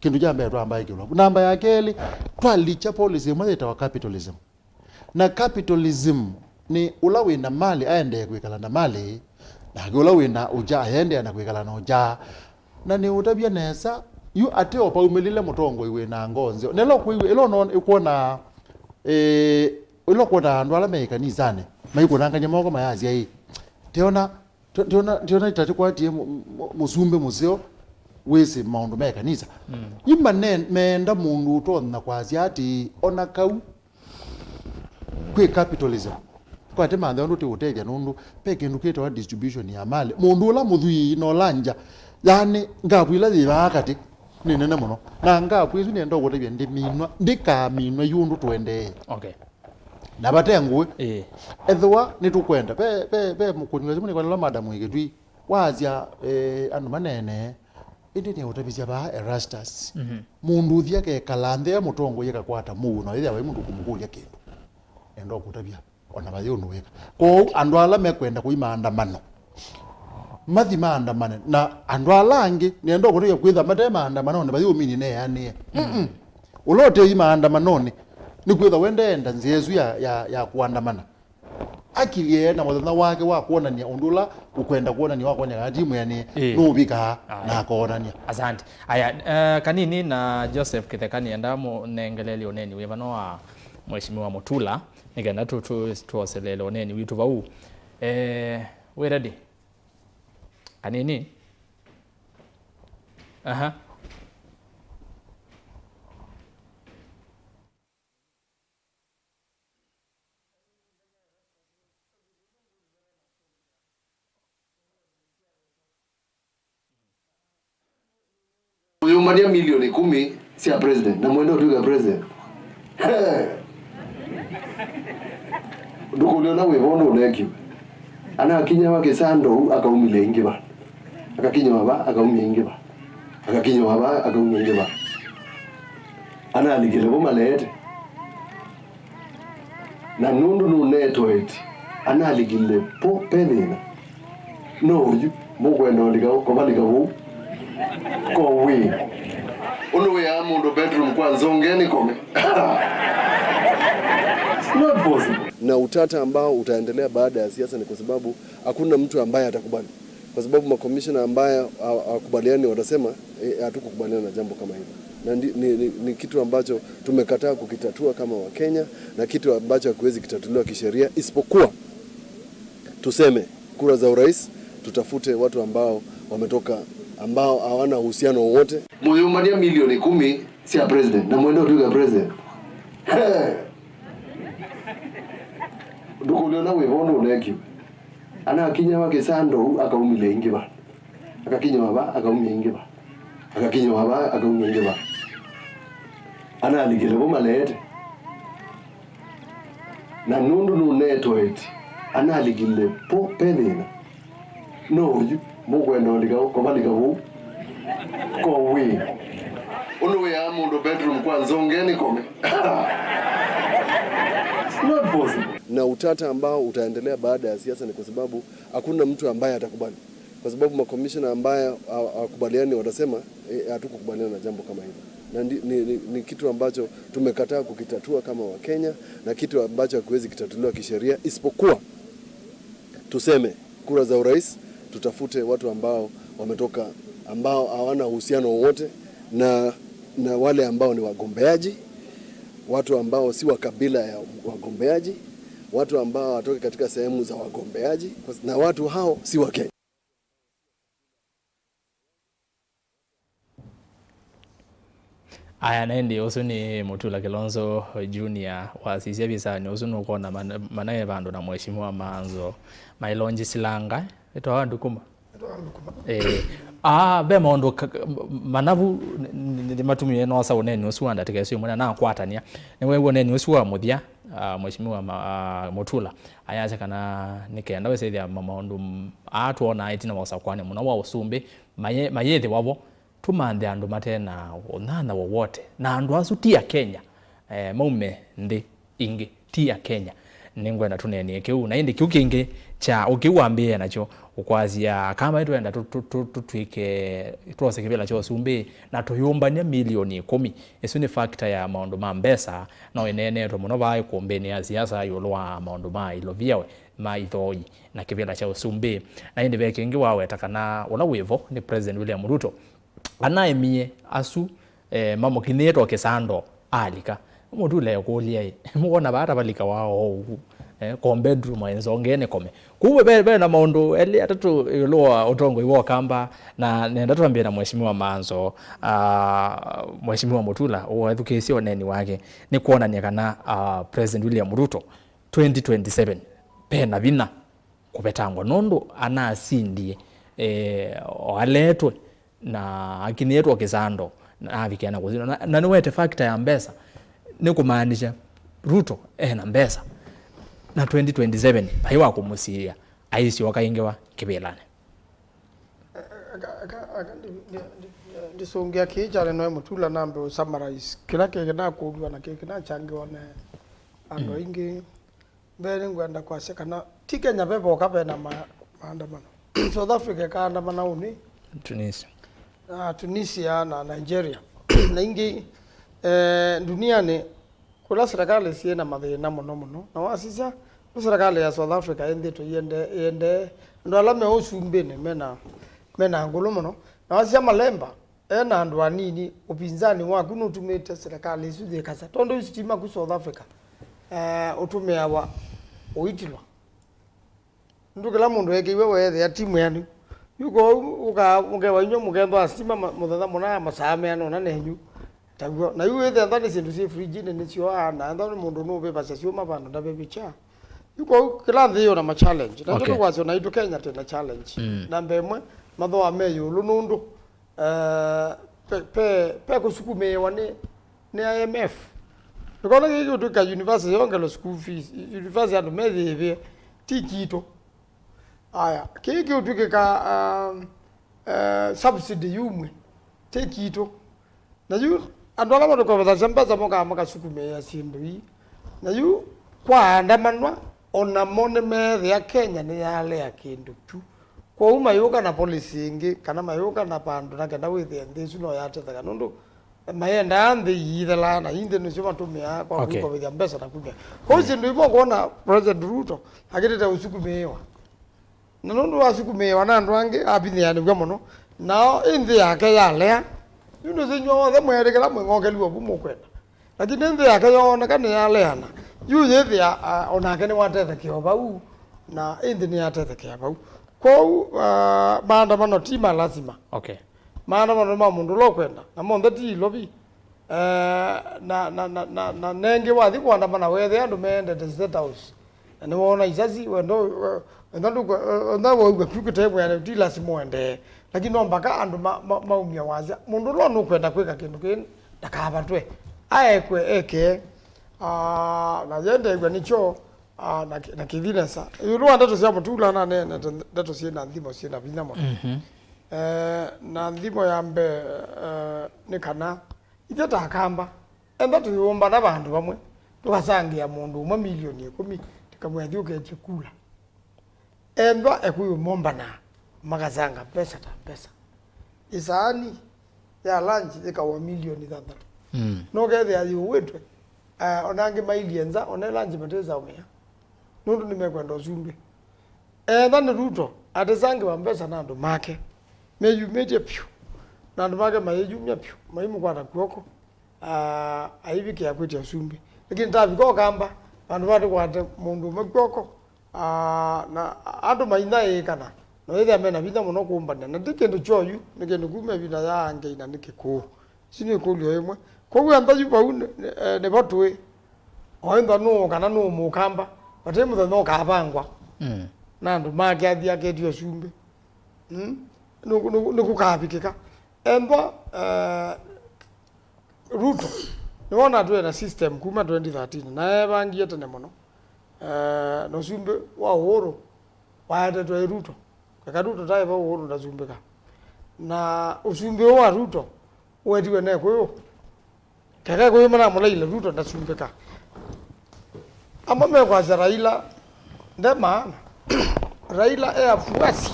Kĩndũ kya mbee twamba ĩkĩlwa. Namba ya kelĩ, twalikya policy ĩmwe yĩtawa capitalism. Na capitalism nĩ ũla wĩ na malĩ aendee kwĩkala na malĩ, nake ũla wĩ na ũkya aendeea na kwĩkala na ũkya. Na nĩũtavya nesa, yu ateo paumĩlile mũtongoi wĩ na ngoo nzeo. Na ĩla ũkwĩw'a, ĩla ũno-, ũkwona, eh, ĩla ũkwona andũ ala me ĩkanisanĩ maikũnangany'a moko mayasya ĩ, "Teona, te-, teona, teona ĩtatĩkwatie mũ-, mũ-, mũsumbĩ mũseo wĩsĩ maũndũ me kanisa." Mm. Yu mane-, meenda mũndũ ũtonya kwasya atĩ, ona kau kwĩ capitalism. Kwatĩ manthe ũndũ tĩũtethya nũndũ ve kĩndũ kĩtawa distribution ya malĩ. Mũndũ ũla mũthwii na ũla ngya, yaani ngavu ĩla yĩ vaa katĩ nĩ nene mũno. Na ngavu ĩsu nĩenda ũkũtavya ndĩminwa, ndĩkaminwa yu ũndũ tũendee. Okay. Na vate ngũĩ. Ĩĩ. Ethĩwa nĩtũkwenda, ve, ve, ve mũkũni wa simũ nĩkwanĩla madam wĩ Kĩtui. Wasya, eh, andũ maneenee, ĩndĩ nĩũtavisya vaa Erastus. Mhm. Mũndũ ũthi akekala nthĩ e mũtongoi akakwata mũuo, na ĩthĩa vai mũndũ kũmũkũlya kĩndũ. Enda ũkũtavya, ona vai ũndũ wĩka. Kwoou andũ ala mekwenda kũi maandamano, mathi maandamane, na andũ ala angĩ nĩenda ũkũtavya kwĩtha mate maandamanonĩ vai ũmini neanĩe. Mm-mm. Ũla ũtei maandamanonĩ nĩ kwĩtha wendeenda nzĩa ĩsu ya, ya, ya kũandamana. Akilyĩ na mũthenya wake wa kwonany'a ũndũ ũla ũkwenda kwonany'a wa kwonany'a kana ti mwĩanĩe, ĩĩ, nũũvikaa, aye, na akoonany'a. Asante. Aya, eh, kanini na Joseph Kĩtheka nĩenda mũnengelelye ũneeni wĩvano wa Mheshimiwa Mutula, nĩ kenda tũ-, tũ-, twoselele ũneeni witũ vau. Eh, wĩ ready? Kanini? Aha. Mũyũmbany'a milioni ikũmi sya president, na mwenda ũtw'ĩka president. He! Ndũkũlya ũla wĩ vo nũnekiwe. Anakinya wa kĩsandou akaumĩlya ĩngĩ va. Akakinya wa va, akaumya ĩngĩ va. Akakinya wa va, akaumya ĩngĩ va. Analikile vo maleete. Na nũndũ nũnetoetye, analikile vo ve thĩna. No oyu, mũkwenda ũlika ũ-, kũvalika vau? Ko wĩ. Ũndũ wĩaa mũndũ bedroom kwa nzonge nĩ kome. It's not possible. Na utata ambao utaendelea baada ya siasa ni kwa sababu hakuna mtu ambaye atakubali. Kwa sababu makomishona ambaye ha-, hawakubaliani watasema, "Eh, hatukukubaliana na jambo kama hilo." Na ndi-, ni, ni, ni kitu ambacho tumekataa kukitatua kama Wakenya, na kitu ambacho hakiwezi kitatuliwa kisheria, isipokuwa tuseme kura za urais, tutafute watu ambao wametoka, ambao hawana uhusiano wowote. Mũyũmbany'a milioni ikũmi sya president, na mwenda ũtw'ĩka president. He! Ndũkũlya ũla wĩ vo nũnekiwe. Anakinya wa kĩsandou akaumĩlya ĩngĩ va. Akakinya wa va, akaumya ĩngĩ va. Akakinya wa va, akaumya ĩngĩ va. Analikile vo maleete. Na nũndũ nũnetoetye, analikile vo ve thĩna. No oyu, mũkwenda ũlika ũ-, kũvalika vau? Ko wĩ. Ũndũ wĩaa mũndũ bedroom kwa nzonge nĩ kome. It's not possible. Na utata ambao utaendelea baada ya siasa ni kwa sababu hakuna mtu ambaye atakubali. Kwa sababu makomishona ambaye ha-, hawakubaliani watasema, "Eh, hatukukubaliana na jambo kama hilo." Na ndi-, ni, ni, ni kitu ambacho tumekataa kukitatua kama Wakenya, na kitu ambacho hakiwezi kitatuliwa kisheria, isipokuwa tuseme kura za urais, tutafute watu ambao wametoka, ambao hawana uhusiano wowote na Na wale ambao ni wagombeaji, watu ambao si wa kabila ya wagombeaji, watu ambao hawatoki katika sehemu za wagombeaji, na watu hao si wa Kenya. Aya, na ĩndĩ ũsu nĩ Mutula Kilonzo Junior wasisya visanĩ ũsu. Nũkwona mana- manae vandũ na Mheshimiwa Manzo mailonji silanga ĩtwawa ndukuma. Eh, ah, ve maũndũ ka- ka- manavu nĩmatumie nosa ũneni ũsu wa ndatĩka ĩsu ĩmwe na nakwatania. Nĩwew'a ũneni ũsu wa mũthya, ah, Mheshimiwa Ma- ah, Mutula ayasya kana nĩ kenda wĩsĩthya ma- maũndũ m- aa twonaa ĩtina wa ũsakũani mũno wa ũsumbĩ maye- mayĩthĩwa vo. Tũmanthe andũ mate na ũnyanya wowote. Na andũ asu ti Akenya, eh, maume nthĩ ingĩ, ti Akenya. Nĩngwenda tũneenĩe kĩu. Na ĩndĩ kĩu kĩngĩ kya ũkĩu wambĩĩe nakyo ũkwasya, Akamba nĩtwenda tũ- tũ- tũ- tũtw'ĩke, twose kĩvĩla kya ũsumbĩ, na tũyũmbany'a milioni ĩkũmi. Ĩsu nĩ factor ya maũndũ ma mbesa, no ĩneenetwe mũno vaa ĩkũmbĩnĩ ya siasa ĩũlũ wa maũndũ ma ilovia ma ithoi na kĩvĩla kya ũsumbĩ. Na ĩndĩ ve kĩngĩ waweta kana ũla wĩvo nĩ President William Ruto anaemie asu, eh, mamũkinyĩĩtwe kĩsando alika. Mũtule ekũlya ĩ, mũwona vaa ta valikawa oou, eh, ko bedroom enzongee nĩ kome. Kwoou ve, ve na maũndũ elĩ atatũ ĩũlũ wa ũtongoi wa Ũkamba, na nenda twambie na Mheshimiwa Manzo. Ah, Mheshimiwa Mutula ũethukĩĩsye ũneeni wake nĩ kwonany'a kana, ah, President William Ruto twenty twenty-seven ve na vinya kũvetangwa nũndũ anasindie, eh, oaletwe na akinyĩtwe kĩsando na avikĩa na kũsindwa. Na, na nĩwete factor ya mbesa, nĩ kũmaanisha Ruto ena mbesa, na twenty twenty-seven vai wa kũmũsiĩĩa, aisyoka ĩngĩ va kĩvĩlanĩ. Aka- aka- aka ndi- ndi- ndi- ndisũngĩa kĩĩ kyale noe Mutula nambe ũ summarize kĩla kĩkĩnakũlw'a na kĩkĩnachangĩwa na andũ aingĩ. Mbee nĩngwenda kwasya kana ti Kenya ve voka ve na ma- maandamano. South Africa ĩkaandamana ũnĩ, Tunisia. Ah, Tunisia na Nigeria na ingĩ, eh, ndunianĩ kũla serikali syĩ na mathĩna mũno mũno. Na wasisya nĩ serikali ya South Africa ĩnthĩtwe ĩendee, ĩendee andũ ala me ũsumbĩnĩ mena, mena ngũlũ mũno. Na wasisya malemba e na andũ anini, ũpinzani waku nũtumĩte serikali ĩsu yĩkasa. Tondũ yu sitima ku South Africa, eh, ũtũmĩawa ũitilwa. Nũndũ kĩla mũndũ ekĩiwe weethĩa ti mwĩanu. Yu kwoou ũka- mũkewa inyw'ĩ mũkethwa sitima ma- mũthenya mũna masaa meana ũna nenyu. Taw'o. Na yu wĩthĩa ntha nĩ syĩndũ syĩ fridge-inĩ nĩsyoaa, na ntha nĩ mũndũ nũvĩvasya syũma vandũ ndavĩvĩkya. Yu kwoou kĩla nthĩ yĩ na ma challenge. Na Okay. Tũkwasya naitũ Kenya twĩ na challenge. Mm. Namba ĩmwe, mathooa me ĩũlũ nũndũ, eh, pe, pe, pe kũsukumĩĩwa nĩ, nĩ I M F. Nĩkona kĩĩ kĩũtwĩka university yongelwe school fees, university andũ meyĩĩvĩe, ti kitũ. Aya, kĩĩ kĩũtw'ĩka, um, eh, subsidy yumwe, ti kitũ. Na yu andũ ala matũkovethasya mbesa mokaa makasukumĩĩa syĩndũ ii. Na yu kwaandamanwa, o namo nĩmeethĩa Kenya nĩyalea kĩndũ kyu. Kwoou mayũka na policy ĩngĩ, kana mayũka na vandũ na kenda wĩthĩe nthĩ ĩsu no yatetheka. Nũndũ mayendaa nthĩ iithelaa, na ii nthĩ nĩsyo matũmĩaa kwa Okay. kwĩkovethya mbesa na kumya. Kwoou syĩndũ imwe ũkwona President Ruto akĩtĩte ũsukumĩĩwa. Na nũndũ wasukumĩĩwa na andũ angĩ, avinyĩanĩw'a mũno, nao ĩ nthĩ yake yalea, yu nĩsĩ inyw'ĩ onthe mweetĩkĩla mwĩ ng'okelu o vu mũkwenda. Lakini nthĩ yake yooneka nĩyaleana, yu yĩthĩa, ah, o nake nĩwatethekea o vau, na ĩ nthĩ nĩyatethekea vau. Kwoou, ah, maandamano ti ma lasima. Okay. Maandamano nĩ ma mũndũ ũla ũkwenda, na monthe ti ilovi. Eh, na, na, na, na, na nengĩ wathi kũandamana weethĩa andũ meendete State House. Na nĩwoona isasi, wenda, wenda ndũkwe-, wenda waigua kyu kĩtemwene, ti lasima ũendee. Lakini no mpaka andũ ma, ma, maumya wasya. Mũndũ ũla nũkwenda kwĩka kĩndũ kĩĩ ndakavatwe. Aekwe, ekee. Ah, na yendeew'a nĩkyo, ah, na, na kĩthi nesa. Ĩũlũ wa ndeto sya Mutula naneenete ndeto syĩ na nthimo syĩ na vinya mũno. Mhm. Eh, na nthimo ya mbee, eh, nĩ kana Ithyĩ ta Akamba, ethĩwa tũyũmbana vandũ vamwe, tũkasangĩa mũndũ ũmwe milioni ĩkũmi, tũkamwĩa athi ũketye kula. Ethĩwa ekũyũ mombanaa, makasanga mbesa ta mbesa. Ĩsaani ya lunch yĩkawa milioni thanthatũ. Mm. Nũkethĩa yĩũwĩtwe, eh, ona angĩ mailyĩ nza, ona lunch matĩsaũmĩa. Nũndũ nĩmekwenda ũsumbĩ. Ethĩwa nĩ Ruto, atĩsangĩwa mbesa na andũ make meyumĩtye vyũ. Na andũ make mayĩyumya vyũ, maimũkwata kw'oko, ah, aivikĩa kwĩtya ũsumbĩ. Lakini tavika Ũkamba, vandũ va tũkwate mũndũ ũmwe kw'oko, ah, na andũ mainyaĩĩkana, na ĩthĩa mena vinya mũno kũmbany'a. Na ti kĩndũ kyoyu, nĩ kĩndũ kuma ĩvinda ya Angei na nĩ Kĩkũũ. Isu nĩ ĩkũlyo ĩmwe. Kwoou enda yu vau nĩ, nĩ, eh, nĩvo tũĩ. O ĩndwa nũũ kana nũũ Mũkamba, vate mũthenya ũkavangwa. Mm. Na andũ make athi aketio ũsumbĩ. Mm? Nĩ, nĩ, nĩkũkavikĩka. Ethwa, eh, Ruto, nĩwona twĩ na system kuma twenty thirteen, na eevangie tene mũno. Eh, na ũsumbĩ wa Uhuru waetetwe ĩ Ruto. Keka Ruto taĩva Uhuru ndasumbĩka. Na ũsumbĩ ũũ wa Ruto ũetiwe na Ekũyũ. Keka Ekũyũ manamũlaile Ruto ndasumbĩka. Amwe mekwasya Raila nde maana. Raila e afuasi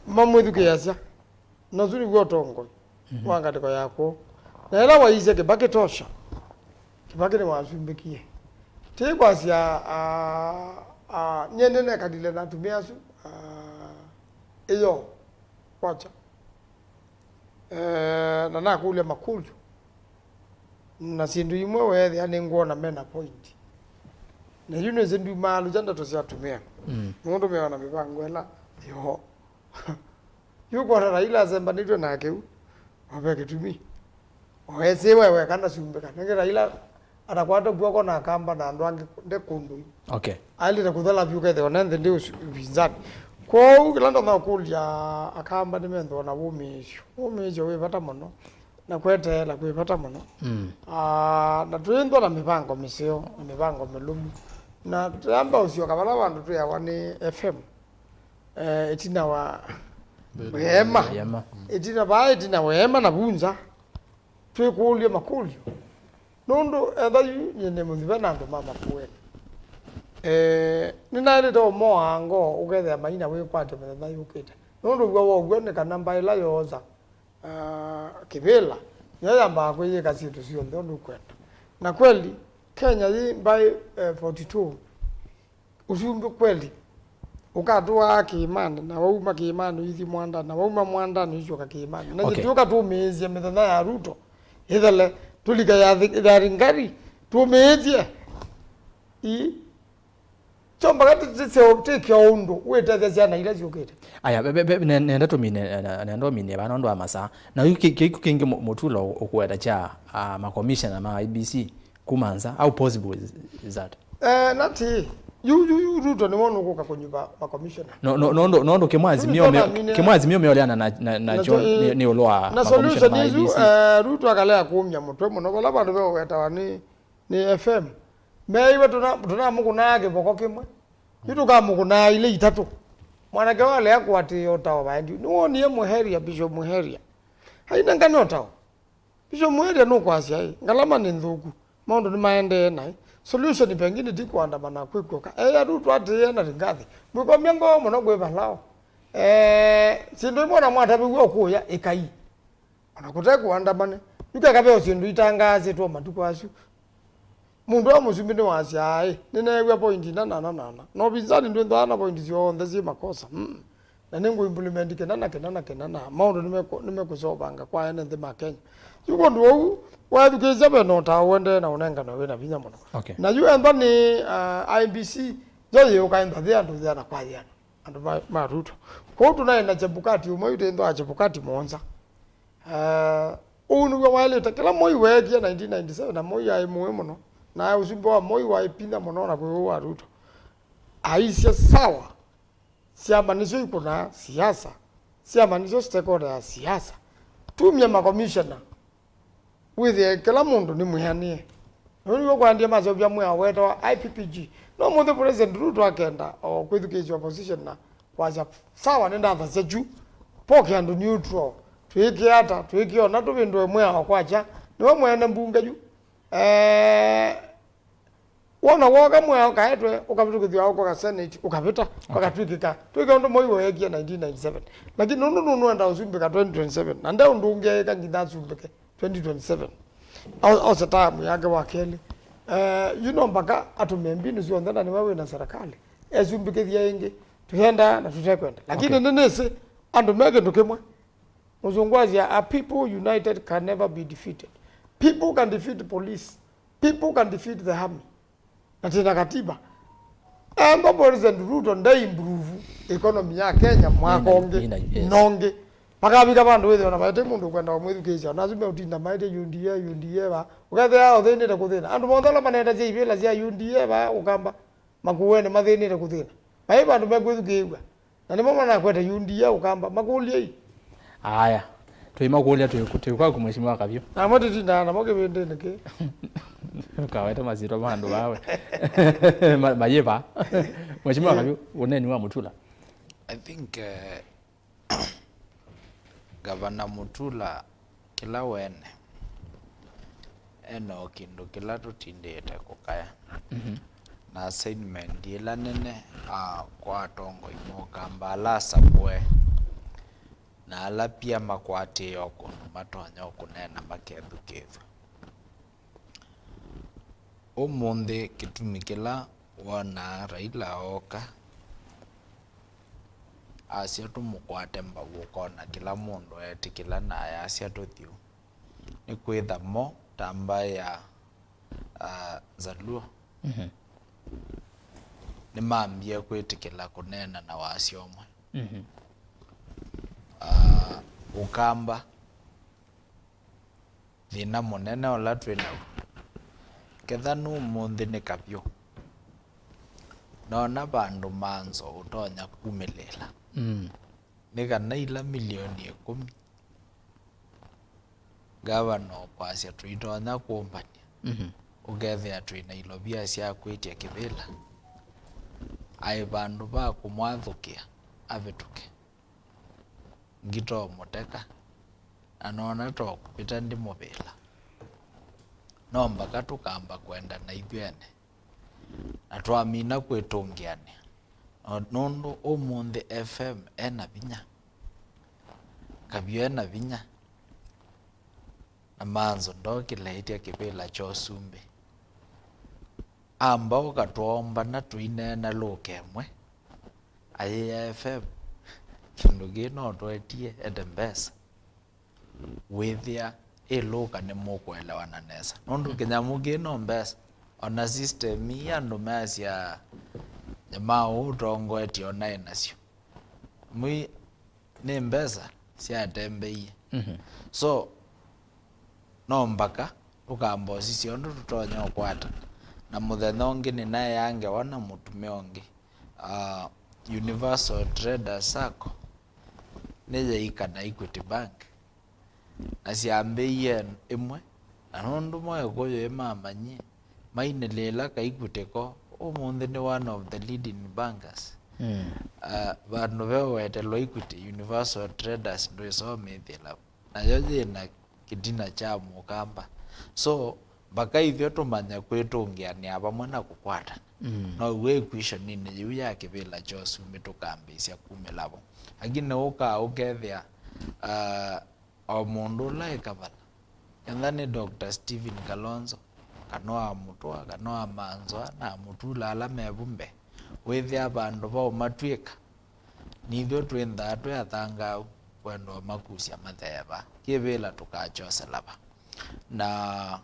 mamwĩthukĩĩasya. Na ũsu nĩw'o ũtongoi wa ngatĩko ya kwoo. Na ĩla waisye Kĩbakĩ tosha, Kĩbakĩ nĩwasumbĩkie. Ti kwasya, ah, ah, nyie nĩnekalile na atumĩa asu, ah, ĩyoo, kwacha. Eh, na nakũlya makũlyo. Na syĩndũ imwe weethĩa nĩngwona mena point. Na yu nĩsĩ ndumaalũkya ndeto sya atumĩa. Mm. Nũndũ meona mĩvango ĩla yoo. Yu kwona Raila asembanĩtw'e nake u, o ve kĩtumi. O esĩ we weka ndasumbĩka. Nĩngĩ Raila atakwata kw'oko na Akamba na andũ angĩ nde kũndũ yu. Okay. Aĩlĩte kũthela vyũ kethĩwa ne nthĩ ndĩ ũsu-, ũvinzanĩ. Kwoou kĩla ndonya ũkũlya Akamba nĩmenthĩwa na wũmĩĩsyo. Wũmĩĩsyo wĩ vata mũno. Na kweteela kwĩ vata mũno. Mm. Ah, na twĩnthwa na mĩvango mĩseo, na mĩvango mĩlũmu. Na tũyamba ũsyoka vala vandũ twĩawa nĩ F M. Eh, ĩtina wa ĩema. Ĩema. Ĩtina vaa, ĩtina wa ĩema na vunza. Twĩkũlye makũlyo. Nũndũ etha yu nyie nĩ mũthive na andũ ma Makueni. Eh, nĩnaĩlĩte ũmoaa ngoo ũkethĩa maina wĩkwatya mĩthenya yũkĩte. Nũndũ w'o wow'o nĩ kana mbaĩ ĩla yoosa ah, kĩvĩla, nĩyo yambaa kwĩyĩka syĩndũ syonthe ũndũ ũkwenda. Na kweli, Kenya yĩ mbaĩ, eh, forty two, ũsumbĩ kweli, ũkatũaa kĩĩmanĩ, na wauma kĩĩmanĩ ũithi mwandanĩ, na wauma mwandanĩ ũisyoka kĩĩmanĩ. Na okay, nyie tũka tũmĩĩsye mĩthenya ya Ruto ĩthele, tũlika ya thi-, ya Ringari, tũmĩĩsye. Ii. Kyo mpaka tĩseo tĩkĩa ũndũ wĩtethya syana ila syũkĩte. Aya, be, be, be, ne-, nenda tũmine, ne-, nenda ũmine vana ũndũ wa masaa. Na yu kĩ-, kĩku kĩngĩ mũ-, mũtulo ũkũweta kya, ah, makomishona ma I B C kuma nza. How possible is, is that? Eh, nati, yu, yu, yu Ruto nĩwe ũkũka kũnyuva makomishona. No, no, no, no, no, kĩmwe Azimio me-, kĩmwe Azimio meoleana na, na, na nakyo nĩ, nĩ ũlũ wa na makomishona solution ma isu, I B C. Eh, Ruto akalea kũmya mũtwe mũno, vala vandũ ve ũwetawa nĩ nĩ F M. Meeiwe tũna-, tũnamũkũnaa kĩvoko kĩmwe. Yu tũkamũkũnaa ilĩ itatũ. Mwanake walea kũatĩĩa ũtao vaendi. Nĩwonie Mũheria, Bishop Mũheria. Ainengane ũtao. Bishop Mũheria nũkwasya ĩ, ngalama nĩ nthũku. Maũndũ nĩmaendee naĩ. Solution pengine ti kũandamana kwĩkw'oka. Ea tu twatĩĩe na Rigathi. Mwĩkomya ngoo mũno kwĩ valao. Eh, syĩndũ imwe na mwatavĩw'a ũkũya, ĩkai. Ona kũte kũandamane. Yu keka ve o syĩndũ itangaasĩtwe o matukũ asu. Mũndũ wa mũsumbĩ nĩwasyaa, ĩ, nĩneew'a pointi ina na na na na. Na ũvinzani ndwĩthĩawa na pointi syonthe syĩ makosa. Mm. Na nĩngũ implement kĩna na kĩna na kĩna na maũndũ nĩmekũ-, nĩmekũseũvanga kwa ene nthĩ ma Kenya. Yu kũndũ ũu, weethukĩĩsya ve na ũtao ũendee na ũnengano wĩ na vinya mũno. Okay. Na yu ethwa nĩ, uh, I B C, yo yĩũka ĩntha thĩ andũ yĩana kwa yĩana. Andũ ma, ma Ruto. Kwoou tũnaĩ na Chebukati ũmwe, yu twĩthĩawa Chebukati mũonza. Eh, ũu nĩw'o waĩlĩte. Kĩla Moi weekie nineteen ninety-seven, na Moi aĩ mũĩ mũno, na ũsumbĩ wa Moi waĩ vinya mũno na kwĩ ũũ wa Ruto. Aisye, sawa, syama nĩsyo ikũnaa siasa, syama nĩsyo stakeholder ya siasa. Tumya makomishona, wĩthĩe kĩla mũndũ nĩ mwĩanĩe. Na ũu nĩw'o kwaendie maseũvya mwĩao wetawa I P P G. No ũmũnthĩ President Ruto akenda o kwĩthukĩĩsya opposition na kwasya, sawa, nĩndathasya kyu, poke andũ neutral, twĩke ata, twĩke ũna, tũvĩndũe mwĩao kwakya, nĩwe mwene mbunge yu. Eh, wona woka mwĩao kaetwe, ũkavĩtũkĩthw'a ũko ka Senate, ũkavĩta, okay, vakatw'ĩkĩka. Twĩke ũndũ Moi weekie nineteen ninety-seven. Lakini nũndũ nũnũenda ũsumbĩka twenty twenty-seven, na nde ũndũ ũngĩ eĩka nginya asumbĩke twenty twenty-seven. Au-, ause term yake wa kelĩ. Eh, yu no mpaka atũme mbinu syonthe na nĩwe wĩ na serikali. Esumbĩkĩthya ĩngĩ. Tũyendaa na tũtekwenda. Lakini, okay, nĩnĩsĩ andũ me kĩndũ kĩmwe. Mũsũngũ asya, "A people united can never be defeated." People can defeat police. People can defeat the army. Na twĩna katiba. Ethwa President Ruto nda improve economy ya Kenya mwaka ũngĩ, yes, nongi. Makavika vandũ wĩthĩwa na maete mũndũ kwenda ũmwĩthukĩĩsya. Ona asu meũtinda maete U D A, U D A va. Ũkethĩa ũthĩnĩte kũthĩna. Andũ monthe ala manetasya ivĩla sya U D A va Ũkamba, Makueni mathĩnĩte kũthĩna. Vai vandũ mekwĩthukĩĩw'a. Na nĩmo manakwete U D A Ũkamba. Makũlyei. Aya. Tũimakũlya twĩ kwaku, Mheshimiwa Kavyũ. Namo tũtindaa namo kĩvĩndĩnĩ kĩĩ. Kawete masyĩtwa ma andũ vawe. Ma- mayĩva. Mheshimiwa Kavyũ, ũneeni wa Mutula. I think, eh, Gavana Mutula kĩla wene ena o kĩndũ kĩla tũtindĩte kũkaya. Mhm. Na assignment ĩla nene, ah, kwa atongoi ma Ũkamba ala asakũe na ala pia makwatĩĩe o kũndũ matonya o kũneena makethukĩĩthw'a. Ũmũnthĩ kĩtumi kĩla wonaa Raila ooka, asya tũmũkwate mbau, ũkona kĩla mũndũ eetĩkĩla na ayasya tũthyũ, nĩ kwĩtha mo ta mbaĩ ya, ah, Nzaluo, mhm, nĩmambie kwĩtĩkĩla kũneena na wasya ũmwe. Mhm. Ah, Ũkamba, thĩna mũnene ũla twĩ naw'o, ketha nĩ ũmũnthĩ nĩ Kavyũ, nona vandũ manzo ũtonya kumĩlĩĩla. Mm. Nĩ kana ila milioni ĩkũmi ngavana ũkwasya tũitonya kũmbany'a, mhm, ũkethĩa twĩ na ilovia sya kwĩtya kĩvĩla, aĩ vandũ va kũmwathũkĩa avĩtũke, ngito mũteka, na nona to kũvĩta ndĩmũvĩla. No mbaka tũkamba kwenda na ithyĩ ene, na twamina kwĩtũngĩanĩa, no- nũndũ ũmũnthĩ F M ena vinya, Kavyũ ena vinya, na manzo ndokĩla ĩtya kĩvĩla kya ũsumbĩ. Amba ũkatwombana tũineena lũka ĩmwe, ayĩa F M, kĩndũ kĩĩ no twetie ete mbesa. Wĩthĩa ĩ lũka nĩmũkũelewana nesa. Nũndũ kĩnyamũ kĩĩ no mbesa. Ona system ii andũ measya nyamaa ũũ ũtongoetye ona ĩ nasyo. Mwi nĩ mbesa syatembeie. Mhm. So, no mbaka tũkamba ũsisya ũndũ tũtonya ũkwata. Na mũthenya ũngĩ nĩnaeaa ngewa na mũtumĩa ũngĩ. Ah, Universal Traders Sacco nĩyaika na Equity Bank. Na syambĩie ĩmwe, na nũndũ Moekũyũ ĩmamanyie, mainĩlĩĩla ka Equity ko, ũmũnthĩ nĩ one of the leading bankers. Mm. Ah, vandũ ve ũwetelwa Equity, Universal Traders ndwĩsomĩthĩla. Nayo yĩ na kĩtina kya Mũkamba. So, mbaka ithyĩ tũmanye kwĩtũngĩanĩa vamwe na kũkwatana. Mm. Now'o equation-inĩ yĩu ya kĩvĩla kya ũsumbĩ tũkambĩĩsya kumĩla vo. Lakini ũkaa ũkethĩa, ah, o mũndũ ũla ekavala, ketha nĩ Doctor Stephen Kalonzo, kana wa Mũtũa, kana wa Manzoa, na Mũtula ala me vu mbee, wĩthĩa vandũ va ũmatw'ĩka, nithyĩ twĩnthaa twĩ athangau kwenda ũmakusya mathee va, kĩvĩla tũkakyosela va. Na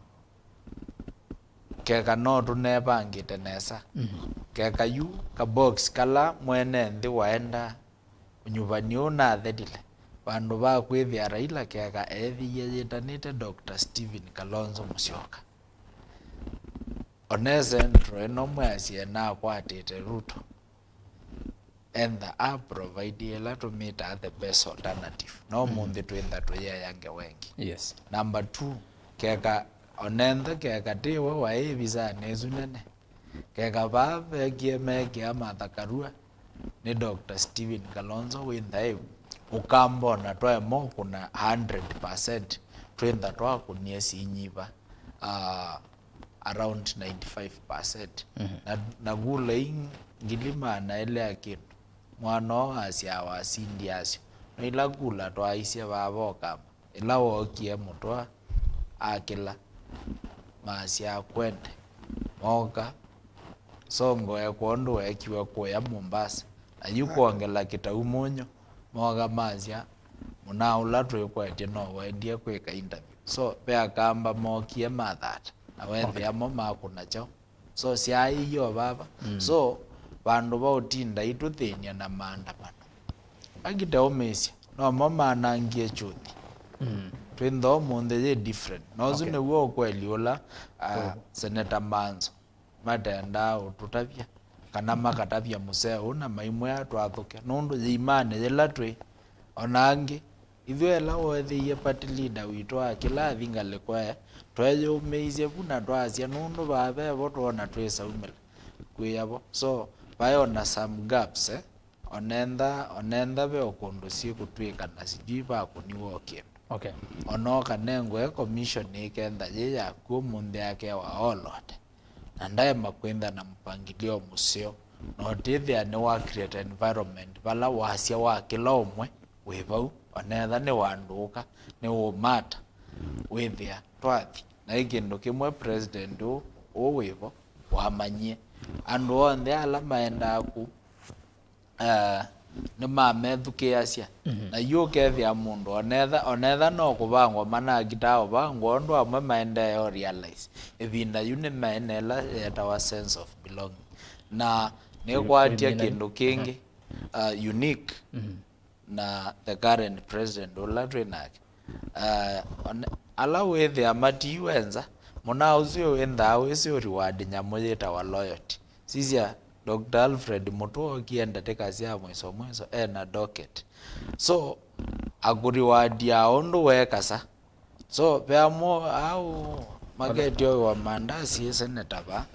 keka no tũnevangĩte nesa. Mhm. Keka yu ka box kala mwene nthĩ waenda ũnyuvani ũũ nathelile, vandũ va kwĩthĩa Raila keka eethĩie yĩtanĩte Doctor Stephen Kalonzo Musyoka. One Central ĩno mwĩasye nakwatĩte Ruto. Entha a provide ĩla tũmĩtaa the best alternative. No, mhm, mũnthĩ twĩntha tũyĩaya ngewa ĩngĩ. Yes. Number two, keka onenthe keka tiwe waĩ visanĩ ĩsu nene. Keka vaa vekie meekĩa Martha Karua nĩ Doctor Stephen Kalonzo wĩ nthaĩu. Ũkamba ona twaema ũkũna hundred percent, twĩntha twakũnie sinyiva. Ah, around ninety-five percent. Mhm. Na, na kula ii ngili maana elĩ ya kĩndũ, mwana ũũ asyaa wasindi asyo. No ila kula twaaisye vava Ũkamba, ĩla wookie Mũtũa akĩla, masyaa kwende, mooka, Songo ekwa ũndũ weekiwe kũya Mombasa, na yu kwongela kĩtau mũnyũ, mooka masya, mũnaa ũla twĩkwetye no waendie kwĩka interview. So ve akamba mookie mathata, na wethĩa mo makũna kyaũ. So syaaĩie o vava. So vandũ va ũtinda itũthĩny'a na maandamano, akita ũmĩĩsya, no mo manangie kyũthi. Twĩ nthoo ũmũnthĩ yĩ different. Na ũsu Okay. nĩw'o ũkweli ũla, ah, Seneta Manzo matendaa ũtũtavya, kana makatavya mũseo ũũ na maimwĩa twathũke, nũndũ yĩimanĩ yĩla twĩ. O na angĩ, ithyĩ ĩla weethĩie party leader witũ akĩla athi ngalĩko ĩĩ, tweeyũmĩisye vu na twasya, nũndũ vaa ve vo twoona twĩsaumĩla kwĩa vo. So, vaĩ o na some gaps, eh? Onentha, onentha ve o kũndũ syĩkũtw'ĩka na sijui vakũniwa o kĩndũ. Okay. Ona ũkanengwe commission ĩkentha yĩ yaku ũmũnthĩ akewa olote. Na ndaema kwĩntha na mũpangilio mũseo. Na ũtĩthĩa nĩ wa create environment vala wasya wa kĩla ũmwe wĩ vau, onetha nĩ wandũũka, nĩ ũmata, wĩthĩa twathi. Na ĩ kĩndũ kĩmwe president ũũ, ũũ wĩ vo, wamanyie. Andũ onthe ala maendaa kũu, eh, nĩmamethukĩĩasya. Na yu ũkethĩa mũndũ, onetha, onetha no kũvangwa manakitaa ũvangwa, ũndũ amwe maendee o realize. Ĩvinda yu nĩmaene ĩla yetawa sense of belonging. Na nĩkwatya kĩndũ kĩngĩ, uh, unique na the current president ũla twĩ nake. Uh, one-, ala wĩthĩa matiiwe nza, mũnaa ũsu wĩnthaa wĩsĩ ũreward nyamũ yĩtawa loyalty. Sisya, Doctor Alfred Mutua okie ndatĩka sya mwiso mwiso, e na docket. So, akũrewardia ũndũ weekasa. So, ve amwe au maketioiwa mandasi ĩ seneta va.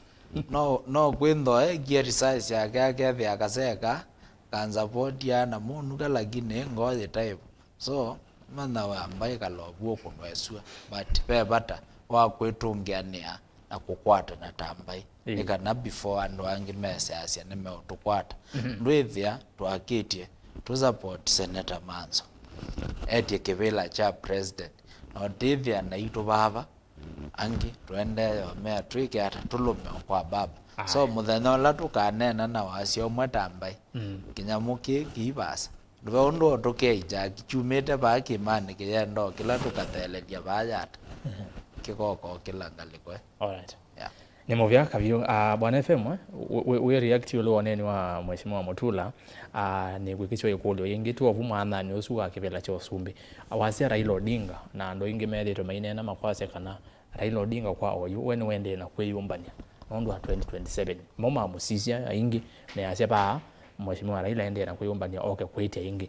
No, no kwĩnthoa ekie research yake akethĩa kaseka, kansavotia na mũnuka, lakini ngoo yĩtaĩvo. So, manya wa mbaĩ kalovu ũkũnwa ĩsua, but ve vata wa kwĩtũngĩanĩa na kũkwatana ta mbaĩ. Ĩĩ. Nĩ kana before andũ angĩ meseasya nĩmeũtũkwata. Ndwĩthĩa twakĩtye tũ support Senator Manzo. Etye kĩvĩla kya president. Na ũtĩthĩa naitũ vava, angĩ tũendee o mea twĩke ata tũlũme o kwa baba. So, mũthenya ũla tũkaneena na wasya ũmwe ta mbaĩ, kĩnyamũ kĩĩ kĩivasa. Ndũve ũndũ o tũkeija kĩkyumĩte vaa kĩmanĩ kĩyenda o kĩla tũkatheelelya vaa yata. Kĩkoka o kĩla ngalĩko, eh. Alright. Yeah. Nĩ mũvea kavyũ. Ah, Bwana F M, eh, wĩ, wĩ, wĩ react ĩũlũ wa ũneeni wa Mheshimiwa Mutula, ah, nĩ kwĩkĩsya ĩkũlyo yĩngĩ tu ovu mwathanĩ ũsu wa kĩvĩla kya ũsumbĩ. Wasya Raila Odinga na andũ aingĩ methĩĩtwe maineena makwasya kana Raila Odinga kwa oyu, we nĩwendee na kwĩyũmbany'a nũndũ wa twenty twenty-seven. Mo mamũsisya aingĩ, measya vaa, Mheshimiwa Raila endee na kwĩyũmbany'a oke kwĩtya ĩngĩ.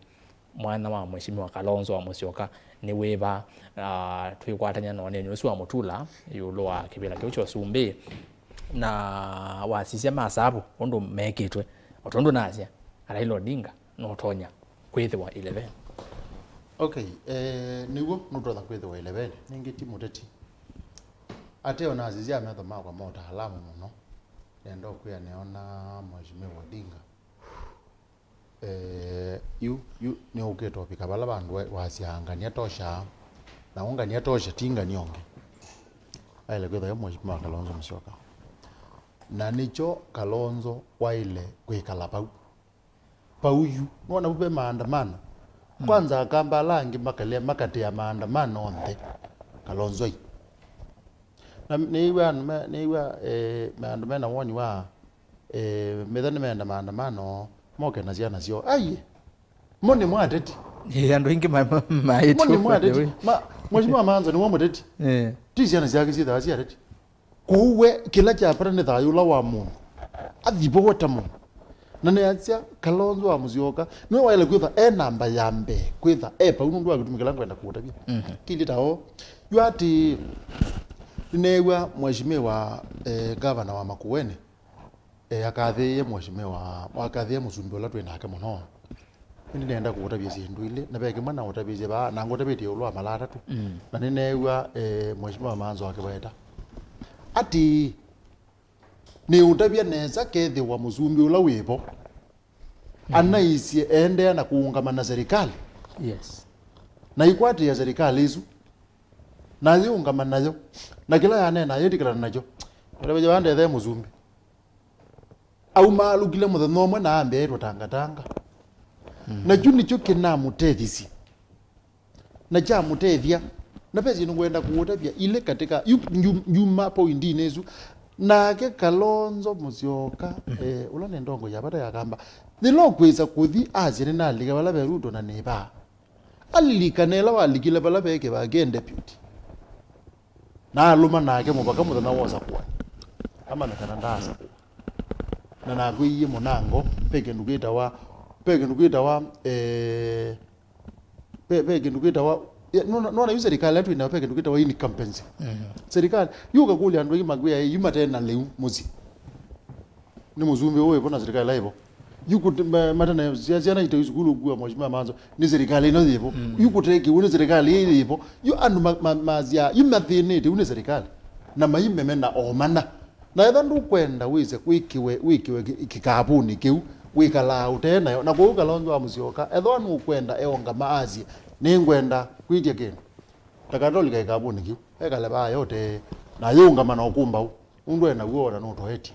Mwana wa Mheshimiwa Kalonzo wa Musyoka nĩ wĩva, ah, twĩkwatany'a na ũneeni ũsu wa Mutula ĩũlũ wa kĩvĩla kĩu kya ũsumbĩ, na wasisya masavu ũndũ mekĩtwe, o tondũ nasya, Raila Odinga nũtonya kwĩthĩwa eleven. Okay, eh, nĩw'o nũtonya kwĩthĩwa eleven. Ningĩ ti mũteti. Ate ona asisya metho makwa ma ũtaalamu mũno. Nenda ũkwĩa neona Mheshimiwa Odinga. Eh, yu, yu nĩ ũkĩte ũvika vala vandũ wa-, wasyaa ngania tosha. Na ngania tosha ti ngania ũngĩ. Aĩle kwĩthwa e Mheshimiwa Kalonzo Musyoka. Na nĩkyo Kalonzo waĩle kwĩkala vau. Vau yu. Nona vu ve maandamano. Kwanza akamba ala angĩ makalea, makatĩa maandamano onthe. Kalonzo ai. Na nĩw'a andũ me-, nĩw'a, eh, andũ mena woni wa, eh, metha nĩmeenda maandamano, moke na syana syoo. Ai! Mo nĩ mwateti. Ĩĩ, andũ aingĩ ma-, ma-, maĩtwe. Mo nĩ mwateti. Ma-, Mheshimiwa Manzo nĩwe mũteti. Eh. Ti syana syake syĩthaa si ateti. Kwoou we, kĩla kyapata nĩ thayũ ũla wa mũndũ. Athi vo we ta mũndũ. Na nĩasya Kalonzo wa Musyoka, nĩwe waĩle kwĩtha e namba ya mbee, kwĩtha e pau nũndũ wa kĩtumi kĩla ngwenda kũũtavya. Kĩlĩ ta o. Yu atĩ, nĩneew'a Mheshimiwa, eh, Gavana wa Makueni, eh, akathĩĩe Mheshimiwa, akathĩĩe mũsumbĩ ũla twĩ nake mũno. Ĩndĩ nĩenda kũũtavya syĩndũ ilĩ, na ve kĩmwe naũtavĩsye vaa, na ngũtavĩtye ĩũlũ wa mala atatũ. Na nĩneew'a, eh, Mheshimiwa Manzo akĩweta. Atĩ, nĩũtavya nesa kethĩwa mũsumbĩ ũla wĩ vo anaisye eendea na kũũngama na serikali. Yes. Na ikwatĩĩa serikali ĩsu. Na ayĩũngama nayo. Na kĩla yaneena ayĩtĩkĩlana nakyo. Ũtavĩtye vaa ndethe mũsumbĩ. Aumaalũkile mũthenya ũmwe na ambĩa ĩtwa tangatanga. Na kyu nĩkyo kĩnamũtethisye. na kyamũtethya. Na ve syĩndũ ngwenda kũũtavya ilĩ katĩka yu, yu, yuma pointinĩ ĩsu. Nake Kalonzo Musyoka, eh, ũla nĩ ndongo ya vata ya Kamba, yĩla ũkwĩsa kũthi asya, "Nĩnalika vala ve Ruto na nĩvaa." Alilikana ĩla walikile vala ve Kĩvakĩ e deputy. Na alũma nake mũvaka mũthenya wa ũsakũani. Amanya kana ndaasakũa. Na nakwĩie mũnango, ve kĩndũ kĩtawa, ve kĩndũ kĩtawa, eh, ve, ve kĩndũ kĩtawa, ya, nona, nona yu serikali atu ina ve kĩndũ kĩtawa incumbency. Mhm. Serikali, yu ũkakũlya andũ aingĩ makwĩa, "Ĩ, yu mate na lĩu mũsyĩ." Nĩ mũsumbĩ ũũ ĩvo na serikali ĩvo. Yu kũte-, ma-, matana sia-, syana ite sukulu kua mheshimiwa Manzo, nĩ serikali ĩno yĩvo. Mm. Yu kũte kĩu nĩ serikali ĩĩ yĩvo. Yu andũ ma-, ma-, masya, yu mathĩnĩte, yu nĩ serikali. Na maimeme na omana. Na etha ndũkwenda wĩse wĩkĩwe, wĩkĩwe kĩ-, kĩkavũnĩ kĩu, wĩkalaa ũte nayo. Na kwoou Kalonzo wa Musyoka, ethwa nũkwenda eongama asye, "Nĩngwenda kwĩtya kĩndũ." Takatolika kĩkavũnĩ kĩu, ekale vaa yote, na yĩũngama na ũkũmbaũ. Nũndũ ena w'o ona nũtoetye.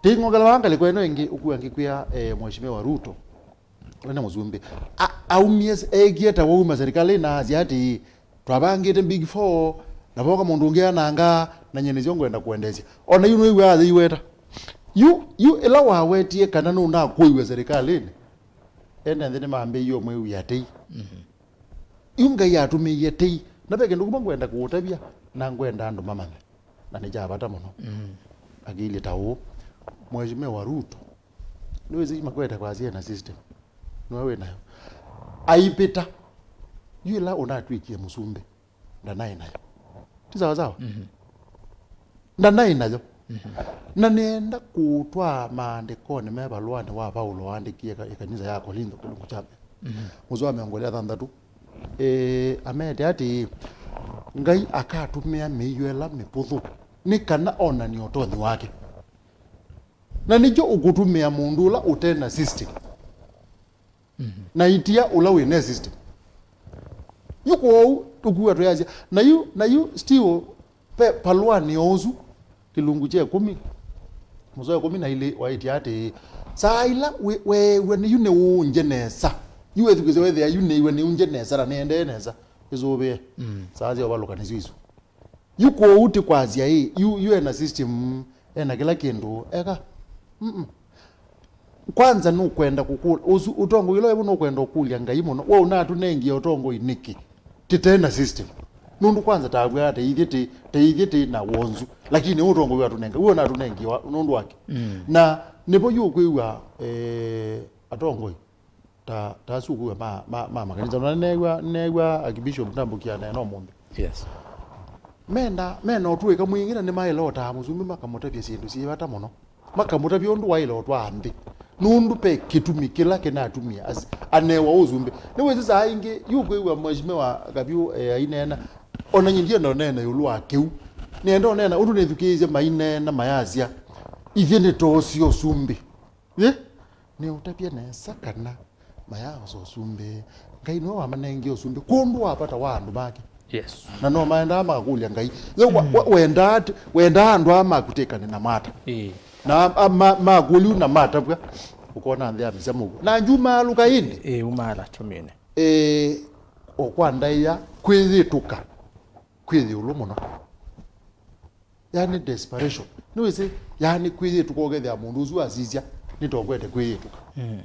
Ting'okela wa ngalĩko ĩno ĩngĩ ũkua ngĩkwĩa, eh, Mheshimiwa Ruto, ũla nĩ mũsumbĩ. A-, aumie s-, eekie ta wauma serikalĩnĩ na asya atĩĩ, "Twavangĩte Big Four, na voka mũndũ ũngĩ anangaa, na nyie nĩsyo ngwenda kũendeesya." Ona yu nĩwĩw'aa yĩiweta. Yu, yu ĩla wawetie kana nũnakũiwe serikalĩnĩ, ene nthĩ nĩmambĩĩie ũmwĩw'ĩa tei. Mhm. Yu Ngai atũmĩie tei. Na ve kĩndũ kĩmwe ngwenda kũũtavya, na ngwenda andũ mamanye. Na nĩ kya vata mũno. Mm. Akĩilye ta ũũ, Mheshimiwa Ruto, nĩwĩsĩ makwete kwasya ena system. Nĩwe wĩ nayo. Aipĩta. Yu ĩla ũnatw'ĩkie mũsumbĩ, ndanaĩ nayo. Ti sawa sawa? Mhm. Ndanaĩ nayo. Mhm. Na nĩenda kũtwaa maandĩkonĩ me valũanĩ wa Vaulo waandĩkie ka-, ĩkanisa ya Kolintho kĩlungu kya mbee. Mhm. Mũsoa wa mĩongo ĩlĩ na thanthatũ. Ĩĩ, amete atĩĩ, Ngai akatũmĩa mĩio ĩla mĩvũthũ nĩ kana onanie ũtonyi wake. Na nĩkyo ũkũtũmĩa mũndũ ũla ũte na system. Mhm. Na itia ũla wĩ na system. Yu kwoou tũkua twĩasya. Na yu, na yu still ve valũanĩ o ũsu, kĩlungu kya ĩkũmi, mũsoa ĩkũmi na ilĩ waĩtye atĩĩ, "Saa ila we-, weew'a nĩ yu nĩũũngye nesa." Yu wethukĩsya wethĩa yu nĩw'a nĩũngye nesa na nĩendee nesa. Ĩsũvĩe. Mm. Saa sya ũvalũka nĩsyo isu. Yu kwoou ti kwasya ĩ, yu, yu ena system, ena kĩla kĩndũ, eka. Mm-mm. Kwanza nũkwenda kũkũla, ũsu, ũtongoi ũla wĩvo nũkwenda ũkũlya Ngai mũno, we ũnatũnengie ũtongoi nĩkĩ? Tĩte na system. Nũndũ kwanza tavw'a ta ithyĩ tĩ, ta ithyĩ tĩ na wonzu. Lakini ũtongoi watũnenga, we ũnatũnengie wa, nũndũ wake. Mm. Na nĩvo yu ũkwĩw'a, eh, atongoi. Ta, ta asu ũkwĩw'a ma, ma, ma makanisa. Ona nĩneew'a, nĩneew'a Archbishop Ndambũki aneena ũmũnthĩ. Yes. Menda, mena ũtũĩka mwingĩ na nĩmaĩle ũtaa mũsumbĩ makamũtavya syĩndũ syĩ vata mũno. Makamũtavya ũndũ waĩle ũtwaa nthĩ. Nũndũ ve kĩtumi kĩla kĩnatumie as-, anewa ũsumbĩ. Nĩwĩsĩ saa ingĩ, yu kwĩw'a Mheshimiwa Kavyũ, eh, aineena, ona nyie ndienda ũneena ĩũlũ wa kĩu. Nĩenda ũneena ũndũ nĩthukĩĩsye maineena mayasya, "Ithyĩ nĩtoosie ũsumbĩ." Ĩ? Nĩũtavye nesa kana mayaaosa ũsumbĩ. Ngai nĩwe wamanengie ũsumbĩ kwondũ wa vata wa andũ make. Yes. Na no maendaa makakũlya Ngai. Yo, wa-, wa-, wendaa ati-, wendaa andũ aa makutĩkane na mata. Ĩĩ. Na a-, ma-, makũlyu na matavw'a. Ũkona nthĩ ya mĩsemo ũguo. Na njumaalũka ĩndĩ. Ĩĩ, umaala tũmine. Ĩĩ, o kwa ndaĩa kwĩyĩtũka kwĩ ĩũlũ mũno. Yani desperation. Nĩwĩsĩ, yani kwĩyĩtũka ũkethĩa mũndũ ũsu asisya, nĩtokwete kwĩyĩtũka. Mm.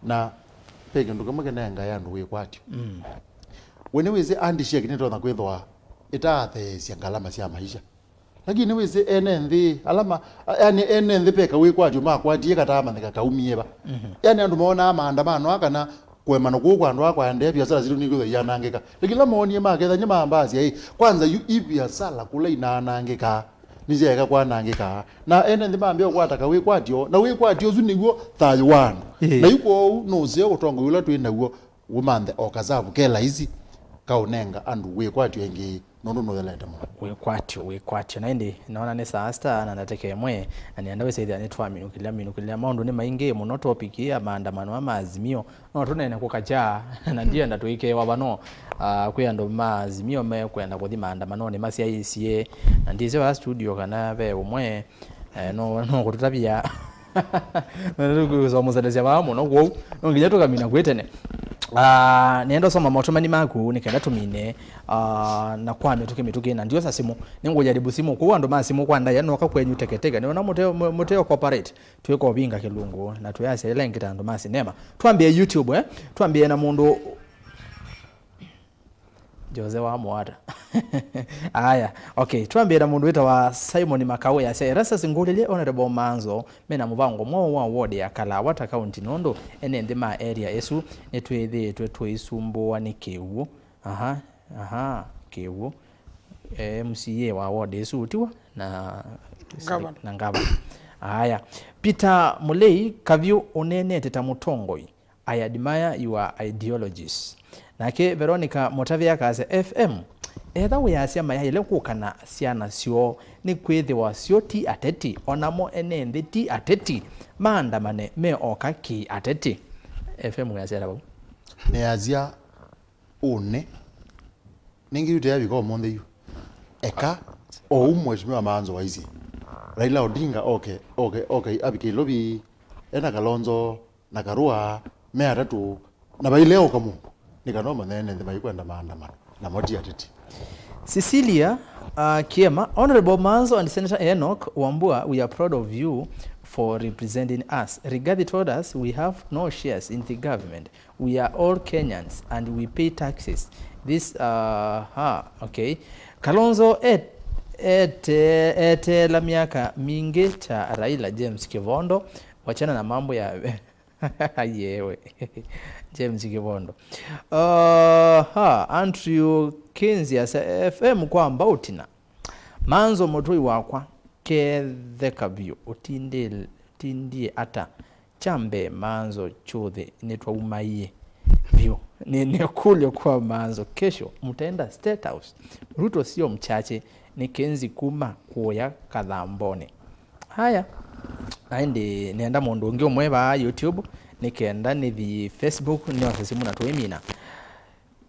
Na ve kĩndũ kĩmwe kĩnengae andũ wĩkwatyo. Mm. We nĩwĩsĩ handshake nĩtonya kwĩthwa ĩtaatheesya ngalama sya maisha. Lakini nĩwĩsĩ ene nthĩ, ala ma-, yani ene nthĩ ve kawĩkwatyo makwatie kataamanyĩka kaumie va. Mhm. Yani andũ moonaa maandamano aa kana kũemana kũu kwa andũ aa kwaendee, viasala sitũ nĩkwĩthwa ianangĩka. Lakini ĩla moonie maketha nĩmambasya, ĩ, kwanza yu i viasala kũla inaanangĩkaa, nĩsyaeka kwanangĩkaa. Na ene nthĩ mambĩa ũkwata kawĩkwatyo, na wĩkwatyo ũsu nĩw'o thayũ wa andũ. Ĩĩ. Na yu kwoou nũseo ũtongoi ũla twĩ naw'o ũmanthe o kasavu ke laisi kaũnenga andũ wĩkwatyo ĩngĩ. Nũndũ nũthelete mũno. Wĩkwatyo, wĩkwatyo. Na ĩndĩ, noona nĩ saa sita na ndatĩka ĩmwe, na nĩenda wĩsĩthĩa nĩtwaminũkĩlya, minũkĩlya. Maũndũ nĩ maingĩ mũno, topic ĩĩ ya maandamano ma Azimio. No tũneene kũkakya, na ndienda tũikeewa vano. Ah, kwĩ andũ ma Azimio mekwenda kũthi maandamanonĩ masyaĩĩsye. Na ndĩsĩ vaa studio kana ve ũmwe, eh, no, no kũtũtavya. Nĩtũkũsomũselesya vaa mũno kwou. No nginya tũkamina kwĩ tene. Ah, nĩenda ũsoma motũmani maku nĩ kenda tũmine, ah, na kwa mĩtũkĩ mĩtũkĩ na ndiosa simũ. Nĩngũjaribu simũ. Kũu andũ ma simũ kwa ndaĩa noka kwenyu teketeke. Nĩona mũteo, mũ-, mũteo cooperate. Twĩkovinga kĩlungu na twĩasya ĩla ĩngĩ ta andũ ma sinema. Twambie YouTube, eh? Twambie na mũndũ Jose wa Mwata. Aya, okay, twambie na mũndũ wĩtawa Simon Makawe asya, Erastus ngũlĩlye Honorable Manzo, mena mũvango mwaũ wa ward ya Kalawata County nũndũ ene nthĩ ma area ĩsu nĩtwĩthĩĩtwe tũisumbũwa nĩ kĩw'ũ. Aha, aha, kĩw'ũ. Eh, M C A wa ward ĩsu ũtiwa na Gavana. Na gavana. Aya, Peter Mulei, Kavyũ ũneenete ta mũtongoi. I admire your ideologies. Nake Veronica Mũtavĩ akasya, F M, etha wĩasya mayaĩle kũka na syana syoo, nĩkwĩthĩwa syo ti ateti, o namo ene nthĩ ti ateti, maandamane me oka kĩ-ateti. F M wĩasya ata vau? Nĩasya ũnĩ. Nĩngĩ yu teyavika ũmũnthĩ yu. Eka, o ũu Mheshimiwa Manzo waisye, Raila Odinga oke, oke, oke, avike Ilovi, ena Kalonzo, na Karua, me atatũ, na vaile oka mũndũ, nĩ kana ũmanye ene nthĩ maikwenda maandamano, namo ti ateti. Cecilia, uh, Kiema, Honorable Manzo and Senator Enoch Wambua, we are proud of you for representing us. Rigathi told us we have no shares in the government. We are all Kenyans and we pay taxes. This, uh, ha, okay. Kalonzo et-, ete-, eteela myaka mingĩ ta Raila. James Kivondo, wachana na mambo ya Yewe. James Kivondo. Uh, ha, Andrew Kinsey asa F M kwa mbautina. Manzo mũtũi wakwa, ketheka vyũ, ũtindĩ-, ũtindie ata? Kya mbee Manzo kyũthĩ nĩtwaumaie vyũ. Nĩ, nĩkũlyo kwa Manzo, kesho mtaenda State House. Ruto sio mchache, nĩ Kenzi kuma kũya Kathambonĩ. Haya. Na ĩndĩ nĩenda mũndũ ũngĩ ũmwe vaa YouTube, nĩ kenda nĩthi Facebook, nĩose simũ na tũimina.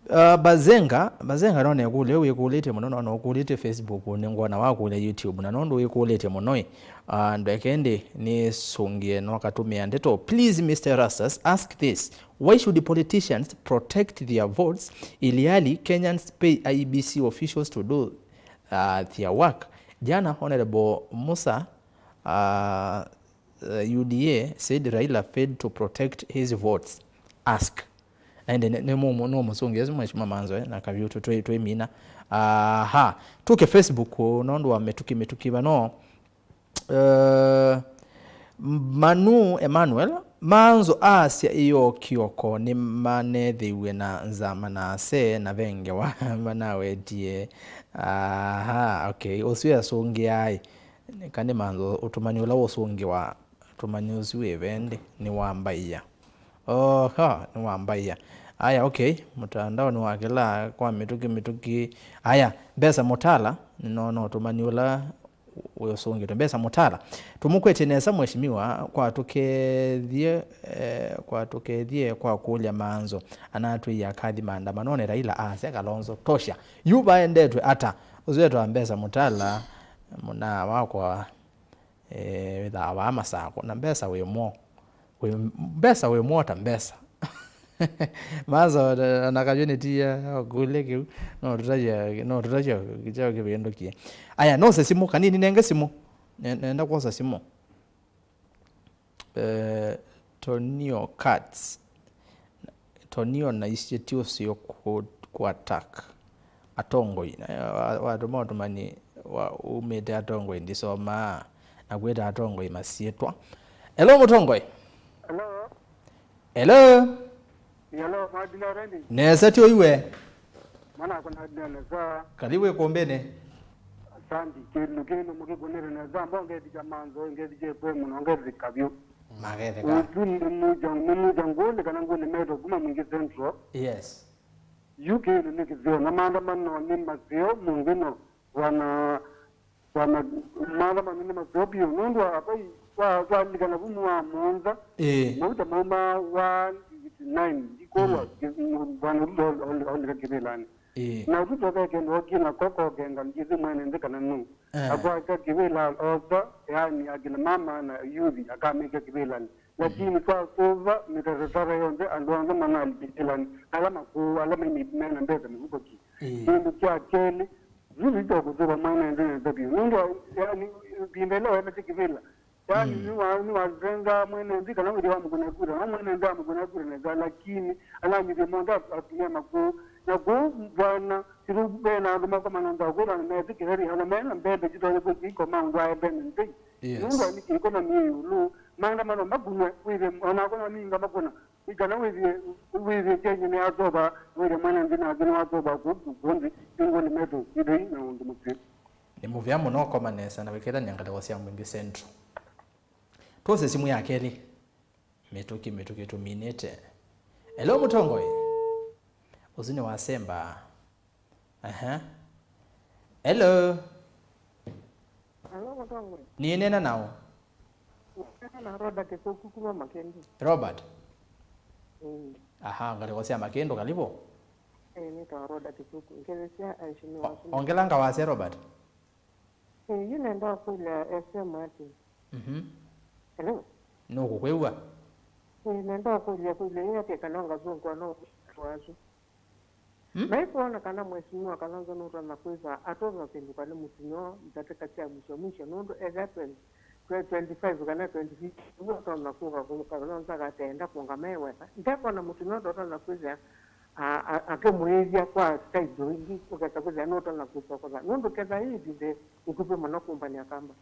Uh, Bazenga, Bazenga none ĩkũlyo wĩkũlĩtye mũno, nona ũkũlĩtye Facebook, nĩngwona wakũlya YouTube, na nũndũ wĩkũlĩtye mũno ĩ, uh, ndweke ĩndĩ nĩsũngĩe no katũmĩa ndeto. Please, Mister Erastus, ask this. Why should politicians protect their votes, ilhali Kenyans pay I E B C officials to do, uh, their work? Jana, Honorable Musa, uh, uh, U D A said Raila failed to protect his votes. Ask. Na ĩndĩ nĩ, nĩ mũmũ-, nĩ mũsũngĩ ũsu Mheshimiwa Manzo, eh, na Kavyũ tũ-, twĩ-, twĩmina. Aha. Tũke Facebook, nũndũ wa mĩtũkĩ, mĩtũkĩ vano. Uh, Manu Emmanuel, Manzo asya ĩyo kĩoko nĩmanethĩiw'e na nzama na ase na ve ngewa manawetie. Aha, okay. Ũsu asũngĩaĩ. Nĩ kana Manzo ũtũmani ũla ũsũngĩwa, ũtũmani ũsu wĩ ve ĩndĩ, nĩ wa mbaia. Oho, nĩ wa mbaia. Aya, okay. Mũtandao nĩ wa kĩla kwa mĩtũkĩ, mĩtũkĩ. Aya, Mbesa Mũtala, nĩnoona ũtũmani ũla wĩ ũsũngĩtwe. Mbesa Mũtala. Tũmũkwetye nesa Mheshimiwa, kwa tũkethye, eh, kwa tũkethye kwa kũlya Manzo. Anatwĩie akathi maandamanonĩ Raila asya Kalonzo tosha. Yu vaendetwe ata? Ũsu etwa Mbesa Mũtala, mũna wakwa. Eh, wĩthaa vaa Masakũ, na Mbesa wĩ mwo. Wĩ, Mbesa wĩ mwo ta Mbesa. Maza, na Kavyũ nĩtia, ũkũlye kĩu, no tũtavya, no tũtavya kĩkyao kĩvĩndũkie. Aya, nose simũ, kanini nenge simũ. Ne-, nenda kwosa simũ. Eh, Tonio Cats. Tonio na isye ti ũseo ku, ku attack atongoi. Na, wa, watũma ũtũmani wa, umĩte atongoi ndisomaa na kwĩta atongoi masyĩtwa. Hello, mũtongoi. Hello. Hello. Hello, mwadina rendi. Nesa ti ũiwe. Mwana akona dina nesa. Kali wĩ kũmbĩnĩ. Asante, kĩndũ kĩndũ mũkĩkũnĩre nesa, mbo ngethi kya Manzo, ngethi kya F M, no ngethi Kavyũ. Magetheka. Ũsu nĩ mũja, nĩ mũja ngũlĩ kana ngũlĩ metwa kuma Mwingi Central. Yes. Yu kĩndũ nĩ kĩseo, na maandamano nĩ maseo mũngĩ no wana, wana maandamano nĩ maseo biũ. Nũndũ wa vai, wa, walikana vumu wa mũonza, ĩĩ, mauta mauma wa sixty-nine, ndikorwa, mm, bwana Ruto ol-, ol-, olika kĩvĩlanĩ. Ĩĩ. Na Ruto ve kĩndũ okie nako kokenga, ndithi mwene nthĩ kana nũ. Eh. Akwata kĩvĩla osa, yaani akina mama na yuthi akamĩkya kĩvĩlanĩ. Lakini twasũva mĩtatatara yonthe, andũ onthe manalipĩkĩlani, ala makũũ, ala mai mena mbesa mĩvuko ki. Ĩĩ. Kĩndũ kya kelĩ, yuthi tokũsũva mwene nthĩ nesa vyũ. Nũndũ wa, yaani, ĩvinda ĩla waemetye kĩvĩla, yaani, nĩ wa, nĩ wasenza mwene nthĩ kana wĩthĩa wa mũkũna kura, no mwene nthĩ amũkũna kura nesa, lakini ananyuvie monthe atumia makũũ. Na kũu vana, sĩu vena andũ makomana nthao kwĩthwa nĩmetĩkĩla, ona mena mbembe sitonya kwĩkoma ũndũ aendene nthĩ. Yes. Nũndũ wa nĩ kĩko na mĩ ĩũlũ, maandamano makunwe, wĩthĩe, ona akũna minga makũna, nĩ kana wĩthĩe, wĩthĩe Kenya nĩ yasova, wĩthĩe mwana nthĩ nake nĩ wasova kũu kũkũ nthĩ, nĩ ngũlĩ metũ, ĩthei na ũndũ mũseo. Nĩ mũvea mũno ũkoma nesa na wĩkethania ngalĩko sya Mwingi Central. Twose simũ ya kelĩ. Mĩtũkĩ, mĩtũkĩ tũminĩte. Hello, mũtongoi. Ũsu nĩ wasemba. Aha. Hello. Hello, mũtongoi. Nĩneena naũ? Nĩneena na Rhoda Kĩsũku kuma Makĩndũ. Robert. Mm. Aha, ngalĩko sya Makĩndũ, karibu. Eh, nĩtawa Rhoda Kĩsũku. Ngethesia aheshimiwa. O-, ongela ngawasya, Robert. Eh, yu nenda kũlya S M ati. Mhm. Hello? Nũkũkwĩw'a. Eh, nenda kũlya kũlya yu ati kana ngasũngwa no wasu. Hmm? Naikwona kana Mheshimiwa Kalonzo nũtonya kwĩthwa atonya kĩndũ kana mũtinyo ndatĩka sya mwisho mwisho, nũndũ ethĩa twenty, twenty-five kana twenty-fifty, nĩw'o ũtonya kũka kũka Kalonzo akatenda kũngama e weka. Ndekwona mũtinyo ũtotonya kwĩthĩa a, a, akĩmũĩthya kwa style ĩngĩ, ũkesa kwĩthĩa nũtonya kwĩsokotha. Nũndũ ketha ĩ ĩvinda ĩkuvĩ mũno kũmbany'a kamba.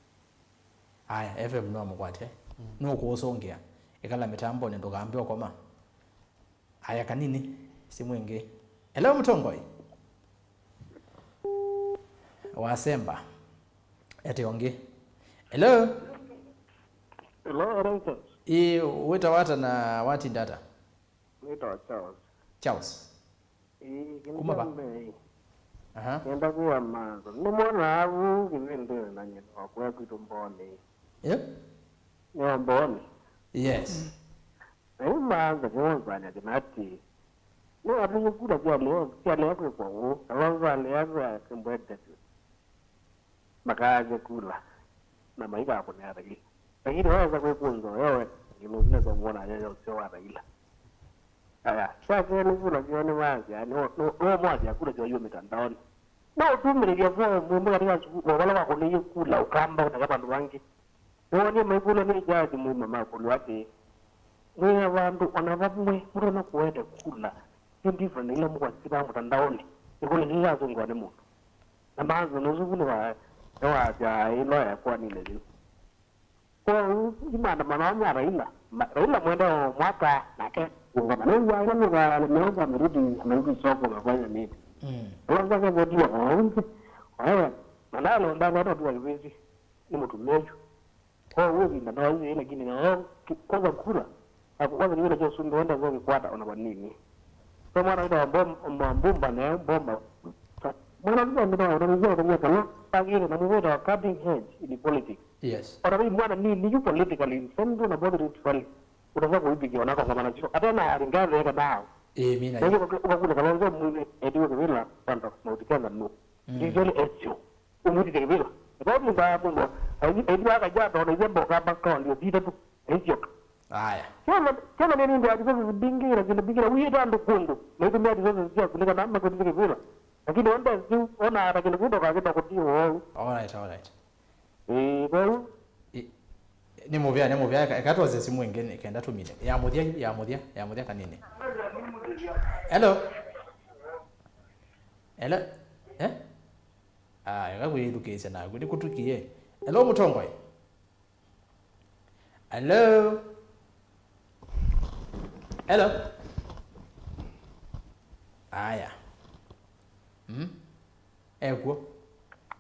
Aya, F M no amũkwate. Mm. Nũkũũsũngĩa. Ĩkala mĩtambonĩ, ndũkambe ũkoma. Aya, kanini, simũ ĩngĩ. Hello, mũtongoi. Wasemba. Ete ũngĩ. Hello? Hello, Erastus. Ĩ, wĩtawa ata na watinda ata? Nĩtawa Charles. Charles. Ĩĩ, kĩndũ Kuma kya va? Mbee, aha. Nenda kwĩa Manzo. Nĩmwonaa vu kĩvĩndĩnĩ na nyina wakwa kwitũ Mboni. Eh? Nĩ wa Mboni. Yes. Na yu Manzo nĩwonzany'a kĩna atĩ, nĩwatũie kula syaleo, syaleo kwĩkwa ũũ, Kalonzo alea kwĩa Kimbwete makaasye kula na maikakũnĩa Raila. Lakini wesa kwĩkũnza ũyo we, nĩnũmĩte mwona yo ũseo wa Raila. Aya, sya kelĩ kula syoo nĩwasya, nĩwamwasya kula syoo yu mitandaoni. No ũtumĩlĩlya foo mwĩmwe katika sukulu, o vala wakũnĩie kula, ũkamba ũteka vandũ vangĩ. Nĩwonie maikũlwa nĩ jaji mũima makũlwa atĩĩ, mwĩ na vandũ ona vamwe mũtonya kũete kula syĩ different na ila mũkwasisya vaa mũtandaonĩ, ĩkũlyo yĩu yasũngĩwa nĩ mũndũ. Na Manzo nũsu vu nĩwa-, nĩwasyaa ĩloya koaninĩ yĩu. Kwoou, yu maandamano aa ma Raila, ma-, Raila mwende o mwaka nake kũngama. Nĩw'aa ĩla mĩvaale meũka Nairobi, Nairobi soko na kwanya mĩtĩ. Mm. Ĩla nzake votiwa kwa ũngĩ, oewe, na ndalonda ndoto tuwa kĩvĩsĩ, nĩ mũtumĩa yu. Kwoou ĩvinda no yu, lakini no, ki-, kwanza kura, na kwanza kĩvĩla kya ũsumbĩ wenda kwa kĩkwata ona vanini. Kwa mwana wĩtawa Mbom-, Mbomba nayo, Mbomba. Mwana wĩtawa Mbomba, na wĩtawa Mbomba, kana, agĩte na mũvĩta wa cutting edge in politics. Yes. Ona vĩ mwana nini yu politically, same tu na both Rift Valley. Unaweza kuipigia wanako kama nacho. Hata na alingaza yeka nao. Eh, mimi na. Na hiyo ukakula Kalonzo mwene, eti wewe vile, panda, na utikana no. Mm. Ndizoni esio. Umutite kĩvĩla. Ĩkoo nyũmba ya mũndũ, aini, aini wa kajata, ona ithe mboka mbaka ndio thita tu, aisyoka. Aya. Kyona, kyona nĩ nĩndĩ ya resources mbingĩ na kĩndũ mbingĩ, na ũyĩte andũ kũndũ, na itũmĩa resources syaku nĩ kana makwĩtĩte kĩvĩla. Lakini wende siu, ona ata kĩndũ kĩu ndũkakĩta kũtiwa ũu. All right, all right. Ĩĩ, kwoou. Ĩ, nĩ mũvea, nĩ mũvea, eka, eka twose simũ ĩngĩ, nĩ kenda tũmine. Ya mũthya yu, ya mũthya, ya mũthya kanini. Hello? Hello? Eh? Ah, eka kwĩthukĩĩsya naku, nĩkũtukie. Hello, mũtongoi? Hello? Hello? Aya. Mm? Ekw'o.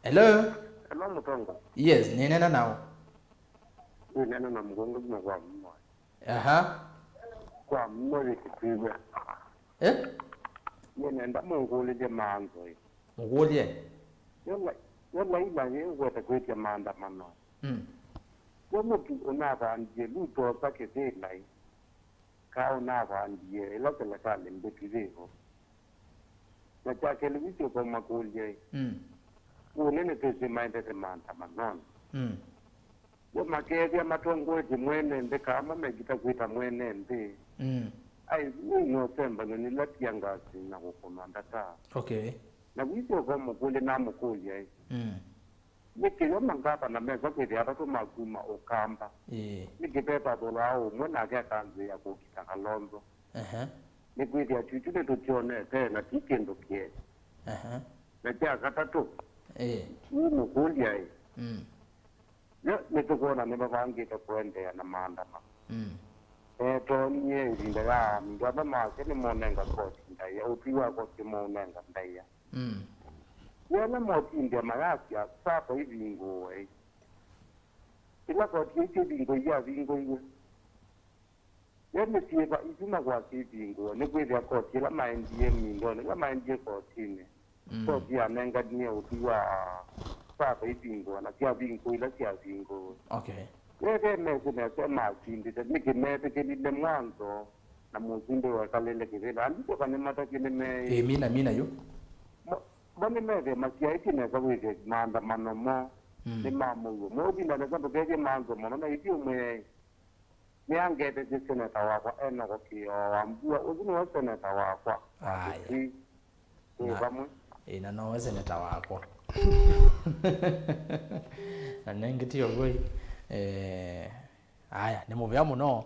Hello? Hello, mũtongoi. Yes, nĩneena naũ? Nĩneena na mũgongo kuma kwa mmoja. Aha. Kwa mmoja kĩtwĩwe. Eh? Nĩnenda mũngũlĩlye Manzo ĩ. Ngũlye. Yo Raila yĩngwete kwĩtya maandamano. Mm. Yo mũtu ũnavandie Ruto osa kĩvĩla ĩ. Ka ũnavandie ĩla selekalĩ mbĩtu yĩvo. Na kya kelĩ, visi ũkauma kũlya ĩ. Mm. Ũnene twĩsĩ maendete maandamanonĩ. Mm. Yo makethĩa matongoetye mwene nthĩ, kana mamekita kwĩta mwene nthĩ. Mm. Ai, nĩ nosembanyo nĩla tiangasi na kũkũnwa ndata. Okay. Na wĩsyoka ũmũkũlye namũkũlya ĩ. Mm. Nĩkĩ yo mangavana mesa kwĩthĩa atatũ ma kuma Ũkamba? Ĩĩ. Nĩkĩ vetathũlaa ũmwe nake akanzĩĩa kũkita Kalonzo? Ehe. Nĩkwĩthĩa twitũ nĩtũkyonete na ti kĩndũ kĩe. Ehe. Na kya katatũ, ĩĩ, nĩmũkũlya ĩ. Mm. Yo nĩtũkwona nĩmavangĩte kũendeea na maandamano. Mm. Etonyie ĩvinda ya andũ ala make nĩmonenga koti ndaĩa, ũtwi wa koti nĩmaũnenga ndaĩa. Mm. Yĩla motindĩa mayasya sako ivingũwe, ĩla koti ĩsu ivingũi yavingũiwe, yo nĩ syĩva isu makwasya ivingũwe? Nĩkwĩthĩa koti ĩla maendie mindonĩ, ĩla maendie kotinĩ, mm, koti yanenganie ũtwi wa sako ivingũwe na syavingũwa ila syavingũwe. Okay. Ve ve mesĩ nesa masindĩte, nĩkĩ metĩkĩlile mwanzo na mũsumbĩ wekalĩle kĩvĩla? Andĩko kana matakĩ nĩ meĩ. Ĩ, mina, mina yu. Mo, mo nĩmethĩe masyaĩtye nesa wĩthĩe maandamano mo, mm, nĩ ma mũuo. Mo ũvinda nesa ndũkethye manzo mũno na ithyĩ ũmwĩe, nĩangetethye seneta wakwa Enoko Kĩoo wa Mbua. Ũsu nĩwe seneta wakwa. Aya. Ĩĩ, na, vamwe. Ĩĩ, na nowe seneta wakwa. Na nengĩ ti ũw'o ĩ. Eh, aya, nĩ mũvea mũno.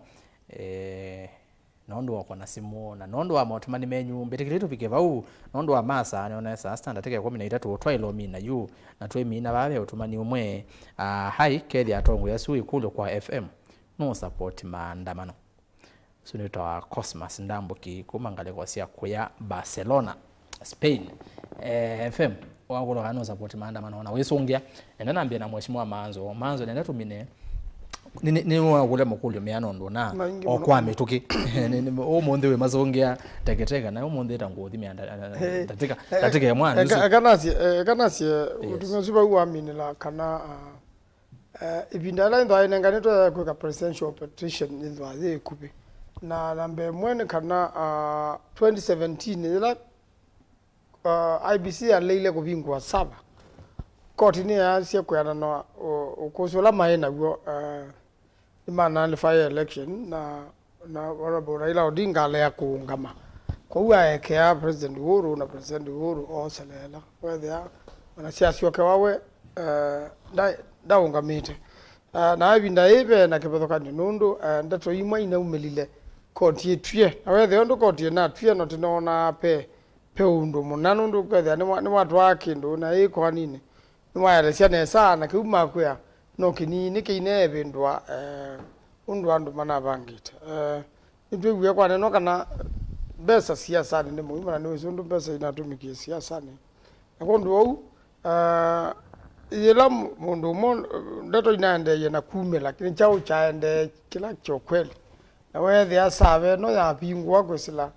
Eh, nũndũ wa kũna simũ, na nũndũ wa maũtũmani menyu, mbĩtĩkĩlei tũvike vau, nũndũ wa masaa, nĩonesa standard ĩka ĩkũmi na itatũ, twaĩlwa mina yu, na twĩmina vaa ve ũtũmani ũmwe. Ah, hai, kethĩa atongoi asu ĩkũlyo kwa F M. Nũ support maandamano. Ũsu nĩtawa Cosmas Ndambũki kuma ngalĩko sya kũya Barcelona, Spain. Eh, F M, wakũlwa kana nũ support maandamano na wĩsũngĩa. Nenda nambie na mheshimiwa Manzo. Manzo, nenda tũmine. Nĩ, nĩ, nĩ wakũlya makũlyo mea nũndũ na maingĩ o mũno kwa mĩtũkĩ. Nĩ, nĩ, ũmũnthĩ wĩ masũngĩa teketeka, na ũmũnthĩ ta ngũthi mea nda-, nda-, ndatĩka, ndatĩka ya mwana ũsu. Eka, eka nasye, eh, eka nasye, yes, ũtumĩa ũsu vau waminĩla kana, ah, Eh, ĩvinda yĩla ĩthwa ĩnenganĩtwe ya kwĩka presidential petition yĩthwa yĩ ĩkuvĩ. Na namba ĩmwe nĩ kana, ah, twenty seventeen yĩla, ah, I E B C yaleile kũvingũa server, koti nĩyaasisye kwĩanana ũ-, ũkũsĩ ũla maĩ naw'o, eh, nĩma nullify election, na na Honorable Raila Odinga alea kũũngama. Kwoou aekea President Uhuru, na President Uhuru ooseleela. Weethĩa ona syasyokewa we, eh, nda-, ndaũngamĩte. Ah, na ĩvinda yĩĩ ve na kĩvathũkany'o nũndũ, eh, ndeto imwe inaumĩlile koti ĩtwie. Na weethĩa ũndũ koti ĩnatwie, no tũnoonaa pe, pe ũndũ mũna nũndũ kwethĩa nĩwa-, nĩwatwaa kĩndũ na yĩ koaninĩ. Nĩwaelesya nesa, na kĩu makwĩa no kĩnini kĩineevĩndũa, eh, ũndũ andũ manavangĩte. Eh, nĩtwĩw'ie kwanenwa kana mbesa siasanĩ nĩ mũima, na nĩwĩsĩ ũndũ mbesa inatũmĩkie siasanĩ. Na kwondũ ũu, eh, yĩla mũ-, mũndũ ũmwe, eh, ndeto inaendeeie na kumĩla, nĩ kyaũ kyaendee kĩla kya ũkweli? Na weethĩa sava ĩno yavingũa kwĩsĩla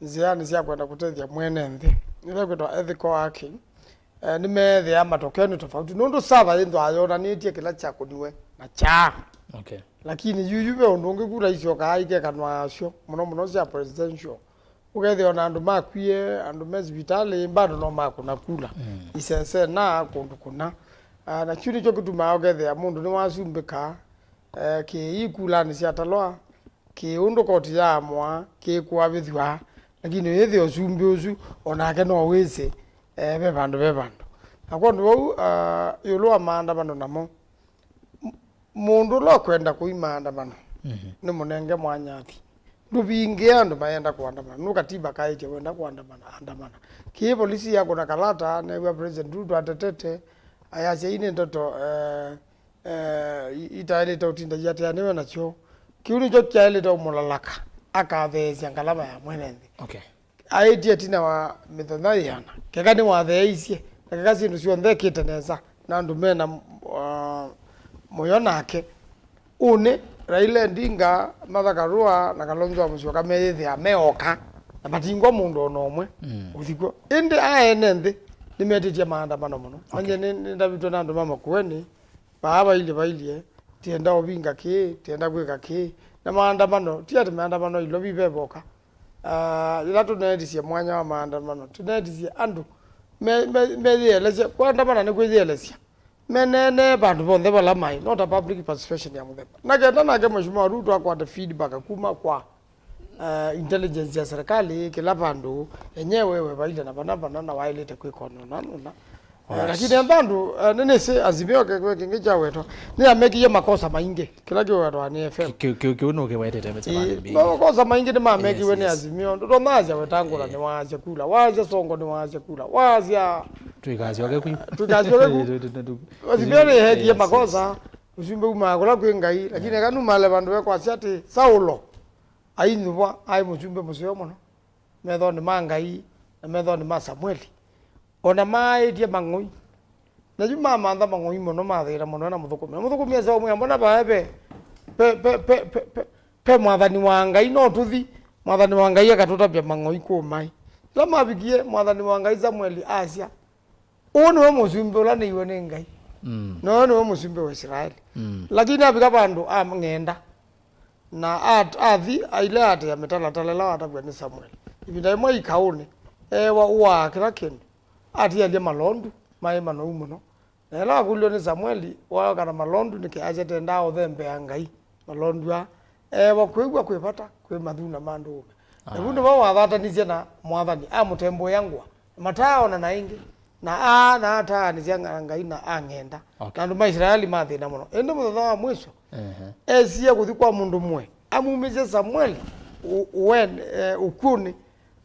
nzĩanĩ sya kwenda kũtethya mwene nthĩ, ĩla ĩkwĩtwa ethical hacking, eh, nĩmeethĩaa matokeo nĩ tofauti, nũndũ server yĩthwaa yonanĩtye kĩla kyakũniwe na kyaa. Okay. Lakini yuyu ve ũndũ ũngĩ kula isyokaa ikekanwa asyo, mũno mũno sya presidential. Ũkethĩa ona andũ makwie, andũ me sivitalĩ, bado no makũna kula. Mm. Isese na kũndũ kũna. Ah, na kyu nĩkyo kĩtumaa ũkethĩa mũndũ nĩwasumbĩka, eh, kĩĩ ikulanĩ sya talwa, kĩ ũndũ koti yaamũa kĩkũavĩthw'a, lakini wĩthĩa ũsumbĩ ũsu o nake no wĩsĩ, eh, ve vandũ ve vandũ. Na kwondũ vau, ah, ĩũlũ wa maandamano namo, m-, mũndũ ũla ũkwenda kũi maandamano, mhm, nĩ mũnenge mwanya athi. Ndũvingĩe andũ mayenda kũandamana. Nũ katiba kaĩtye wenda kũandamana, andamana. Kĩĩ polisi yakũna kalata, neew'a President Ruto atetete, ayasya ii nĩ ndeto, eh, eh, i-, itaĩlĩte ũtinda iatĩanĩwe nakyo. Kĩu nĩkyo kyaĩlĩte ũmũlalaka, akatheesya ngalama ya mwene nthĩ. Okay. Aĩtye ĩtina wa mĩthenya yĩana, keka nĩwatheeisye, na keka syĩndũ syonthe ĩkĩte nesa, na andũ mena, uh, mũyo nake. Ũnĩ, Raila Odinga, Martha Karua, na Kalonzo wa Musyoka meyĩthĩa me oka, na matingwa mũndũ o na ũmwe, mm, ũthi kw'o. Ĩndĩ a ene nthĩ nĩmetĩtye maandamano mũno. Okay. Manye nĩ, nĩndavĩtwe na andũ ma Makueni, vaa vailyĩ vailyĩ, tienda ũvinga kĩĩ, tienda kwĩka kĩĩ. Na maandamano, ti atĩ maandamano ilo vivevoka. Ah, yĩla tũneetisye mwanya wa maandamano, tũneetisye andũ me- me- meyĩelesya. Kwandamana nĩ kwĩyĩelesya. Meneenee vandũ vonthe vala maĩ, not a public participation ya mũthemba. Na kenda nake Mheshimiwa Ruto akwate feedback kuma kwa, uh, intelligence ya serikali, kĩla vandũ enyewe wevaile na vana vana na waĩlĩte kwĩka ũna na ũna. Eh, lakini enda andũ, eh, nĩnĩsĩ Azimio kĩkw'ũ kĩngĩ kyawetwa, nĩyamekie makosa maingĩ, kĩla kĩwetwa nĩ F M. Kĩu- kĩu- kĩu nũkĩwetete mĩcemanĩ mingĩ. Makosa maingĩ nĩmamekiwe nĩ Azimio. Ndũtonaasya Wetangula nĩwaasya kula, waasya Songo nĩwaasya kula, waasya Tũikasyoke kwi. Tũikasyoke ku. Azimio nĩyekie makosa, mũsumbĩ umaa kũla kwĩ Ngai, lakini eka numale vandũ vekwasya atĩ Saulo ainyuvwa aĩ mũsumbĩ mũseo mũno methonĩ ma Ngai na methonĩ ma Samueli. O na maaĩtye mang'oi. Na yu mamantha mang'oi mũno, mathĩna mũno na mũthũkũmi. Na mũthũkũmi esa ũmwĩa, mbona vae ve, ve, ve mwathani wa Ngai, no tũthi, mwathani wa Ngai akatũtavya mang'oi kũũ maĩ. Ĩla mavikie, mwathani wa Ngai Samueli asya, "Ũũ nĩwe mũsumbĩ ũla nĩiwe nĩ Ngai. Mm. Na ũyũ nĩwe mũsumbĩ wa Isilaeli." Mm. Lakini avika vandũ ang'enda. Na at- athi aile aatĩĩa mĩtalatala ĩla watavw'a nĩ Samueli. Ĩvinda yĩmwe ikaũnĩ, eewa ũaa kĩla kĩndũ. Atialye malondu maĩ manou mũno. Na ĩla wakũlilwe nĩ Samueli, waoka na malondu nĩkĩ asya tendaa ũthembea Ngai malondu aa? Eewa kwĩw'a kwĩ vata kwĩ mathuna ma ndũũme. Na vu nĩvo wathatanisye na mwathani, amũtembũĩa ngũa. Mataaonana ĩngĩ, na aa na ataanĩsya na Ngai na ang'enda. Okay. Na andũ ma Isilaeli mathĩna mũno. Ĩndĩ mũthenya wa mwisho, ehe, esie kũthi kwa mũndũ mũe, amumĩsye Samueli ũ- ũen- eh, ũkw'ũnĩ,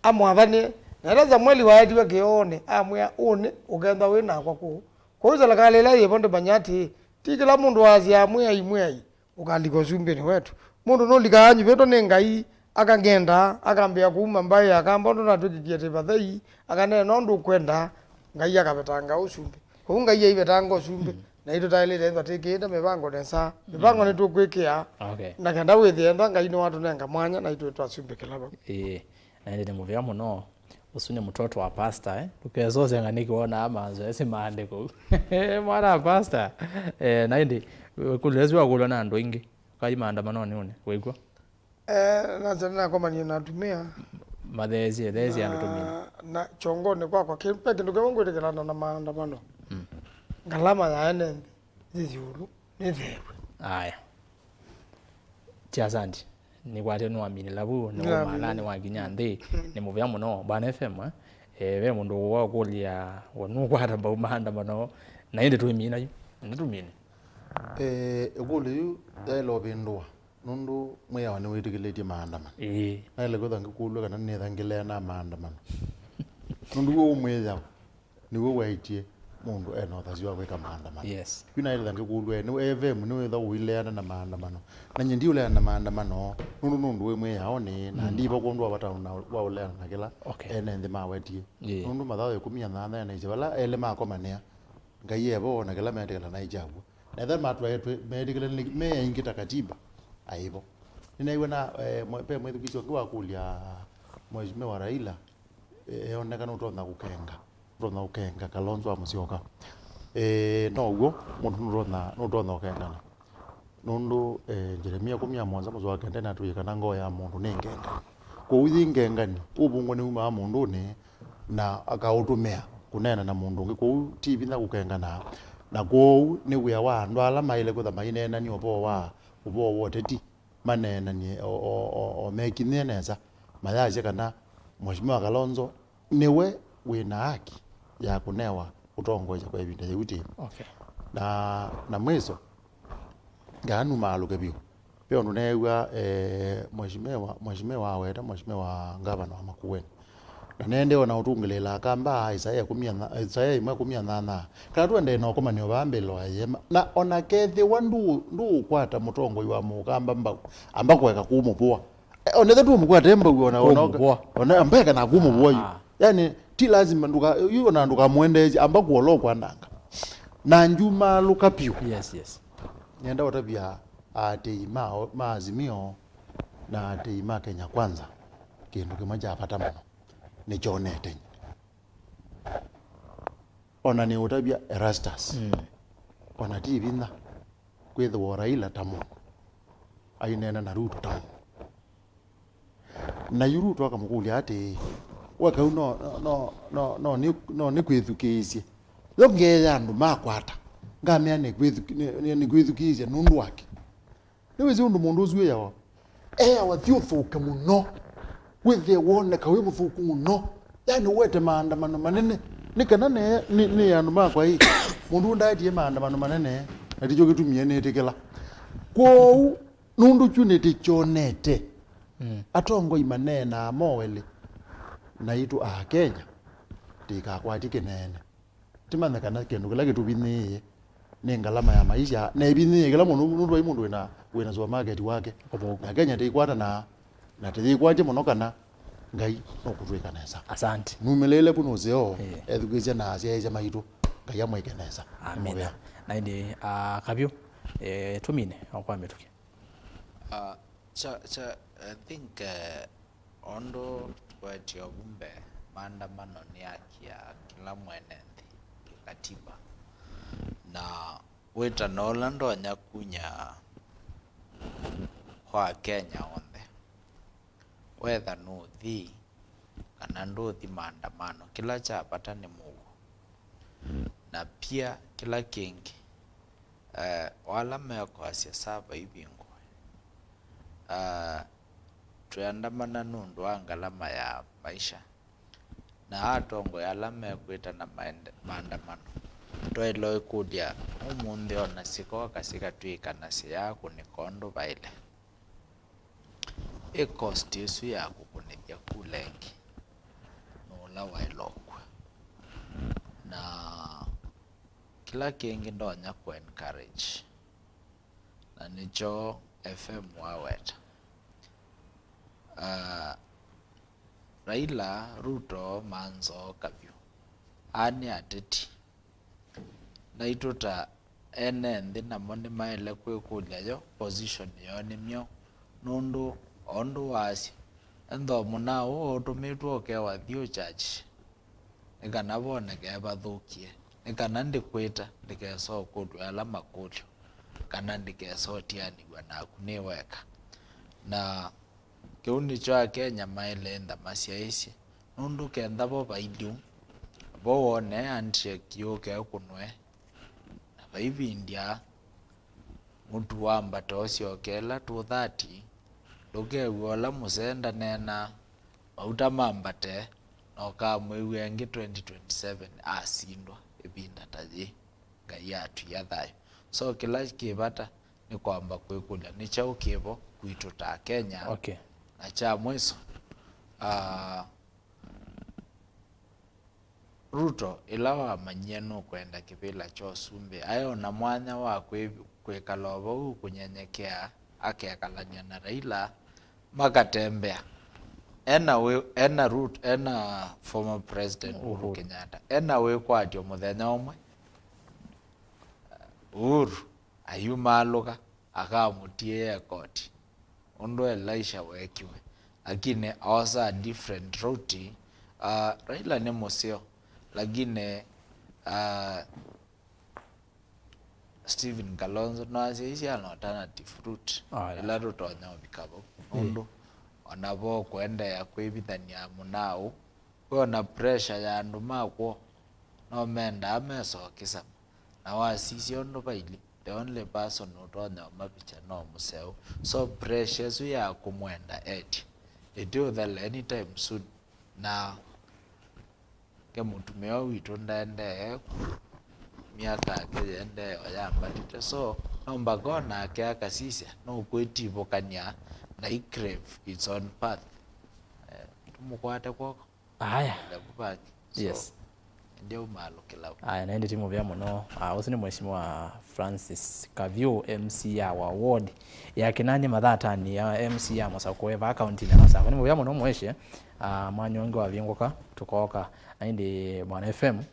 amwathanĩe. Na ĩla Samueli waetiwe kĩoonĩ, amwĩa, "Ũnĩ ũkethwa wĩ nakwa kũũ." Kwoou selekalĩ ĩla yĩvo ndĩmanya atĩĩ, ti kĩla mũndũ waasyaa, "Mwĩai, Mwĩai, ũkalika ũsumbĩnĩ wetu." Mũndũ nũlikaa anyuvĩtwe nĩ Ngai, akang'enda, akambĩĩa kũuma mbaĩ ya kamba ũndũ natw'ĩkĩkie tĩ vathei, akaneena ũndũ ũkwenda, Ngai akavetanga ũsumbĩ. Kwoou Ngai aivetanga ũsumbĩ, mm, naitũ twaĩlĩte ethwa twĩkĩĩte mĩvango nesa. Mĩvango, mm, nĩtũkwĩkĩa, okay, na kenda wĩthĩe ethwa Ngai nĩwatũnenga mwanya, naitũ twasumbĩkĩla vau. Ĩĩ, na ĩndĩ nĩ mũvea mũno. Ũsu nĩ mũtoto wa pastor, eh? Ndũkesosya ng'a nĩkĩ wonaa manzo esi maandĩko. Mwana wa pastor. Eh, na ĩndĩ, kũlĩ esi wakũlwa na andũ aingĩ. Kai maandamanonĩ ũnĩ, wĩkw'a? Eh, nasya nĩnakomanie na atumĩa. Matheesye, theesye andũ tũmini. Na kyongonĩ kwakwa, kĩ- ve kĩndũ kĩmwe ngwĩtĩkĩlana na maandamano. Mm. Ngalama ya ene nthĩ yĩ ĩũlũ, nĩtheew'e. Aya. Ti asante. Nĩkwatĩwe nĩwaminĩla vu, nĩwaminĩla. Nĩwaumana, nĩwakinya nthĩ, mm, nĩ mũvea mũno. Bwana F M, eh? Eh, ve mũndũ wakũlya, we nũkwata mbau maandamano, na ĩndĩ twĩmina yu, nĩtũmine. Eh, ĩkũlyo yu yaĩle ũvĩndũa, nũndũ mwĩao nĩwĩtĩkĩlĩtye maandamano. Ĩĩ. Naĩle kwĩthwa ngĩkũlw'a kana nĩtha ngĩleana maandamano. Nũndũ w'o mwĩao. Nĩw'o waĩtye mũndũ e na ũthasyo wa kwĩka maandamano. Yes. Yu naĩle ngĩkũlw'a, nĩ F M nĩwĩthwa ũileana na maandamano? Na nyie ndiũleana na maandamano, nũndũ nũndũ wĩ mwĩaonĩ, na, mm, ndiva kwondũ wa vata na wa ũleana na kĩla, okay, ene nthĩ mawetie. Yeah. Nũndũ mathaũ ĩkũmi na nyanya enaisye vala elĩ makomanĩa, Ngai e vo, na kĩla metĩkĩla naĩ kyaw'o. Na ethĩwa matwaĩtwe metĩkĩlanĩlye me aingĩ ta katiba, aĩ vo. Nĩneew'a na, eh, mwe- ve mwĩthukĩĩsya ũngĩ wakũlya Mheshimiwa Raila, eh, eoneka nũtonya kũkenga, nũtonya kũkenga Kalonzo wa Musyoka. Eh, now'o, mũndũ nũtonya, nũtonya ũkengana. Nũndũ, eh, Jeremia kũmi na mũonza mũsoa wa kenda natwĩe kana ngoo ya mũndũ nĩ ngengani. Kwoou yĩ ngengani, ũvũngũ nĩwumaa mũndũnĩ na akaũtũmĩa kũneena na mũndũ ũngĩ. Kwoou ti vinya kũkengana. Na kwoou nĩ wĩa wa andũ ala maĩle kwĩtha maineenany'a ũvoo wa, ũvoo wa ũteti, maneenany'e o, o, o, o mekinyĩe nesa, mayasye kana Mheshimiwa Kalonzo nĩwe wĩ na haki ya kũnewa ũtongoesya kwa ĩvinda yĩu tĩ. Okay. Na, na mwiso, nganumaalũke vyũ. Ve ũndũ neew'a, eh, mheshimiwa, mheshimiwa aweta, mheshimiwa ngavana wa Makueni. Na nende ona ũtũngĩlĩĩla akamba Isaia kũmi na, Isaia ĩmwe kũmi na nyanya. Kana tũendee na ũkomanĩo vaa mbĩlo ayema. Na ona kethĩwa ndũ-, ndũũkwata mũtongoi wa mũkamba mbau, amba kũeka kũmũvũa. Eh, onethe tũmũkwate mbau ona, ona, kũmũvũa, ona ambeka na kũmũvũa yu. Ah. Yani, ti lazima ndũka, yu ona ndũkamwendeesye, amba kuola ũkwananga. Na njumaalũka vyũ. Yes, yes. Nĩenda ũtavya aatĩĩi ma, ma Azimio na aatĩĩi ma Kenya Kwanza kĩndũ kĩmwe kya vata mũno nĩkyonete. Ona nĩũtavya Erastus. Mm. Ona ti vinya kwĩthĩwa Raila ta mũndũ aineena na Ruto ta mũndũ. Na yu Ruto akamũkũlya atĩĩ, Wa kau no, no, no, no, no, nĩ, no nĩkwĩthukĩĩsye. Yo ngeea andũ makwata, ngamea nĩkwĩthu-, nĩ, nĩ, nĩkwĩthukĩĩsya nũndũ wake. Nĩwĩsĩ ũndũ mũndũ ũsu wĩawa? Eawa thi ũthũke mũno, wĩthĩe woneka wĩ mũthũku mũno, yani ũwete maandamano manene. Nĩ kana ne, nĩ, nĩ andũ makwa ĩ, mũndũ ndaetie maandamano manene, na tikyo kĩtumie nĩtĩkĩla. Kwoou, nũndũ kyu nĩtĩkyonete, mm, atongoi maneenaa mo elĩ, naitũ Akenya tĩkakwatye kĩneene. Tĩmanye kana kĩndũ kĩla kĩtũvinyĩĩe nĩ ngalama ya maisha, na ĩvinyĩĩe kĩla mũndũ, nũndũ vai mũndũ wĩna, wĩna supermarket wake. Ũthũku. Na Kenya tĩikwatana, na tĩyĩkwatye mũno kana Ngai nũkũtwĩka nesa. Asante. Numĩlĩĩle ku nũseo, eh, ethukĩĩsya na asyaĩĩsya maitũ, Ngai amwĩke nesa. Amina. Mũvea. Na ĩndĩ, ah, Kavyũ, eh, tũmine o kwa mĩtũkĩ. Ah, cha, cha, I think, eh, ũndũ tũwetye ovu mbee, maandamano nĩ haki ya kĩla mwene nthĩ kĩkatiba, na wĩtano ũla ndonya kunya kwa Akenya onthe, wetha nũthi kana ndũthi maandamano, kĩla kya vata nĩ mũuo. Na pia kĩla kĩngĩ, eh, o ala mekwasya sava ivingũe, ah, twĩandamana nũndũ wa ngalama ya maisha, na atongoi ala mekwĩtana maende-, maandamano, twaĩle ĩkũlya ũmũnthĩ, ona sikoka sikatw'ĩka na siyaa kũnĩka ũndũ vaĩle. Ĩ cost ĩsu ya kũkũnĩthya kula ĩngĩ nĩ ũla waĩle ũkw'a. Na kĩla kĩngĩ ndonya kũ encourage, na nĩkyo F M waweta, ah, Raila, Ruto, manzooka vyũ. Aa nĩ ateti. Naitũ ta ene nthĩ namo nĩmaĩle kwĩkũlya yo position yoo nĩ myaũ, nũndũ o ũndũ waasya, ethĩwa mũnaa ũũ ũtũmĩtwe ũkewa thiũ church, nĩ kana vonekee vathũkie, nĩ kana ndĩkwĩta ndĩkesa ũkũlw'a ala makũlyo, kana ndĩkesa ũtianĩw'a naku nĩ weka. Na kĩu nĩkyo Akenya maĩle enda masyaĩĩsye, nũndũ kenda vo vai lĩu, vo wone handshake yũke ĩkũnwe, na vaivindya mũtu wambata ũsyoke ĩla two thirty, ndũkew'a ũla mũsee ndaneenaa, mauta mambate, na ũkamwĩw'a ĩngĩ twenty twenty-seven asindwa ĩvinda ta yĩĩ, Ngai atwia thayũ. So kĩla kĩ vata nĩ kwamba kwĩkũlya nĩ kyaũ kĩvo kwitũ ta Akenya. Okay. Na kya mwiso, ah, Ruto, ĩla wamanyie nũkwenda kĩvĩla kya ũsumbĩ, aĩ o na mwanya wa kwĩ-, kwĩkala o vau kũnyenyekea, akekalany'a na Raila, makatembea. Ena wĩ-, ena Ruto, ena former President Uhuru Uhuru. Kenyatta. Ena wĩkwatyo mũthenya ũmwe, Uhuru ayumaalũka, akamũtiĩa ĩkoti, ũndũ Elisha weekiwe, lakini aosa a different route. Ah, Raila nĩ mũseo, lakini, ah, Stephen Kalonzo nĩwasyaisye an alternative route, aya, ĩla tũtonya ũvika vau. Ĩ. Nũndũ ona vo kũendeea kwĩvithany'a mũnao, kwĩ ona pressure ya andũ ma kw'o, no mendaa mesa o kĩsama, na wasisya ũndũ vailye, the only person ũtonya ũmavikya no mũseũ. So pressure ĩsu ya kũmwenda etye ĩtiũthela anytime soon. Na ke mũtumĩa witũ ndaendee, myaka yake yĩendee o yambatĩte, so no mbaka o nake akasisya nũkwĩtivũkany'a na i crave its own path. Eh, tũmũkwate kw'oko. Aya. Enda kũvaki. So, yes. Ndio umaalũkĩla. Aya, na ĩndĩ ti mũvea mũno. Ah, ũsu nĩ Mheshimiwa Francis Kavyũ, M C A wa ward ya Kĩnani Mathatani, ya M C A ya Masakũ, eva kaunti ya Masakũ. Nĩ mũvea mũno mweshe. Ah, mwanya ũngĩ wavingũka, tũkooka. Na ĩndĩ Bwana F M,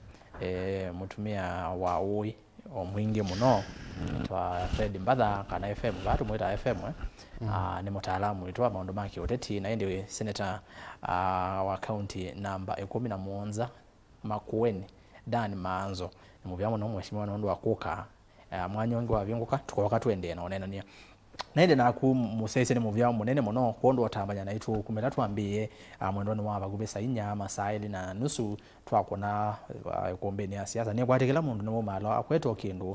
eh, mũtumĩa wa ũĩ o mwingĩ mũno, twa Fred Mbatha, kana F M, vaa tũmwĩtaa F M, eh? Mm. Ah, nĩ mũtaalamu witũ wa maũndũ ma kĩũteti, na ĩndĩ seneta, ah, wa kaunti namba ĩkũmi na mũonza Makueni, Dan Maanzo. Nĩ mũvea mũno mheshimiwa nĩ ũndũ wa kũka, ah, mwanya ũngĩ wavingũka, tũkooka tũendee na ũneenany'a. Na ĩndĩ naku mũsyaĩĩsya nĩ mũvea mũnene mũno kwondũ ũtambany'a naitũ kuma ĩla twambĩĩe, ah, mwendonĩ wa vakuvĩ saa inya, masaa elĩ na nusu, twakũna, ah, ĩkũmbĩnĩ ya siasa. Nĩkwatĩ kĩla mũndũ nĩwaumaala akwete o kĩndũ.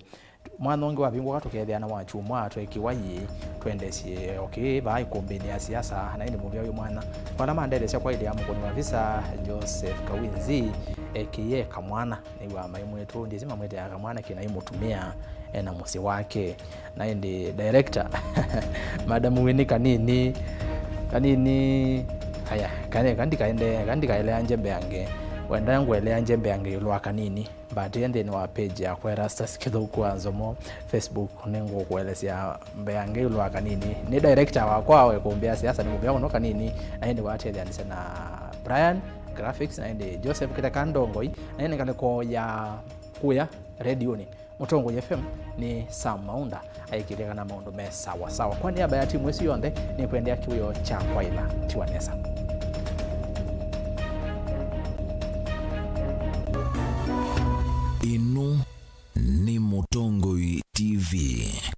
Mwanya ũngĩ wavingũka tũkethĩa na wakyumwa twekiwa ii, twendeesye, okay, vaa ĩkũmbĩnĩ ya siasa, na ĩndĩ mũvea wĩ mwanya. Kwa ala mandetheesya kwa ĩndĩ ya mũkũni wa visa, Joseph Kawinzi, aka Kamwana. Nĩw'aa maimwĩtũ, ndyĩsĩ mamwĩtĩaa Kamwana kĩna ĩ mũtumĩa, e na mũsyĩ wake. Na ĩndĩ director, Madam Winnie Kanini, Kanini, aya, kane, kandikaende, kandikaeleanje mbeange. Wenda ngũeleanje mbeange ĩũlũ wa Kanini. Mbatĩe nthĩnĩ wa page yakwa Erastus Kĩthũku wa Nzomo, Facebook, nĩngũkũelesya mbeange ĩũlũ wa Kanini. Nĩ director wakwa wa ĩkũmbĩ ya siasa, nĩ mũvea mũno Kanini, na ĩndĩ watetheanĩsya na Brian Graphics, na ĩndĩ Joseph Kĩtheka Ndongoi, na ĩndĩ ngalĩko ya kũya redioni. Mũtongoi F M nĩ Sam Maunda, aikĩlya kana maũndũ me sawa sawa. Kwa nĩamba ya timu ĩsu yonthe, nĩkwendea kĩwĩo kya kwaĩla tiwa nesa. Ĩno nĩ Mũtongoi T V.